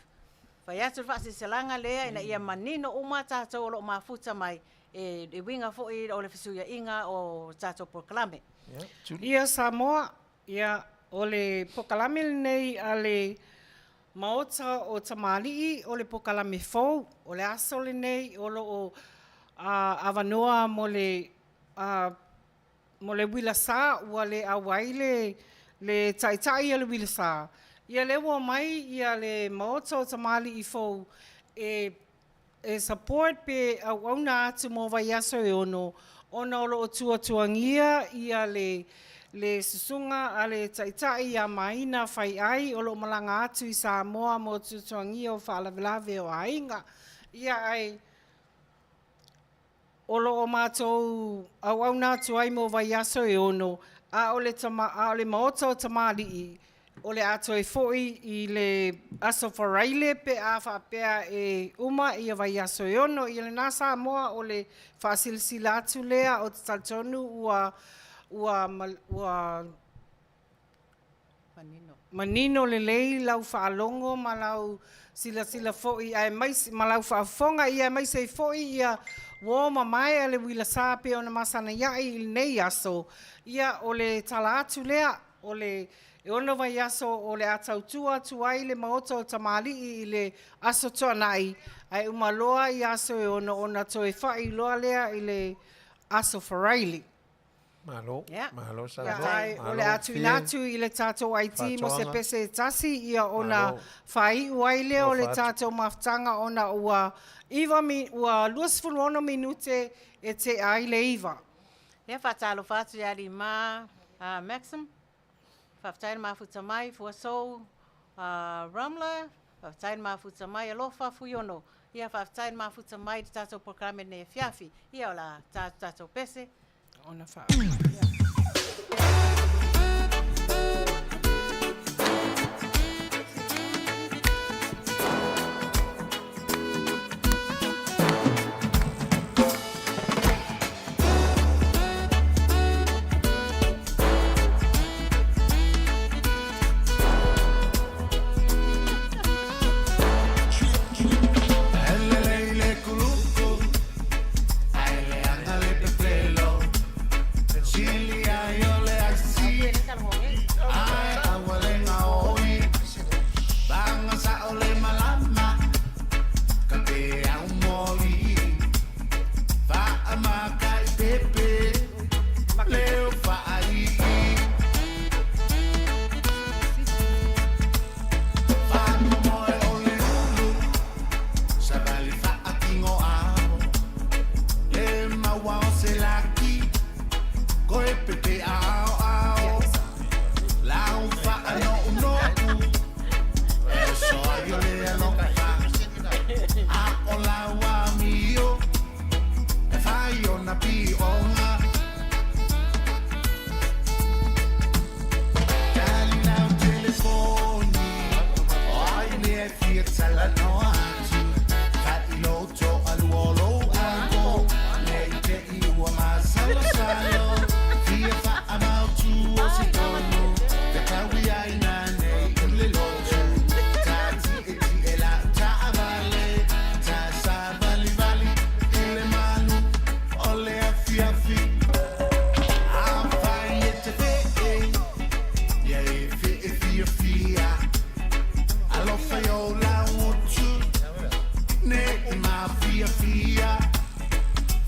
fai atu le faasilasilaga lea ina ia manino uma tatou o lo o mafuta mai e uiga foi o le fesuiaiga o tatou polokalame. Ia Samoa, ia, o le polokalame lenei a le. Maota o Tamalii o le pokalame fou. O le aso lenei o loo avanoa mo le mo le uila sa ua le auai le le taitai o le uila sa. Ia lea ua omai ia le Maota o Tamalii fou e e support pe auauna atu mo vaiaso e ono, ona o loo tuatuagia ia le le susuga a le taitai ia Maina Faiai o loo malaga atu i Samoa mo tuatuagia o faalavelave o aiga. Ia ae o lo o matou auauna atu ai mo vaiaso e ono, a o le tama, a o le Maota o Tamalii, o le a toe foi i le Aso Faraile pe a faapea e uma ia vaiaso e ono. Ia lena Samoa o le faasilasila atu lea ou te talitonu ua ua ua manino lelei lau faalogo ma lau silasila foi aemaise ma lau faafofoga ia aemaise ai foi ia uo mamae a le uila sa pei ona masani ai i lenei aso. Ia o le tala atu lea o le e ono vaiaso o le a tautua atu ai le Maota o Tamalii i le Aso Toonai, ae uma loa ia aso e ono ona toe whai loa lea i le Aso Faraile. Malo, Ia. malo Ia, saunoa, ae o malo le a tuuina Fie. atu i le tatou IT mo se Faatoaga. pese e tasi ia ona Malo. faaiu ai lea o le Alofa atu. tatou mafutaga ona ua 9 mi, ua 26 minute e tea ai le 9. Ia faatalofa atu ia Lima Maxim, faafetai le mafuta mai, Fuasou Rumler, faafetai le mafuta mai, Alofa Fuiono. Ia faafetai le mafuta mai i le tatou polokalame lenei afiafi. Ia o le a ta atu tatou pese. Ona faa. Ele kuluku, aele anga le pepelo, sili ai o le aisi, ai awalenga oi, banga sa o le malama, ka pe au moli, fa amakai pepe, leo fa ai. Fa moe o le ulu, Savali faatingo ao Le maua o se laki Koe pepe ao ao Lau faano unoku E so ai o le alofa A o lau amio E fai o na pionga Tali lau telefoni O ai mea e fia talanoa atu Fa'iloto aluolo ako Nei te i ua masalosalo Fia fa'amautu o se tonu Te taui ai nanei i le lotu Tati'eti'e la'u ta'avale Tasavalivali i le malu O le afiafi Afai e te fe'e Ia e fe'e fiafia Alofa i ou lau utu Ne i mafiafia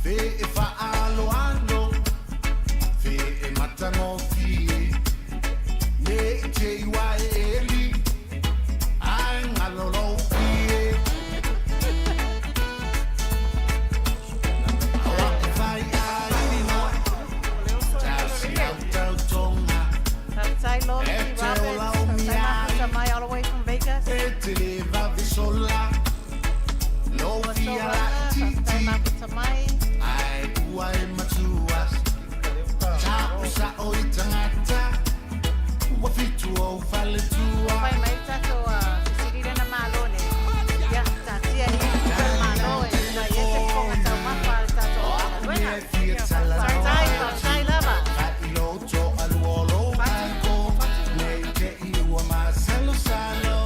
Fe e fa'aloalo Fe e matagofie Ne i te iwa e eli Ai ngalolou ie Aua e fai aina Tausi au tautoga Faafetai Loli E te Roberts, ola o faafetai miai mafuta mai all the way from Vegas. E te le vavesola Lou Fuasou fia Rumler, faafetai laititi mafuta mai. Ai ua e matua Ta'u sa'o i tagata Ua fitu ou faletua Fai mai le tatou fesili lea na malo nei. Ia, taatia i le malo e fai ai se fofoga taumafa a le tatou O aku aufaigaluega. mea e fia talanoa Faafetai, atu faafetai lava. Fa'iloto aluolo ako Nei te i ua masalosalo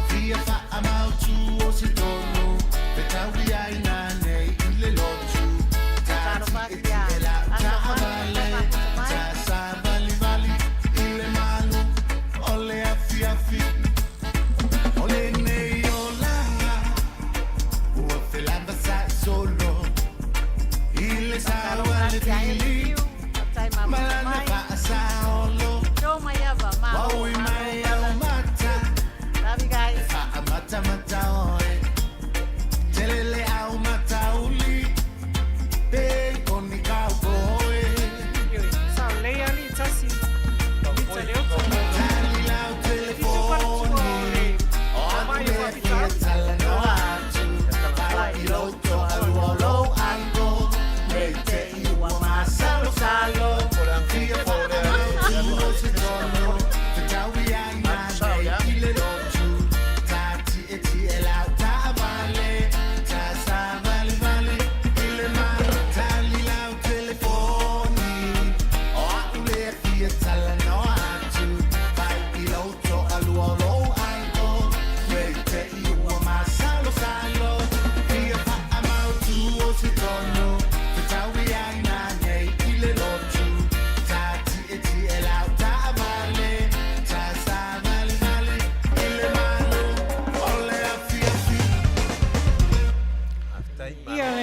Fia fa'amautu o se tonu Fetaui ai nanei i le lotu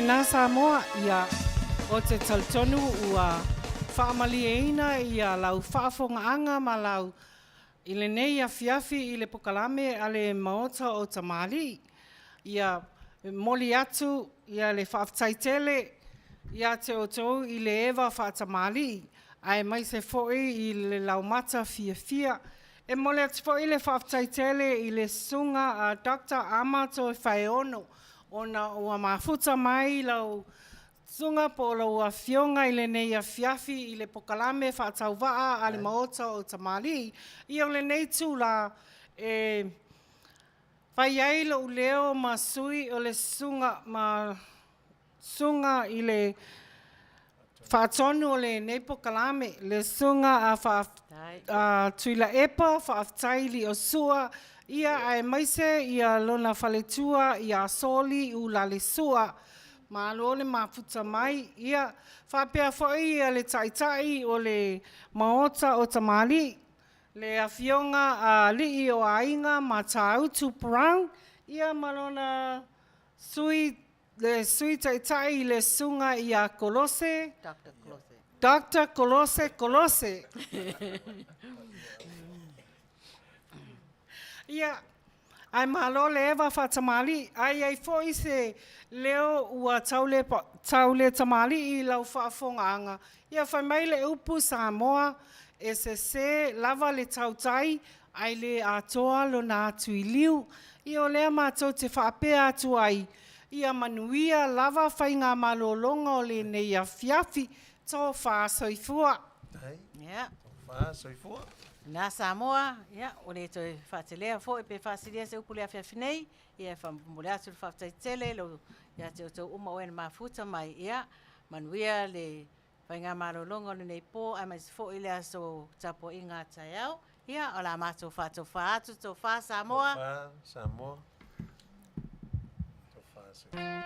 lena Samoa, ia, ou te talitonu ua faamalieina ia lau faafogaaga ma lau i lenei afiafi i le pokalame a le Maota o Tamalii. Ia, e momoli atu ia le faafetai tele ia te outou i le eva faatamalii aemaise foi i le laumata fiafia. E momoli atu foi le faafetai tele i le Susuga a Doctor Ama Toefaeono ona ua mafuta mai lau Susuga po o lau Afioga i lenei afiafi i le pokalame faatauvaa a le Maota o Tamalii. Ia o lenei itula e fai ai lou leo ma sui o le Susuga ma Susuga i le Faatonu o lenei pokalame, le Susuga a Tuilaepa Faafetai Liosua, ia aemaise ia lona faletua ia Soli Ulalesua. Malo le mafuta mai. Ia faapea foi le Taitai o le Maota o Tamalii, le Afioga a Alii o Aiga Matautu Brown, ia ma lona Sui le Sui Taitai i le Susuga ia Kolose, Doctor Kolose Kolose. Ia, ae malo le eva faatamalii. A i ai foi se leo ua tau le tamalii i lau faafofogaaga, ia fai mai le upu Samoa, e sese lava le tautai ae le atoa lona atu i liu. Ia o lea matou te faapea atu ai, ia manuia lava faigamalologa o lenei afiafi. Tofa soifua. Ia. Tofa soifua. Na Samoa, ia, ua le toe faatelea foi pe faasilia se upu i le afiafi nei, ia e faamomoli atu le faafetai tele ia te outou uma o e na mafuta mai, ia manuia le faigamalologa o lenei po aemaise foi le aso tapuaiga a taeao. Ia, o le a matou faatofa atu, tofa Samoa. Tofa Samoa. Tofa Samoa.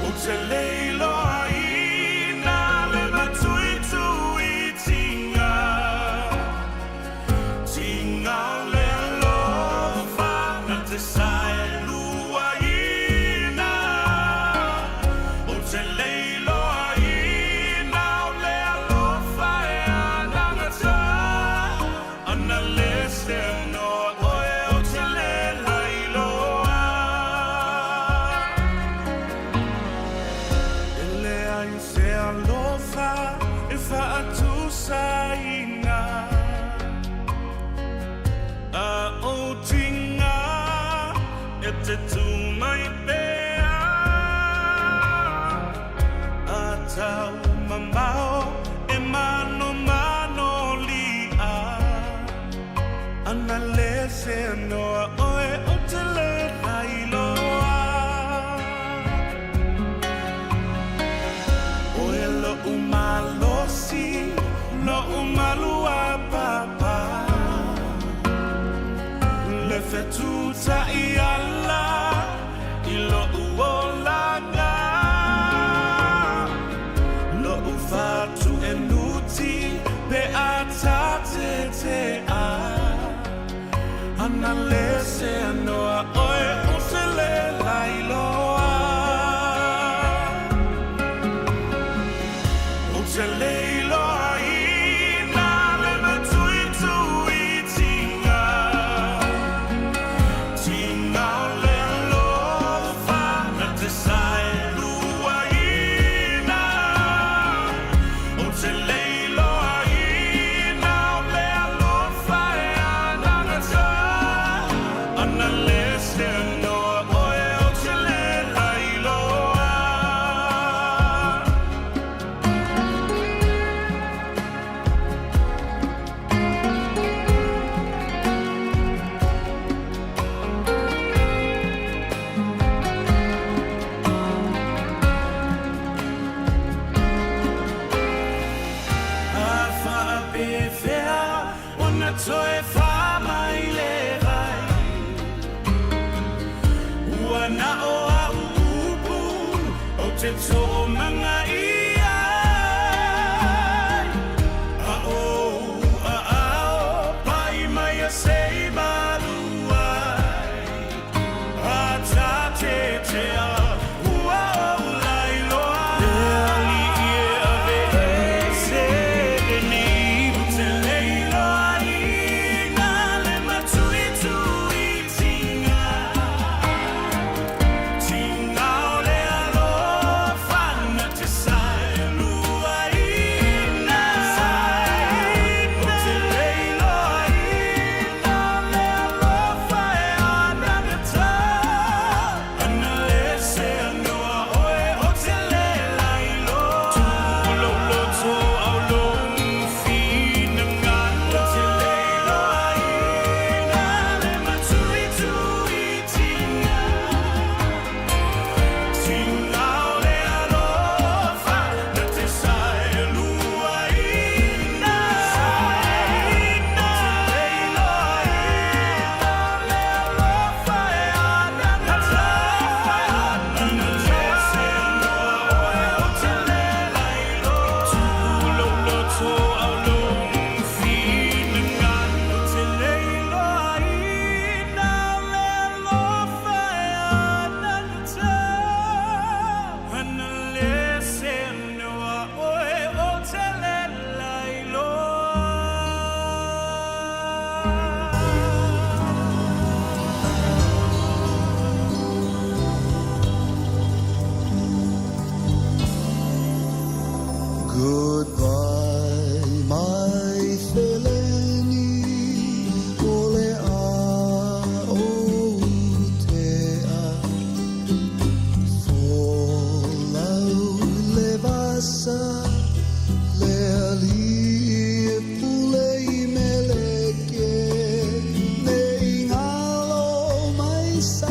Ou te le iloaina le matuituitiga. Tiga o le alofa na te saeluaina. Ou te le iloaina o le alofa e anagata. Ana le se noa oe ou te le lailoa. E leai se alofa e faatusaina. A ou tiga e te tū mai pea. A tau mamao e manomano li'a. Ana le se noa oe ou te le lailoa. Oe lo'u malosi, lo'u maluapapa, Le fetu ta'iala i te toomaga i ai A ou aao pai mai a se i malu ai A tatetea ua ou lailoa Le alii e aveese lenei Ou te le iloaina le matuituitiga Tiga o le alofa na te saeluaina Ou te le iloaina le alofa e anagata Ana le seanoa oe o te le lailoa Tuulou loto au lou finagalo Ou te le iloaina le matuituitiga Tiga o le alofa na te saeluaina Ou te le iloaina le alofa e anagata Ana le seanoa oe o te le lailoa Tuulou loto au lou finagalo Ou te le iloaina le alofa e anagata Ana le seanoa oe o te le lailoa. Goodbye, my feleni, o le a o te a. Folau le vasa, le alii e pule i meleke, ne i ngalo mai sa.